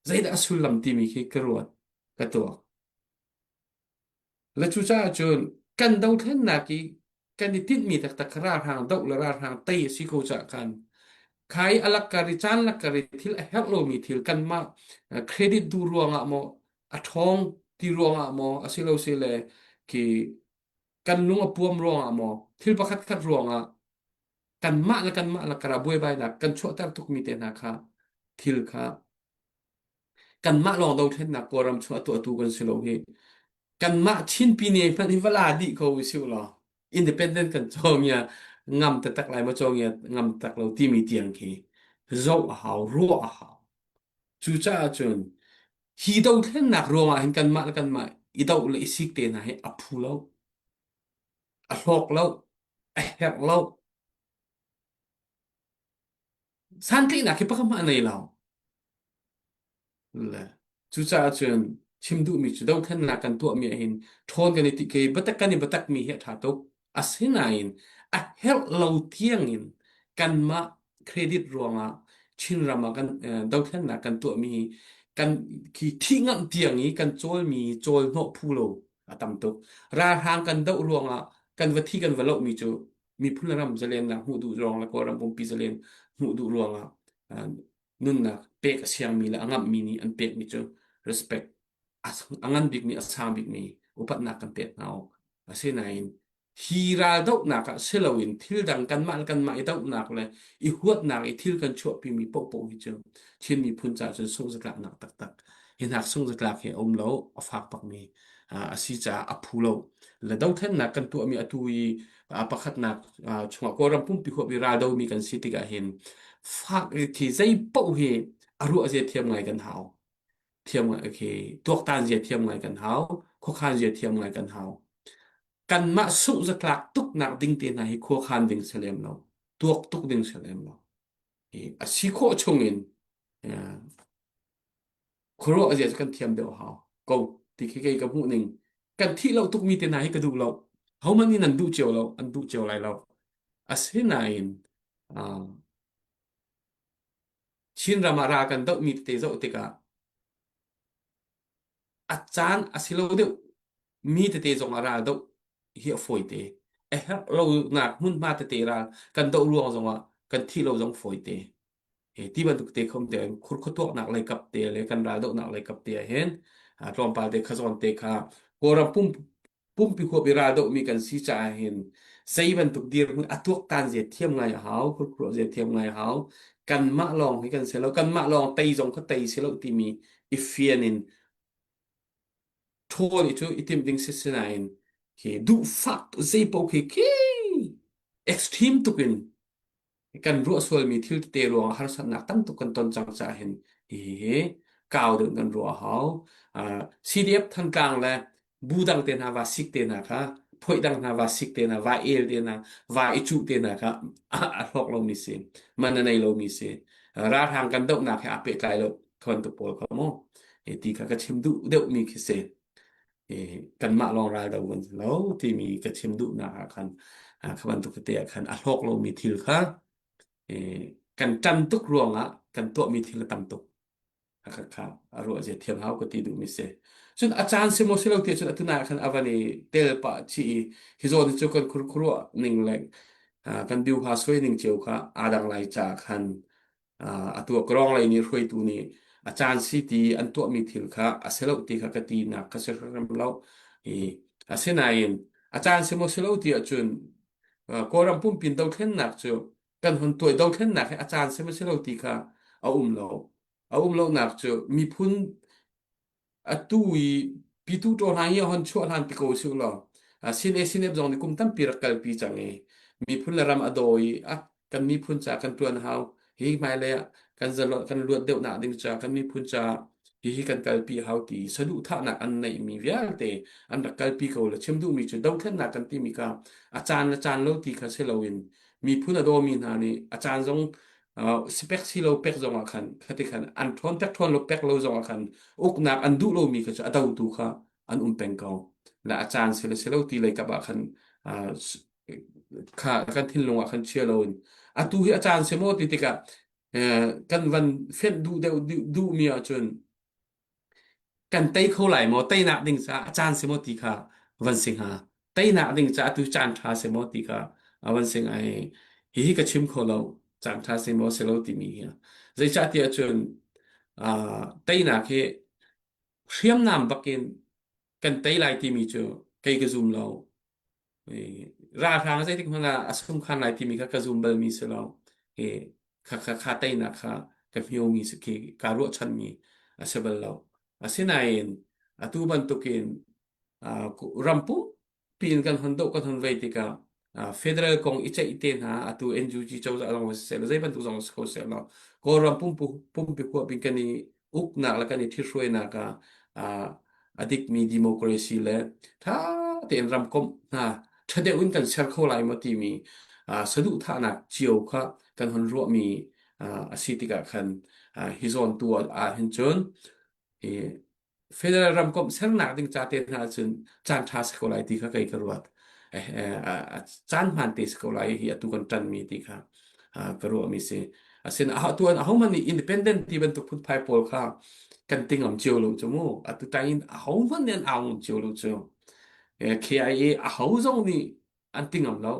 zeidah a sullam timi khi ka ruat, ka tuak. Le cucaah cun kan dothlennak i. Kan i tinhmi taktak kha ralhrang doh le ralhrang tei a si ko caah khan khai a lakkar i caan lakkar i thil a herh lomi thil kanmah credit duh ruangah maw a ṭhawng ti ruangah maw asilo sile khi kan lung a puam ruangah maw thil pakhat khat ruangah kanmah le kanmah lakar ah buaibainak kan chuahter tukmi te hna kha thil kha kanmah lawng dothlennak Kawlram chung a tuahtu kan si lo hi kanmah Chin pine hmanh hi vala dih ko usih law independent kan cawngia ngam taktak lai maw cawngia ngam tak lo timi tiang khi zoh a hau ruah a hau cucaah cun hi dothlennak ruangah hin kanmah le kanmah i doh le i sik te hna hi a phu lo a hlawk lo a herh lo santlaihnak hi pakhat hmanh a nei lo Le cucaah cun chim duhmi cu dothlennak kan tuahmi ahhin ṭhawn kan i ti kei biatak kan i biatakmi hi a ṭha tuk. Asinain a herh lo tiangin kanmah credit ruangah Chinram ah kan dothlennak kan tuahmi hi kan khi thih ngamh tiang i kan cawlmi cawl hnawh phu lo a tam tuk. Ralhrang kan doh ruangah kan va thi kan va lohmi cu miphun le ram zalennak hmuh duh ruang le Kawlram pumpi zalen hmuh duh ruangah nunnak pek a siangmi le a ngamhmi nih an pekmi cu respect a ngan bikmi a sang bikmi upatnak kan pek hna awk asinain hi raldohnak ah si loin thil dang kanmah le kanmah i dohnak le i huatnak i thil kan chuahpimi paohpaoh hi cu Chin miphun caah cun sungzatlaknak taktak hi hnak sungzatlak hi a um lo a fak bakmi a si caah a phu lo le dothlennak kan tuahmi atu i pakhatnak chungah Kawlram pumpi huap i raldomi kan si tikah hin fak khi zei paoh hi a ruah zia thiam ngai kan hau thiam ngai khi tuaktan zia thiam ngai kan hau khuakhan zia thiam ngai kan hau kanmah sungh zatlak tuknak ding te hna hi khuakhan ding si lem lo tuak tuk ding si lem lo a si khawh chungin khuaruah zia cu kan thiam deuh hau ko ti khi kei ka hmuh ning kan thih lo tukmi te hna hi ka duh lo hohmanh nih nan duh cio lo an duh cio lai lo asinain uh, Chinram ah ral kan dohmi tete zoh tikah a caan a si lo deuh mi tete zong ah ral doh hi a fawi te a herh lonak hmunhma tete ral kan doh ruang zongah kan thih lo zong fawi te ti bantuk te khom te khurkhuatuaknak lei kap te le kan raldohnak lei kap te ah hin tlawmpal te kha zawn te kha Kawlram pum pumpi huap i raldohmi kan si caah hin zei bantuk dirhmun a tuaktan zia thiam ngai a hau khurkhuruah zia thiam ngai a hau kanmah lawng hi kan si lo kanmah lawng tei zong kha tei si lo timi i fian in ṭhawn i cu i timh ding si sinain khi duhfak zei paoh khi khi extreme tukin kan ruah sualmi thil tete ruangah harsatnak tam tuk kan ton cang caah hin hihi kau deuh kan ruah a hau. CDF Thantlang le bu dang te hna va sik te hna kha phoih dang hna va sik te hna va el te hna va i cuh te hna kha a hlawk lomi si man a nei lomi si ralhrang kan dohnak he aa pehtlai lo thon tu pawl kha mu ti kha ka chim duh deuhmi khi si kanmah lawng ral do kan si lo timi ka chim duhnak ah khan kha bantuk tete ah khan a hlawk lomi thil kha kan ṭan tuk ruangah kan tuahmi thil a tam tuk kha kha a ruah zia thiam hau ka ti duhmi si cun a caan si maw si lo ti cun atu nai khan a van i tel pah chih i hi zawn cu kan khurkhuruah ning le kan biuha suai ning cio kha aa dang lai caah khan atu ah Kawrong lei nih hruaitu nih a caan si ti an tuahmi thil kha a si lo ti kha ka tinak kha si hrim lo. I asinain a caan si maw si lo ti ahcun Kawlram pumpin dothlennak cu kan hun tuai dothlennak hi a caan si maw si lo ti kha a um lo. A um lonak cu miphun atu i pitu ṭaw hna hi a hon chuah hlan ti ko usih law sin e sin ep zong nih kum tampi rak kalpi cang i miphun le ram a daw i ah kan miphun ca kan ṭuan hau hi hmailei ah kan zalon kan luat deuh nak ding ca kan miphun ca hihi kan kalpi hau ti saduhthahnak an neihmi vialte an rak kalpi ko le chim duhmi cu dothlennak kan timi kha a caan le caan lo ti kha si loin miphun a dawmi hna nih a caan zong spek si lo pek zong ah khan khati khan an ṭhawn pek ṭhawn lo pek lo zong ah khan uknak an duh lomi kha cu a dotu kha an um peng ko la a caan si le si lo ti lei kap ah khan kha kan thinlung ah khan chia lo in atu hi a caan si maw ti tikah kan van fenh duh deuh duhmi ahcun kan tei kho lai maw teinak ding caah a caan si maw ti kha van si hnga. Teinak ding caah tu caan ṭha si maw ti kha a van si ngai. Hihi ka chim kho lo. Caan ṭha si maw si lo timi hi. Zeicahtiah cun uh, teinak hi hriamnam bakin kan tei lai timi cu kei ka zum lo. Ralhrang zeitik hmanh ah a sungkhan lai timi kha ka zum balmi si lo. I kha kha kha teinak kha ka hmiomi si khi kaa ruahchanmi a si bal lo. Asinain atu bantukin ram pumpi in kan hon doh kan hon vei tikah federal kong i ceih te hna atu NUG cozah zong siseh law zei bantuk zong si kho seh law Kawlram pumpu pumpi huap in kan i uknak le kan i ṭhithruainak ah a dikmi democracy le ṭha tein ramkomh hna ṭha deuh in kan ser kho lai maw timi saduhthahnak cio kha kan hon ruahmi a si tikah khan hi zawn tu ah hin cun federal ramkomh sernak ding ca te hna ahcun caan ṭha si ko lai ti kha kei ka ruat. Caan hmaan te si ko lai hi atu kan ṭanmi ti kha ka ruahmi si. Asin atu an ahohmanh nih independent ti bantuk phunphai pawl kha kan ti ngam cio lo cu mu. Atu tain in ahohmanh nih an au ngam cio lo cu. KIA aho zong nih an ti ngam lo.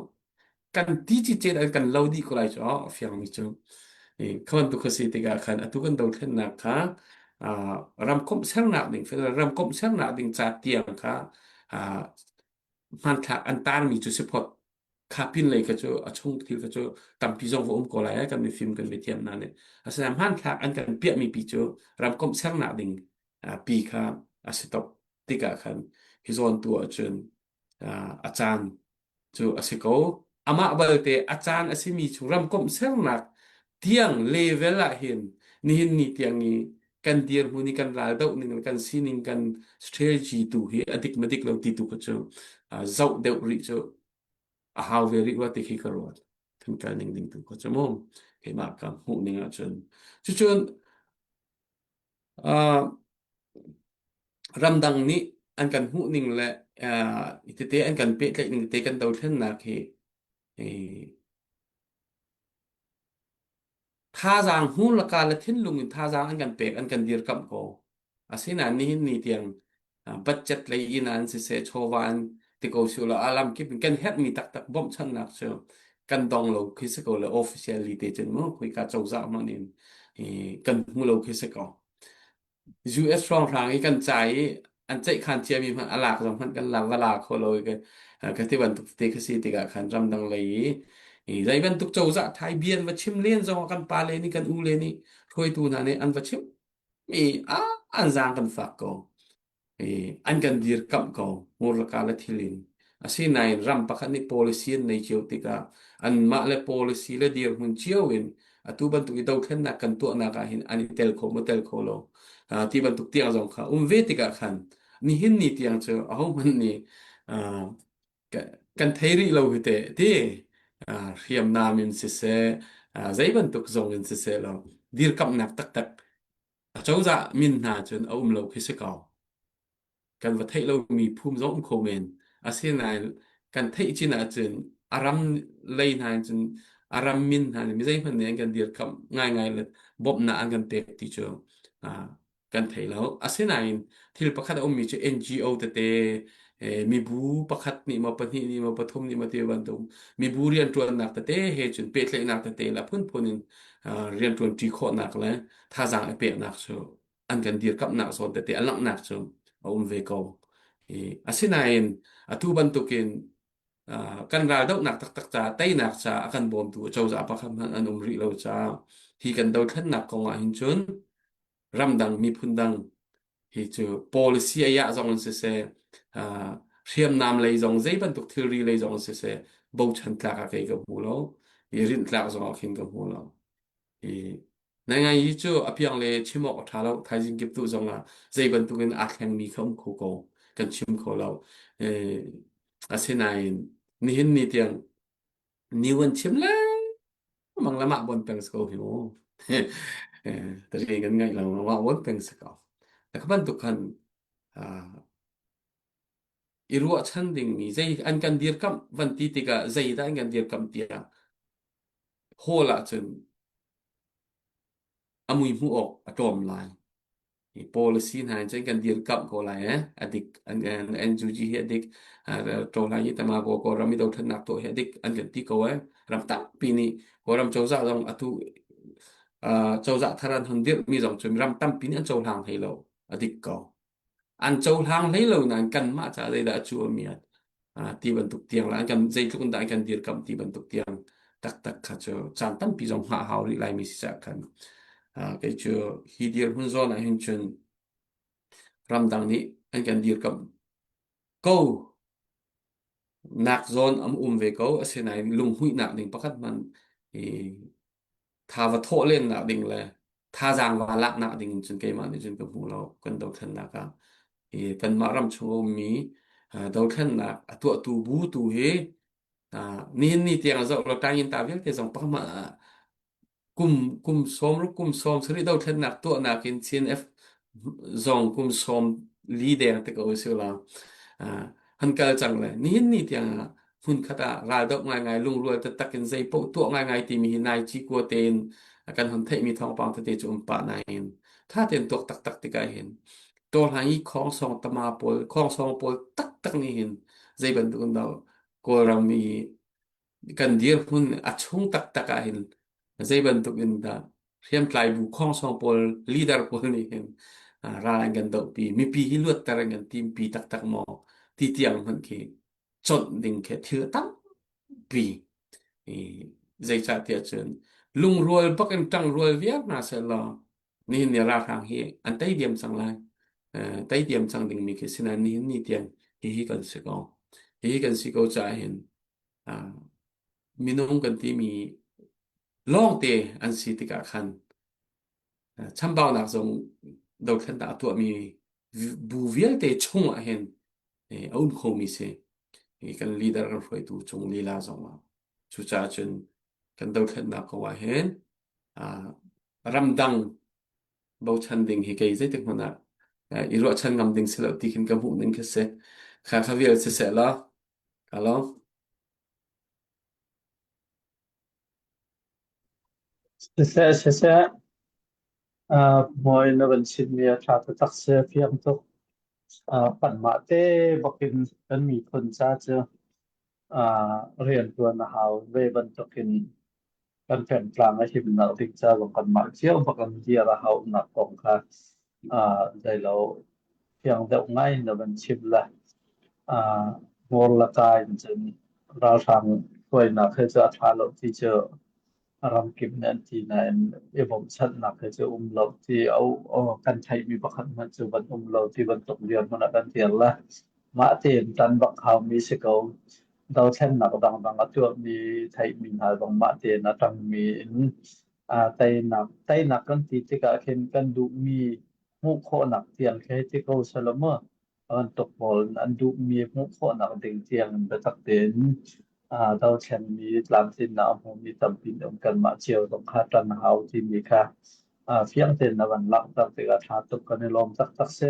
Kan ti cicet an kan lo dih ko lai cu a fiangmi cu. Kha bantuk kha si tikah khan atu kan dothlennak kha ramkomh sernak ding federal ramkomh sernak ding ca tiang kha hmanthlak an tarmi cu si phot. Kha pin lei kha cu a chung thil kha cu tampi zong va um ko lai kan mifim kan mithiam hna nih. Asinain hmanthlak an kan piahmi pi cu ramkomh sernak ding pi kha a si tok tikah khan hi zawn tu ahcun a caan cu a si ko. Amah balte a caan a simi chung ramkomh sernak tiang level ah hin nihin ni tiang i kan dirhmun i kan raldoh ning le kan sining kan strategy tu hi a dik ma dik lo ti tu kha cu zoh deuh rih cu a hau ve rih rua ti khi ka ruat. Kan kal ning ding tu kha cu mu keimah ka hmuh ning ahcun cucun uh, ramdang nih an kan hmuh ning le uh, tete an kan pehtlaih ning te kan dothlennak hi thazaang hmur laka le thinlung in thazaang an kan pek an kan dirkamh ko. Asinain nihin ni tiang budget lei in an siseh chawva an ti ko su la alam kip in kan herhmi taktak bawmhchanhnak cu kan dong lo khi si ko le officially te cun mu khoika cozah hmanh in kan hmu lo khi si ko. US hrawnghrang i kan ca i an ceihkhan ciami hmanh a lak zong hmanh kan la va la kho lo i ka ti bantuk te ka si tikah khan ramdang lei i zei bantuk cozah thai bian va chim len zong ah kan pa le nih kan u le nih hruaitu hna nih an va chim mi a an zaang kan fak ko. An kan dirkamh ko hmurlaka le thil in. Asinain ram pakhat nih policy an nei cio tikah anmah le policy le dirhmun cio in atu bantuk i dothlennak kan tuahnak ah hin an i tel kho maw tel kho lo ti bantuk tiang zong kha um ve tikah khan nihin ni tiang cu ahohmanh nih kan thei rih lo hi teh ti hriamnam in siseh zei bantuk zong in siseh lo dirkamhnak taktak Acozah min hna cun a um lo khi si ko. Kan va theih lomi phum zong um kho men. Asinain kan theih cin ahcun a ram lei hna in cun a ram min hna nih mi zeihmanh nih an kan dirkamh ngaingai le bawmhnak an kan pek ti cu kan thei lo. Asinain thil pakhat a ummi cu NGO tete mibu pakhat nih maw pahnih nih maw pathum nih maw ti bantuk mibu rianṭuannak tete he cun pehtlaihnak tete le a phunphun in rianṭuanṭi khawhnak le thazaang i peknak cu an kan dirkamhnak zawn tete a langhnak cu a um ve ko. I asinain atu bantukin kan raldohnak taktak ca teinak ca a kan bawmtu cozah pakhat hmanh an um rih lo caah hi kan dothlennak kong ah hin cun ramdang miphun dang hi cu policy a yah zong in siseh hriamnam lei zong zei bantuk thilri lei zong in siseh bochan tlak ah kei ka hmu lo i rinh tlak zong ah khin ka hmu lo. I Naingai hi cu a piang le chim awk a ṭha lo. Thaizing kip tu zongah zei bantukin aa thlengmi kha um kho ko. Kan chim kho lo. Eh, asinain nihin ni tiang new an chim lengmang le mah bon peng si ko hi mu. Eh, tari kan ngaih lo mah bon peng si ko. Kha bantuk khan ah, i ruahchan dingmi zei an kan dirkamh van ti tikah zeidah an kan dirkamh tiah hall ahcun a mui hmuh awk a tlawm lai. Hi policy hna in cun kan dirkamh ko lai eh. A dik an NUG hi a dik Tawlai hi tama ko Kawlram i dothlennak tuah hi a dik an kan ti ko eh. Ram tampi nih Kawlram cozah zong atu cozah thar an hun dirhmi zong cu ram tampi nih an cohlang hlei lo. A dik ko. An cohlang hlei lo nain kanmah caah zeidah a cu a miat ti bantuk tiang la an kan zeitluk in dah an kan dirkamh ti bantuk tiang taktak kha cu caan tampi zong hngah hau rih laimi si caah khan kei cu hi dirhmun zawn ah hin cun ramdang nih an kan dirkamh ko nak zawn am um ve ko asinain lunghmuihnak ding pakhat hmanh i tha va thawh lennak ding le thazaang va laknak ding in cun keimah nih cun ka hmu lo kan dothlennak ah hi kanmah ram chung a ummi dothlennak a tuahtu bu tu hi nihin ni tiang a zoh lo tangin ta vialte zong pakmah ah kum kum sawm ruk kum sawm sarih dothlennak tuahnak in CNF zong kum sawm li deng te ko si la han kal cang le nihin ni tiang ah hmunkhat ah raldoh ngaingai lungrual taktak in zei paoh tuah ngaingai timi hi nai ci kua tein kan hun theihmi thawngpang tete cu um pah nain tha tein tuak taktak tikah hin tawhlang i khongsong tama pawl khongsong pawl taktak nih hin zei bantuk in dah Kawlram i kan dirhmun a chung taktak ah hin zei bantuk in dah hriamtlai bu khongsong pawl leader pawl nih hin ral an kan dohpi mipi hi luatter an kan timpi taktak maw ti tiang hmanh khi chonh ding khi thil tampi i zeicahtiah cun lungrual bak in ṭangrual viar hna sehlaw nihin ni ralhrang hi an tei diam cang lai. Tei diam cang dingmi khi sinain nihin ni tiang hihi kan si ko. Hihi kan si ko caah hin minung kan timi lawngte an si tikah khan chambaunak zong dothlennak a tuahmi bu vialte chung ah hin a um khomi si. Kan leader kan hruaitu cung lila zong ah. Cucaah cun kan dothlennak kong ah hin ramdang bochan ding hi kei zeitik hmanh ah i ruahchan ngam ding si lo ti khin ka hmuh ning khi si. Kha kha vial siseh law, ka lawm. Siseh, siseh, Mawi na van chimmi a ṭha taktak si, a fiang tuk. Kanmah te bakin kan miphun ca cu rianṭuan a hau ve bantukin kan pengtlang a himnak ding ca zong kanmah cio bak an dir a hauhnak kong kha zeilo fiang deuh ngai in na van chim le hmur le ka in cun ralhrang hruainak he cu a ṭha lo ti cu ramkip nih an ti nain i bawmhchanhnak he cu um lo ti kan theihmi pakhat hmanh cu van um lo ti bantuk dirhmun ah kan dir le mah tein tan bak haumi si ko. Dothlennak dangdang a tuahmi theihmi hna zong mah tein a ṭangmi in teinak teinak kan ti tikah khin kan duhmi hmuh khawhnak tiang khi hei ti ko selaw mu. Bantuk pawl an duhmi hmuh khawhnak ding tiang in biatak tein dothlenmi tlamtlinnak a hmumi tampi an um. Kanmah cio zong kha ṭan a hau timi kha fiang tein na van langhter tikah ṭha tuk kan i lawm taktak si.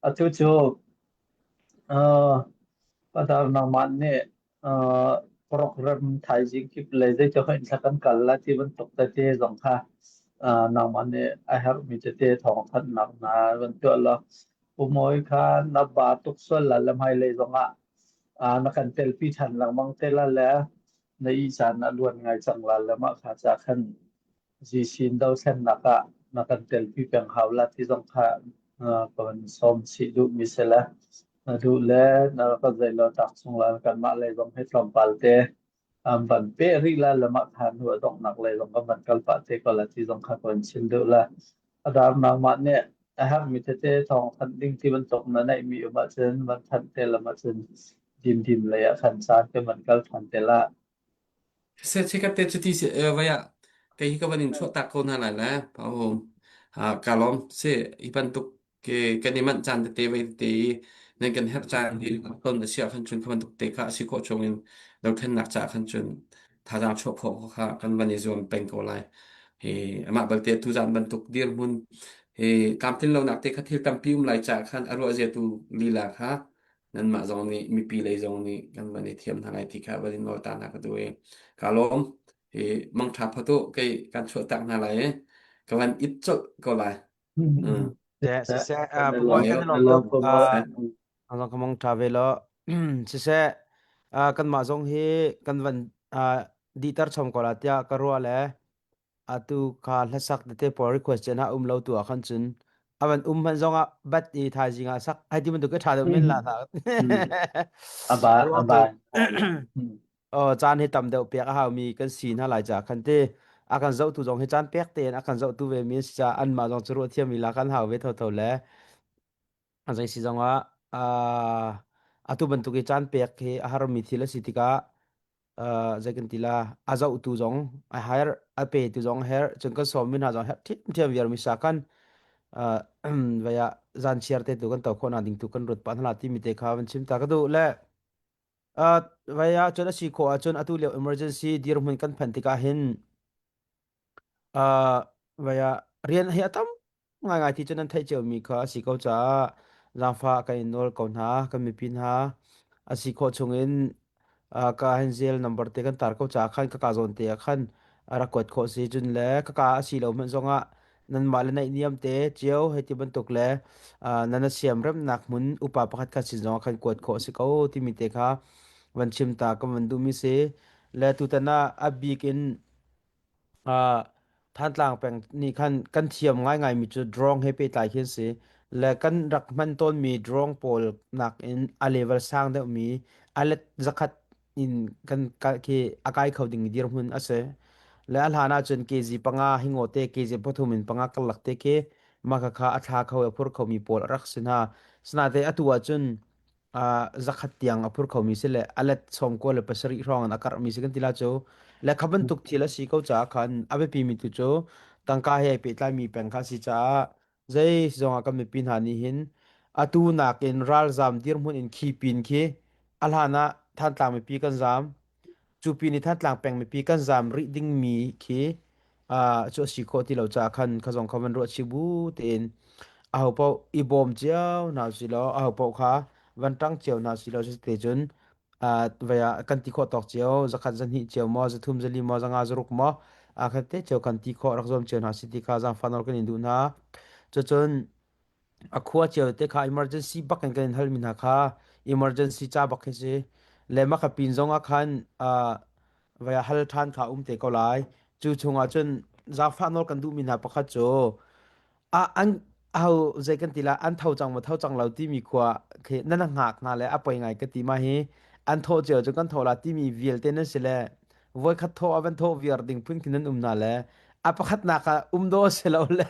Atu cu Padar nangmah nih program thaizing kip le zeitluk in thla kan kal la ti bantuk tete zong kha nangmah nih a herhmi tete thawngthanhnak hna van tuah law Umawi kha na ba tuk sual la le hmailei zongah na kan telpi ṭhan lengmang te la le na ih caan a luan ngai cang la le mah kha ca khan Zisin dothlennak ah na kan telpi peng hau la ti zong kha ka van sawm chih duhmi si le na duh le na ka zeilo tak chung la kanmah lei zong hi tlawmpal te an van peh rih la le mah kha hnu a donghnak lei zong kan van kal pah te ko la ti zong kha ka van chim duh la a dar nangmah nih a herhmi tete thawng thanh ding ti bantuk na neihmi um ahcun van thanh te lam ahcun dimdim lei ah khan caan kan van kal than te la. Se chikat te cuti si vai ah kei hi ka van in chuah tak ko hna lai le pa hom ka lawm si hi bantuk ke kan i manh caan tete vai tete i nan kan herh caan hi ton a si ah khan cun kha bantuk te kha a si khawh chung in dothlennak caah khan cun thazaang chuah khawh kha kan van i zuam peng ko lai. Hi amah balte tuzaan bantuk dirhmun hi tlamtlin lonak te kha thil tampi um lai caah khan a ruah zia tu lila kha nanmah zong nih mipi lei zong nih kan van i thiam hna lai ti kha van in nawl ta hna ka duh i ka lawm hi mangṭha phatu kei kan chuah tak hna lai i ka van it colh ko lai. Mm. Siseh, siseh, Kan i Pu lawm Bawi kan i kan i lawm lawm tuk. Pu Bawi. Ang zong ka mong ṭha ve law. Siseh, kanmah zong hi kan van dihter chom ko la tiah ka ruah le atu kha hlasak tete pawl request chen ha um lo tu ah khan cun avan um hman zong ah bat i thaizing ah sak hai ti bantuk ke ṭha deuh men la ta. Mm. Aba Ruang aba. cu Oh, caan hi tam deuh pek a haumi kan si hna lai ca khan te a kan zohtu zong hi caan pek tein a kan zohtu ve mi an si caah anmah zong cu ruah thiammi la kan hau ve thotho le a zei si zong ah uh, atu bantuk i caan pek hi a harmi thil a si tikah uh, zei kan ti la a zohtu zong a her a petu zong a her cun kan sawmmi hna zong her ṭhiamṭhiam viar mi sa kan uh, vaya zan chiar te tu kan to khawh na ding tu kan ruat pah hna la timi te kha van chim ta ka duh le Uh, vai ahcun a si khawh ahcun atu lio emergency dirhmun kan phanh tikah hin uh, vai ah rian hi a tam ngaingai ti cu nan theih ciomi kha a si ko caah zaangfah kan in nawl ko hna kan mipi hna a si khawh chungin uh, ka hin zel number te kan tar ko caah khan ka ka zawn te ah khan a rak kuat khawh si cun le ka ka a si lo hmanh zongah nanmah le naihniam te cio hei ti bantuk le nan a siam remnak hmun upa pakhat khat sin zongah khan kuat khawh a si ko timi te kha van chim ta kan van duhmi si le tutan ah a bik in Thantlang peng nih khan kan thiam ngaingai mi cu drone he pehtlai khi an si le kan rak hman tawnmi drone pawl nakin a level sang deuhmi a let zakhat in kan khi a kai kho ding dirhmun a si. Le a hlan ahcun kg panga hingaw te kg pathum in panga karlak te khi mah khakha a thla kho a phur khomi pawl a rak si hna. Sinain atu ahcun zakhat tiang a phur khomi si le a let sawmkua le pasarih hrawng in a karhmi si kan ti la cu. Le kha bantuk thil a si ko caah khan a biapimi tu cu tangka he ai pehtlaimi peng kha a si caah Zei zongah kan mipi hna nih hin atu nakin ralzam dirhmun in khi pin khi a hlan ah Thantlang mipi kan zam. Cu pin i Thantlang peng mipi kan zam rih dingmi khi uh, cu a si khawh ti lo caah khan kha zong kha van ruah chih bu tein aho paoh i bawm cio hna usih law aho paoh kha van ṭang cio hna usih law cuti cun vai ah kan ti khawh tawk cio zakhat zahnih cio maw zathum zali maw zanga zaruk maw a khat te cio kan ti khawh rak zuam cio hna si ti kha zaangfah nawl kan in duh hna cucun a khua cio te kha emergency bak in kan in halmi hna kha emergency ca bak hi si le maka pin zong ah khan vai ah hal ṭhan kha um te ko lai cu chungah cun zaangfah nawl kan duhmi hna pakhat cu a an ho zei kan ti la an tho cang maw tho cang lo timi khua khi nan hngak hna le a poi ngai ka ti ma hi an thawh cio cu kan tho la timi vialte nan si le voi khat thawh a van thawh viar ding phun khi nan um na le a pakhat nak ah um do si lo le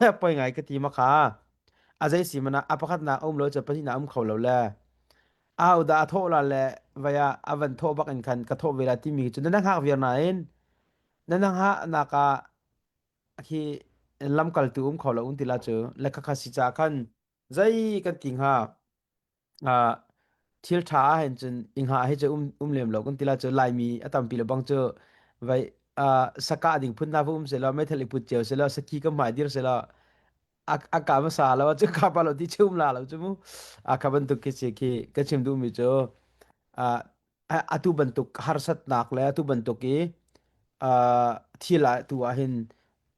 a poi ngai ka ti ma kha a zei si mana a pakhat nak um lo cu pahnih nak um kho lo le au da a thawh la le vaya a van thawh bak in khan ka thawh ve la timi cu nan hngak viar nain nan hngak nak ah khi lamkaltu um kho lo un ti la cu le khakha si ca khan zei kan ti hnga uh, thil tha ah hin cun ingha hi cu um um lem lo kan ti la cu laimi a tampi le bang cu vai uh, saka ding phun na um se lo meithal i put cio se lo saki ka hmai dir se lo a ka ma sa lo cu ka pa lo ti chum la lo chu mu a kha bantuk khi si khi ka chim duh mi cu uh, atu bantuk harsatnak le atu bantuk i uh, thil ah tu ah hin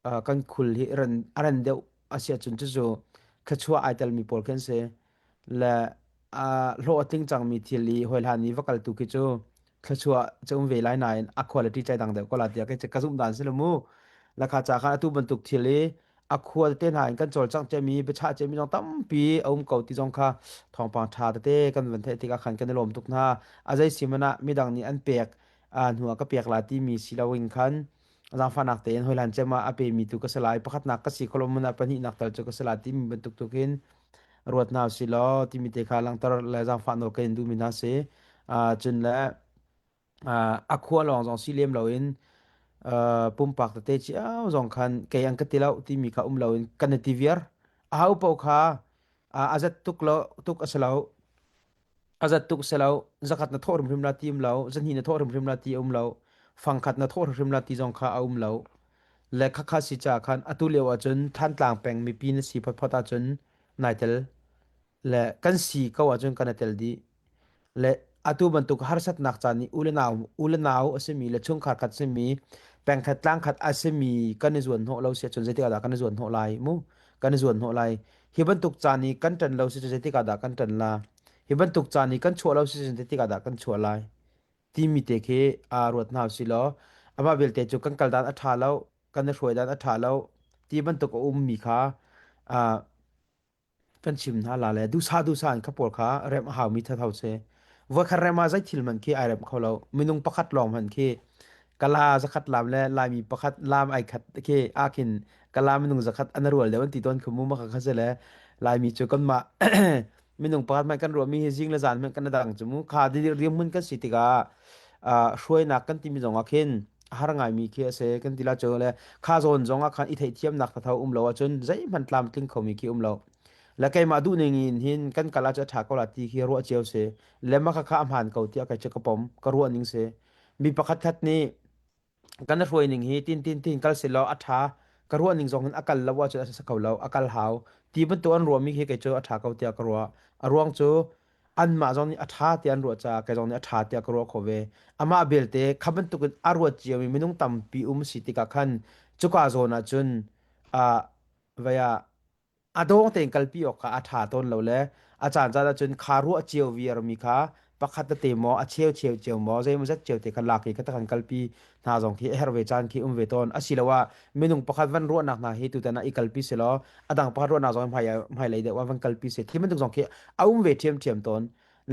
uh, kan khul hi ran a ran deuh a si ahcun cucu thluachuah ai telmi pawl khi an si le uh, hlawh a tling cangmi thil i hawi hlan i va kal tu khi cu thluachuah cu um ve lai nain a quality chai dang deuh ko la tiah ka zumh dan si lo mu lakha cha khan atu bantuk thil i a khual te hna in kan cawlcangh ciami biachah ciami zong tampi a um ko ti zong kha thawngpang ṭha tete kan van theih tikah khan kan i lawm tuk hna. A zei si hmanh ah midang nih an pek hnu ah ka pek la timi si loin khan zaangfahnak tein hawihlan cem ah a pemi tu ka si lai pakhatnak ka si kholom ah pahnihnak tal cu ka si la timi bantuk tuk in ruat hna usih law timi te kha langhter le zaangfah nawl kan in duhmi hna si. Cun le a khua lawng zong si lem loin pumpak tete cio zong khan kei an ka ti lo timi kha um loin kan i ti viar. Aho paoh kha a zat tuk lo tuk a si lo. A zat tuk si lo. Zakhat na thawh hrimhrim la ti um lo. Zahnih na thawh hrimhrim la ti um lo. Fangkhat na thawh hrimhrim la ti zong kha a um lo. Le khakha si ca khan atu lio ahcun Thantlang peng mipi na si photphot ahcun nai tel. Le kan si ko ahcun kan i tel dih. Le atu bantuk harsatnak caan i u le nau u le nau a simi le chungkhar khat simi pengkhat tlangkhat a simi kan i zuan hnawh lo si ahcun zeitik ah dah kan i zuan hnawh lai mu? Kan i zuan hnawh lai. Hi bantuk caan i kan ṭan lo si cu zeitik ah dah kan ṭan la? Hi bantuk caan i kan chuah lo si cu zeitik ah dah kan chuah lai? Timi te khi aa ruat hna usih law amah belte cu kan kal dan a ṭha lo, kan i hruai dan a ṭha lo ti bantuk a ummi kha aa kan chim hna la le duhsah duhsah in kha pawl kha remh a haumi thatho si. Voikhat rem ah zei thil hmanh khi ai rem kho lo. Minung pakhat lawng hmanh khi kala zakhat lam le Laimi pakhat lam ai khat khi ah khin kala minung zakhat an rual deuh an ti tawn khu mu ma kha kha le Laimi cu kanmah minung pakhat hmanh kan ruahmi hi zing le zan hmanh kan dang cu mu kha riam mun kan si tikah hruainak kan timi zong ah khin a har ngaimi khi a si kan ti la cu le kha zawn zong ah khan i theihthiamnak thatho um lo ahcun zeihmanh tlamtling khomi khi um lo le keimah duh ning in hin kan kal ah cu a ṭha ko la ti khi ruah cio si le mah kha a hmaan ko tiah kai cu ka pom ka ruah ning si mi pakhat khat nih kan hruai ning hi tin tin tin kal selaw a ṭha ka ruah ning zong hin a kal lo ahcun a si kho lo a kal hau ti bantuk an ruahmi khi kei cu a ṭha ko tiah ka ruah a ruang cu anmah zong nih a ṭha tiah an ruah caah kei zong nih a ṭha tiah ka ruah khawh ve amah belte kha bantukin a ruat ciami minung tampi um si tikah khan cuka zawn ah cun ah vei ah a dawng tein kalpi awk kha a ṭha tawn lo le a caan caan ahcun kha ruah cio viarmi kha pakhat tete maw a cheu cheu cio maw zeimawzat cio te kha lak i kha kan kalpi hna zong khi a herh ve caan khi um ve tawn asiloah minung pakhat van ruahnak hna hi tutan ah i kalpi si law a dang pakhat ruahnak zong hmai hmailei deuh ah van kalpi si thi bantuk zong khi a um ve ṭhiamṭhiam tawn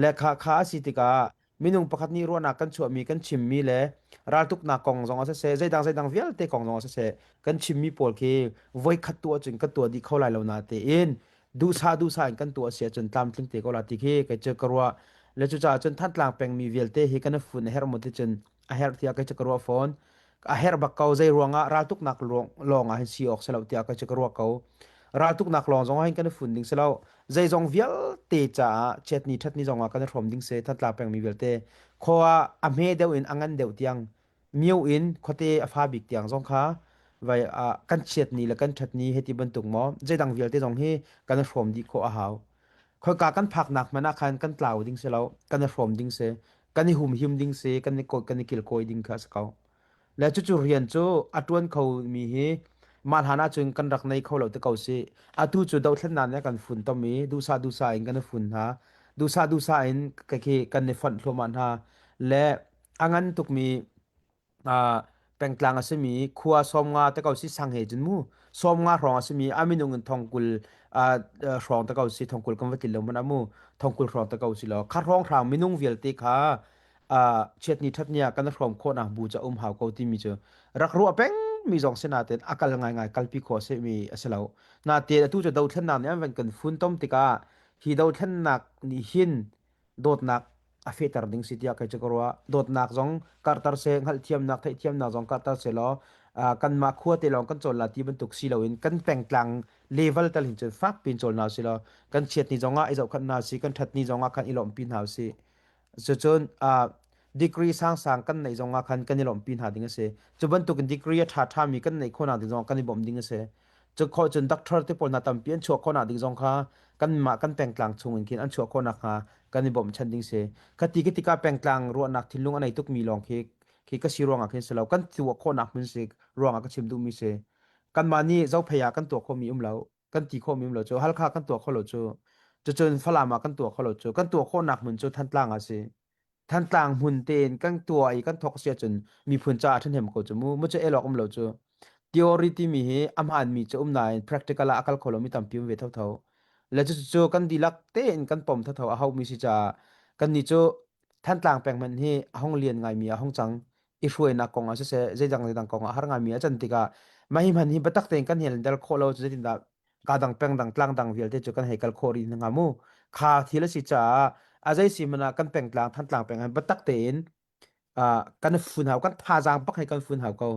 le kha kha a si tikah minung pakhat nih ruahnak kan chuahmi kan chimmi le raltuknak kong zong ah siseh zeidang zeidang vialte kong zong ah siseh kan chimmi pawl khi voikhat tuah cun kan tuah dih kho lai lo na tein duhsah duhsah in kan tuah si ahcun tlamtling te ko la ti khi kei cu ka ruah le cucaah cun Thantlang pengmi vialte hi kan i fun a herh maw ti cun a herh tiah kei cu ka ruah fawn a herh bak ko zei ruangah raltuknak lawng ah hin si awk si lo tiah kei cu ka ruah ko raltuknak lawng zong ah hin kan i fun ding si lo zeizong vialte caah chiatni ṭhatni zong ah kan i hrawm ding si Thantlang pengmi vialte khua a hme deuh in a ngan deuh tiang mio in khuate a fa bik tiang zong kha vai ah kan chiatni le kan ṭhatni heti bantuk maw zeidang vialte zong hi kan i hrawm dih khawh a hau khoika kan phaknak hmanh ah khan kan tlau ding si lo kan i hrawm ding si kan i humhim ding si kan i kan i kilkawi ding kha a si ko le cucu rian cu a ṭuan kho mi hi mah hlan ahcun kan rak nei kho lo te ko si atu cu dothlennak nih a kan funtom i duhsah duhsah in kan i fun hna duhsah duhsah in khi kan i fonh thluahmah hna le a ngan tukmi uh, pengtlang a simi khua 50 te ko si sang he cun mu 50 hrawng a simi a minung in thongkul uh, hrawng te ko si thongkul kan va til lo man amu thongkul hrawng te ko si lo kha hrawng hrang minung vialte kha uh, chiatni thatni ah kan hrawm khawhnak bu ca um hau ko timi cu rak ruah peng mi zong sinaten akal ngai ngai kalpi khawh se mi a si lo na te atu cu dothlennak nih an van kan fun tom tikah hi dothlennak nih hin dawtnak a fehter ding si tiah kei cu ka ruah. Dawtnak zong karhter seh, hngalhthiamnak, theihthiamnak zong karhter seh law kanmah khua te lawng kan cawl la ti bantuk si loin kan pengtlang level tal hin cun fak piin cawl hna si law kan chiat ni zong ah i zohkhanh hna si, kan ṭhat ni zong ah khan i lawmhpi hna usih. Cucun degree sangsang kan neih zong ah khan kan i lawmhpi hna ding a si. Cu bantukin degree a ṭhaṭhami kan neih khawhnak ding zong ah kan i bawmh ding a si. Cu khawh cun doctor te pawl hna tampi an chuah khawhnak ding zong kha kanmah kan pengtlang chung in khin an chuah khawhnak hnga kan i bawmhchanh ding si. Khati khi tikah pengtlang ruahnak thinlung a nei tukmi lawng khi khi ka si ruangah khin si lo kan tuah khawhnak hmun si ruangah ka chim duhmi si. Kanmah nih Zophei ah kan tuah khawhmi um lo kan ti khawhmi um lo cu Halkha kan tuah kho lo cu cucun Falam ah kan tuah kho lo cu kan tuah khawhnak hmun cu Thantlang ah si. Thantlang hmun tein kan tuah i kan thawk si ahcun miphun caah ṭhahnem ko cu mu mu cu elawk um lo cu theory timi hi a hmaanmi cu um nain practical ah a kal kho lomi tampi um ve thotho le cucu kan dihlak tein kan pom thotho a haumi si caah kannih cu Thantlang peng hmanh hi a hung lian ngaimi a hung cang i hruainak kong ah siseh zeidang zeidang kong ah har ngaimi a can tikah mah hi hman hi biatak tein kan hel del khawh lo cu zeitindah ka dang peng dang tlang dang vialte cu kan hei kal khawh rih hnga mu kha thil a si caah a zei si hmanh ah kan pengtlang Thantlang peng ah biatak tein kan fun hau kan thazaang bak hei kan fun hau ko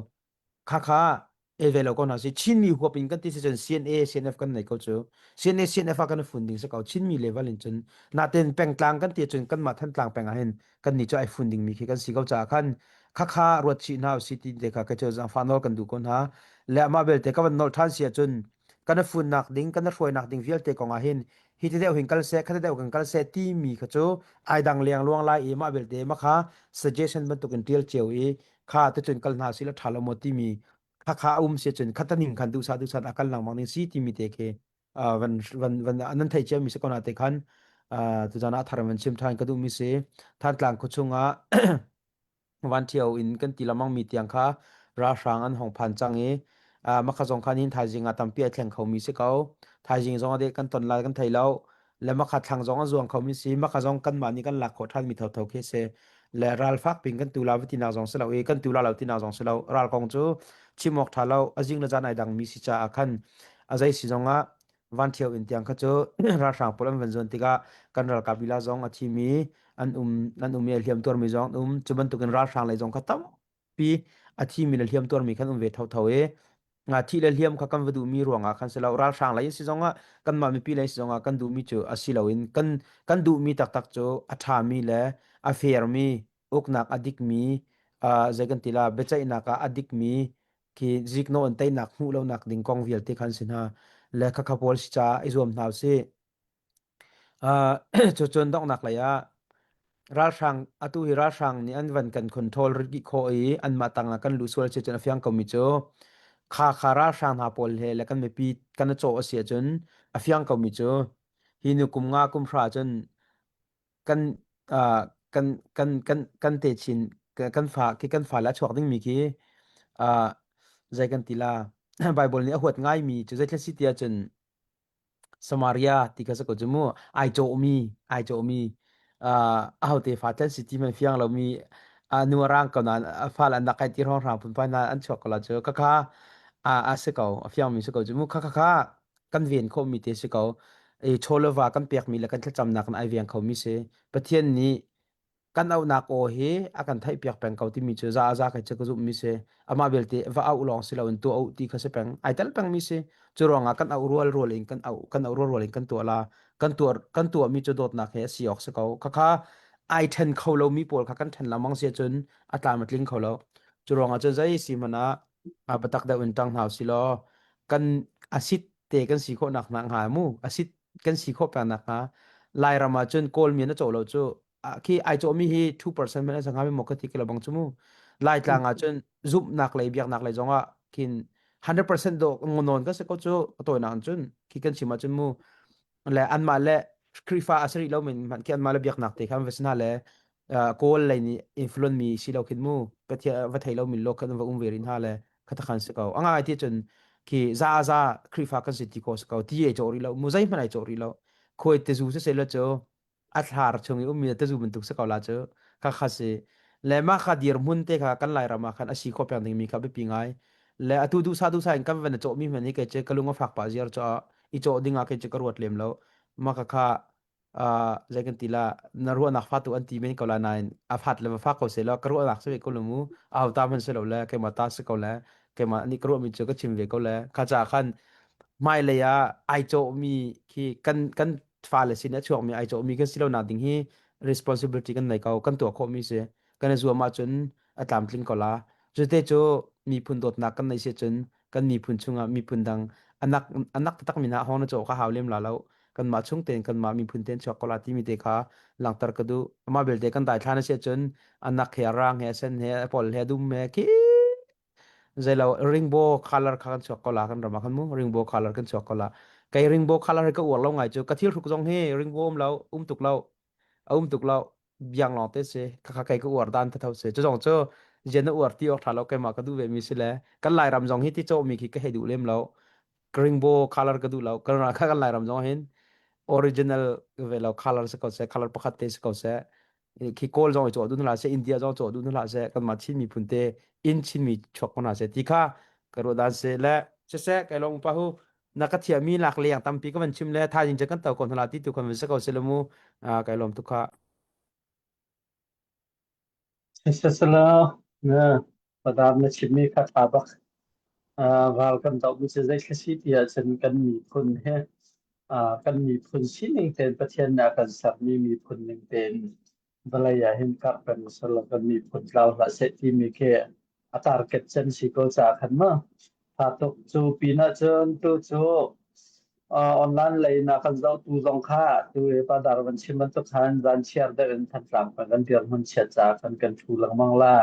kha kha el ve lo ko hna si Chinmi huap in kan ti si cun CNA CNF kan nei ko cu CNA CNF ah kan fun ding si ko Chinmi level in cun natin pengtlang kan ti cun kanmah Thantlang peng ah hin kan nih cu ai fun ding mi khi kan si ko caah khan khakha ruat chih hna si ti te kha ka cu zangfah nawl kan duh ko hna le amah belte ka van nawl ṭhan si ahcun kan funnak ding kan hruainak ding vialte kong ah hin hi ti deuh hin kal seh kha ti deuh kan kal seh ti mi kha cu ai dang leng luang lai i mah belte ma kha suggestion bantuk in tial cio i kha te cun kal hna si la ṭha lo maw timi. Khakha a um si cun khataning khan duhsah duhsah a kal lengmang ding si timi te khi van van van nan theih cia mi si ko na te khan tuzan ah thar van chim than ka duh mi si. Thantlang khuachung ah van ṭhio in kan ti lengmang mi tiang kha ralhrang an hong phan cang i makha zong khan hin thaizing ah tampi a thleng kho mi si ko. Thaizing zong ade kan ton lai kan thei lo le makha thlang zong a zuang kho mi si. Makha zong kanmah nih kan lak khawh ṭhan mi thotho khi si le ral fak ping kan tu la va tinak zong si lo i kan tu la lo tinak zong si lo. Ral kong cu chim awk ṭha lo, a zing le zan ai dang mi si caah khan a zei si zong ah van ṭhio in tiang kha cu ralhrang pawl an van zuan tikah kan ralkap lila zong a thimi an um, an um i a hliam tuarmi zong an um. Cu bantukin ralhrang lei zong kha tampi a thimi le hliam tuarmi khan um ve thotho i nga thi le hliam kha kan va duhmi ruangah khan si lo. Ralhrang lei si zongah kanmah mipi lei si zongah kan duhmi cu a si loin kan kan duhmi taktak cu a ṭhami le a fairmi uknak, a dikmi, zei kan ti la, biaceihnak ah a dikmi khi ziknawh in teinak hmuh lonak ding kong vialte khan si hna le khakha pawl si caah i zuam hna usih. Cucun donghnak lei ah ralhrang, atu hi ralhrang nih an van kan control rih khawh i anmah tangah kan luh sual si cun a fiang komi cu kha kha ralhrang hna pawl he le kan mipi kan i cawh a si ahcun a fiang komi cu hi nu kum nga kum hra cun kan uh, kan kan kan kan te chin kan fa khi kan fa la chuak ding mi khi uh, zei kan ti la, Bible nih a huat ngai mi cu zei si ti ahcun Samaria ti kha sa ko cu mu, ai cawhmi ai cawhmi uh, ahote fa tlen si ti man fiang lomi uh, nu arang ko nan a fa la nak kai ti rong rang phun na an chuak ko la cu ka kha a a si ko, a fiang mi si ko cu mu. Kha kha kha kan ven kho mi te si ko e cholova kan pek mi le kan thlacamnak in ai veng kho mi si. Pathian nih kan auhnak aw hi a kan theihpiak peng ko timi cu za a za kai cu ka zumhmi si. Amah belte va auh lawng si loin tuah uh ti kha si peng, ai tel pengmi si. Cu ruangah kan auh rual rual in kan auh kan auh rual rual in kan tuah la, kan tuah kan tuahmi cu dawtnak he a si awk si ko. Khakha ai then kho lomi pawl kha kan then lengmang si ahcun a tlam a tling kho lo. Cu ruangah cun zei si hmanh ah a biatak deuh in ṭang hna usih law kan asit te kan si khawh nak hnga mu, asit kan si khawh peng nak hnga. Lairam ah cun Kawl mi na cawh lo cu khi ai cawhmi hi 2% hmanh an hnga maw ka ti ka lo bang cu mu. Laitlang ah cun zumhnak lei biaknak lei zong ah khin 100% do ngonon ka se ko cu tawinak cun khi kan chim ahcun mu. Le anmah le Khrihfa a si rih lo men hmanh khi anmah le biaknak te kha an va si hna le Kawl lei nih influence mi si lo khin mu, Pathian va thei lo mi lo khan va um ve rin ha le kha khan si ko. A ngai ti cun khi za za Khrihfa kan si ti ko si ko ti ei cawh rih lo mu, zei hmanh ai cawh rih lo. Khuai te zu se se lo cu a thlar chung i ummi te zu bantuk si ko la cu kha kha si le mah kha dirhmun te kha kan Lairam ah khan a si khawh peng ding mi kha biapi ngai le atu duhsah duhsah in kan van cawh mi hmanh hi kei cu ka lung a fak pah ziar cho i cawh ding ah kei cu ka ruat lem lo. Mah kha kha zei kan ti la, na ruahnak fa tu an ti men ko la nain a fat le va fak ko se lo ka ruahnak si ve ko lo mu. Au ta hman si lo le keimah ta si ko le keimah nih ka ruahmi cu ka chim ve ko le kha ca khan hmailei ah ai cawhmi khi kan kan fale sin a chuakmi ai cawhmi kan si lo nak ding hi responsibility kan nei ko. Kan tuah khawhmi si, kan i zuam ahcun a tlamtling ko la. Cute cu miphun dawtnak kan nei si cun kan miphun chungah miphun dang anak anak taktak mi hna hong na cawh ka hau lem la lo. Kanmah chung tein kanmah miphun tein chuak ko la timi te kha langhter ka duh. Amah belte kan daithlan a si ahcun anak he a rang he a sen he a pol he a dum he khi zeilo rainbow color kha kan chuak ko la kan ram ah khan mu. Rainbow color kan chuak ko la. Kei rainbow color hi ka uar lo ngai cu. Ka thil hruk zong hi rainbow um lo, um tuk lo, a um tuk lo, biang lawng te si. Khakha kei ka uar dan tho si. Cu zong cu zian na uar ti awk tha lo, keimah ka duh ve mi si le kan Lairam zong hi ti cawh mi khi ka hei duh lem lo. Rainbow color ka duh lo. Kan kan Lairam zong hin original ve lo color si ko seh, color pakhat te si ko seh. Khi Kawl zong i cawh duh hna seh, India zong cawh duh hna seh, kanmah Chin miphun te in Chinmi chuak ko hna seh ti kha ka ruah dan si le siseh kai lawm pa hu na ka thiahmi lak leng tampi ka van chim le thaizing cu kan to ko hna la ti tu kan van si ko si le mu. Kai lawm tuk kha. Sisela na padam na chimmi kha ṭha bak. Ral kan dohmi cu zei si ti ahcun kan miphun he kan miphun sining tein Pathian nih a kan sermi miphun ning tein vawlei ah hin karh peng selaw kan miphun tlau hlah seh timi khi a target cem si ko caah khan mu. Tha tuk. Cu pinah cun tu cu online lei na kan zohtu zong kha tu i padar van chim bantuk khan zan chiar deuh in Thantlang peng kan dirhmun chiat caah khan kan thu lengmang la.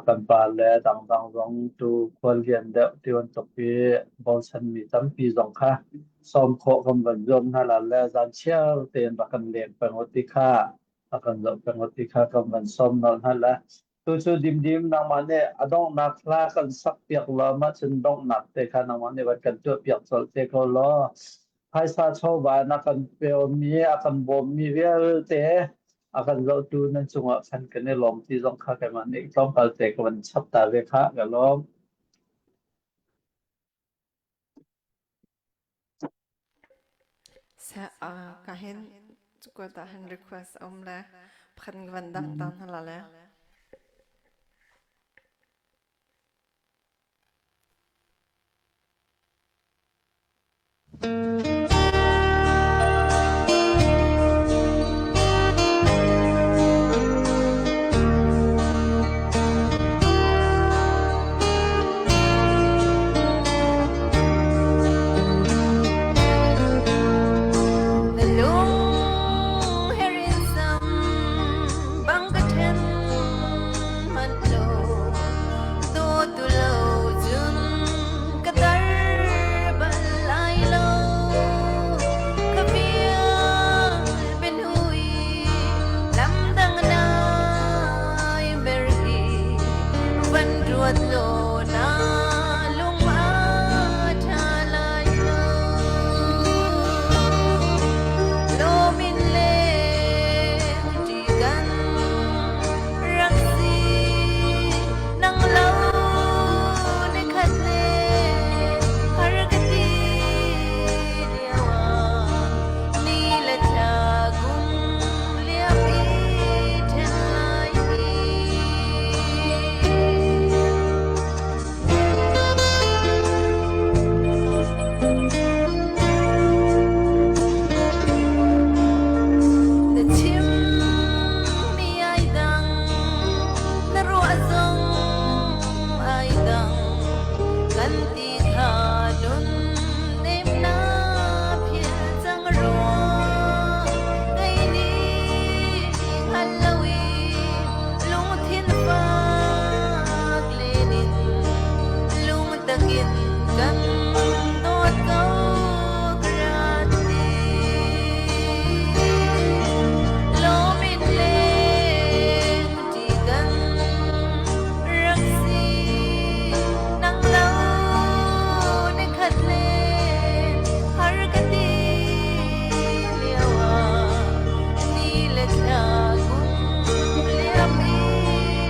Kan pa le dangdang zong tu khuallian deuh ti bantuk i bochanmi tampi zong kha sawm khawh kan van zuam hna la le zan chiar tein rak kan leng peng u ti kha a kan zoh peng u ti kha kan van sawm nawl hna le tu cu dimdim nangmah nih a donghnak hla kan sak piak law mah cun donghnak te kha nangmah nih van kan tuah piak colh te ko law phaisa chawva na kan peomi a kan bawmmi vialte a kan zohtu nan cungah khan kan i lawm ti zong kha keimah nih tlawmpal te ka van chap ta ve kha ka lawm. Ka hin cuka hin request a um le pakhat van dang ta hna la le. Na lung herin sam bang ka ṭhen manh lo dawtu lo cun ka tar bal lai lo ka biang biahnui lamdang nai mer hi van ruat law na lung a ṭha lai lo Lomin leng ṭi kan rak si nang lo ni khat le har ka ti lio ah ni le thla kum liam i ṭhen lai hi. Na chimmi ai dang, na ruah zong ai dang. Kan ti kha nun nem na phil cang rua. Kei nih hngal lo i lungthin fak len in lungtak in kan dawt ko ka rat ti. Lawm in leng ṭi kan rak si nang lo ni khat le har ka ti lio ah ni le thla kum liam i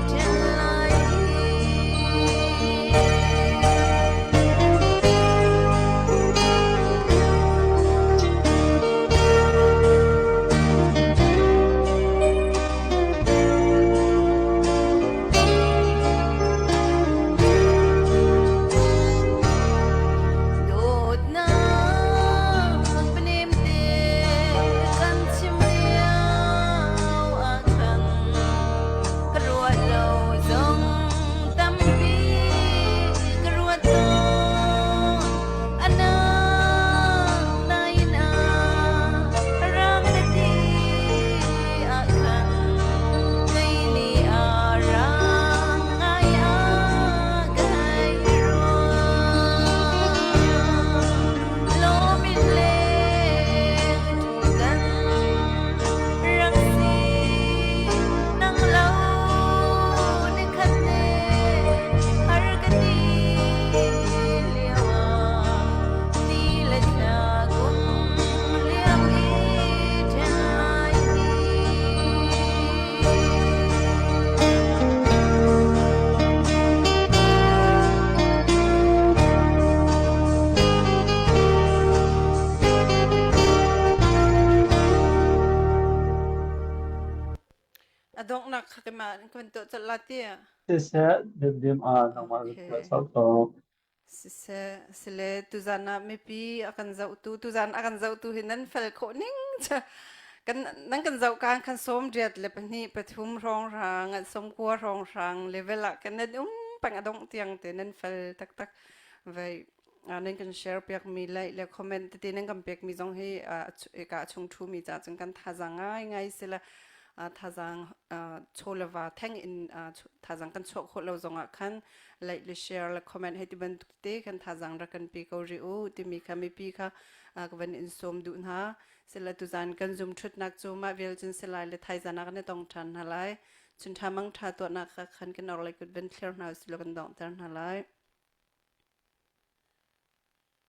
ṭhen lai Dawtnak panem te kan chim lio ah khan ka ruah lo zong tampi ka ruat tawn. Anak nain ah rang na ti ah khan kei nih a rang ngai ah kai ruah. Lawm in leng ṭi kan rak si nang lo ni khat ne har ka ti lio ah ni le thla kum liam i ṭhen lai hi. A donghnak kha keimah in kan tuah colh la ti. Siseh, dimdim ah nangmah Okay. na ko. Siseh, sile tuzan ah mipi a kan zohtu tuzan a kan zohtu hi nan fel khawh ning cu kan nan kan zoh kaan khan sawm riat le pahnih pathum hrawng hrang sawm kua hrawng hrang level ah kan nan um peng a dongh tiang te nan fel taktak vai nan kan share piak mi like le comment tete nan kan pek mi zong hi ka chung thu mi ca cun kan thazaang ngai ngai sila. Thazaang chaw le va theng in thazaang kan chuah khawh lo zongah khan like le share le comment hei ti bantuk te kan thazaang rak kan pe ko rih u timi kha mipi kha ka van in sawm duh hna. Sila tuzan kan zum thutnak cu mah vial cun silai le thaizan ah kan i tong ṭhan hna lai. Chun ṭha mang ṭha tuahnak kha khan kan orhlei kut van thlir hna usih law kan donghter hna lai.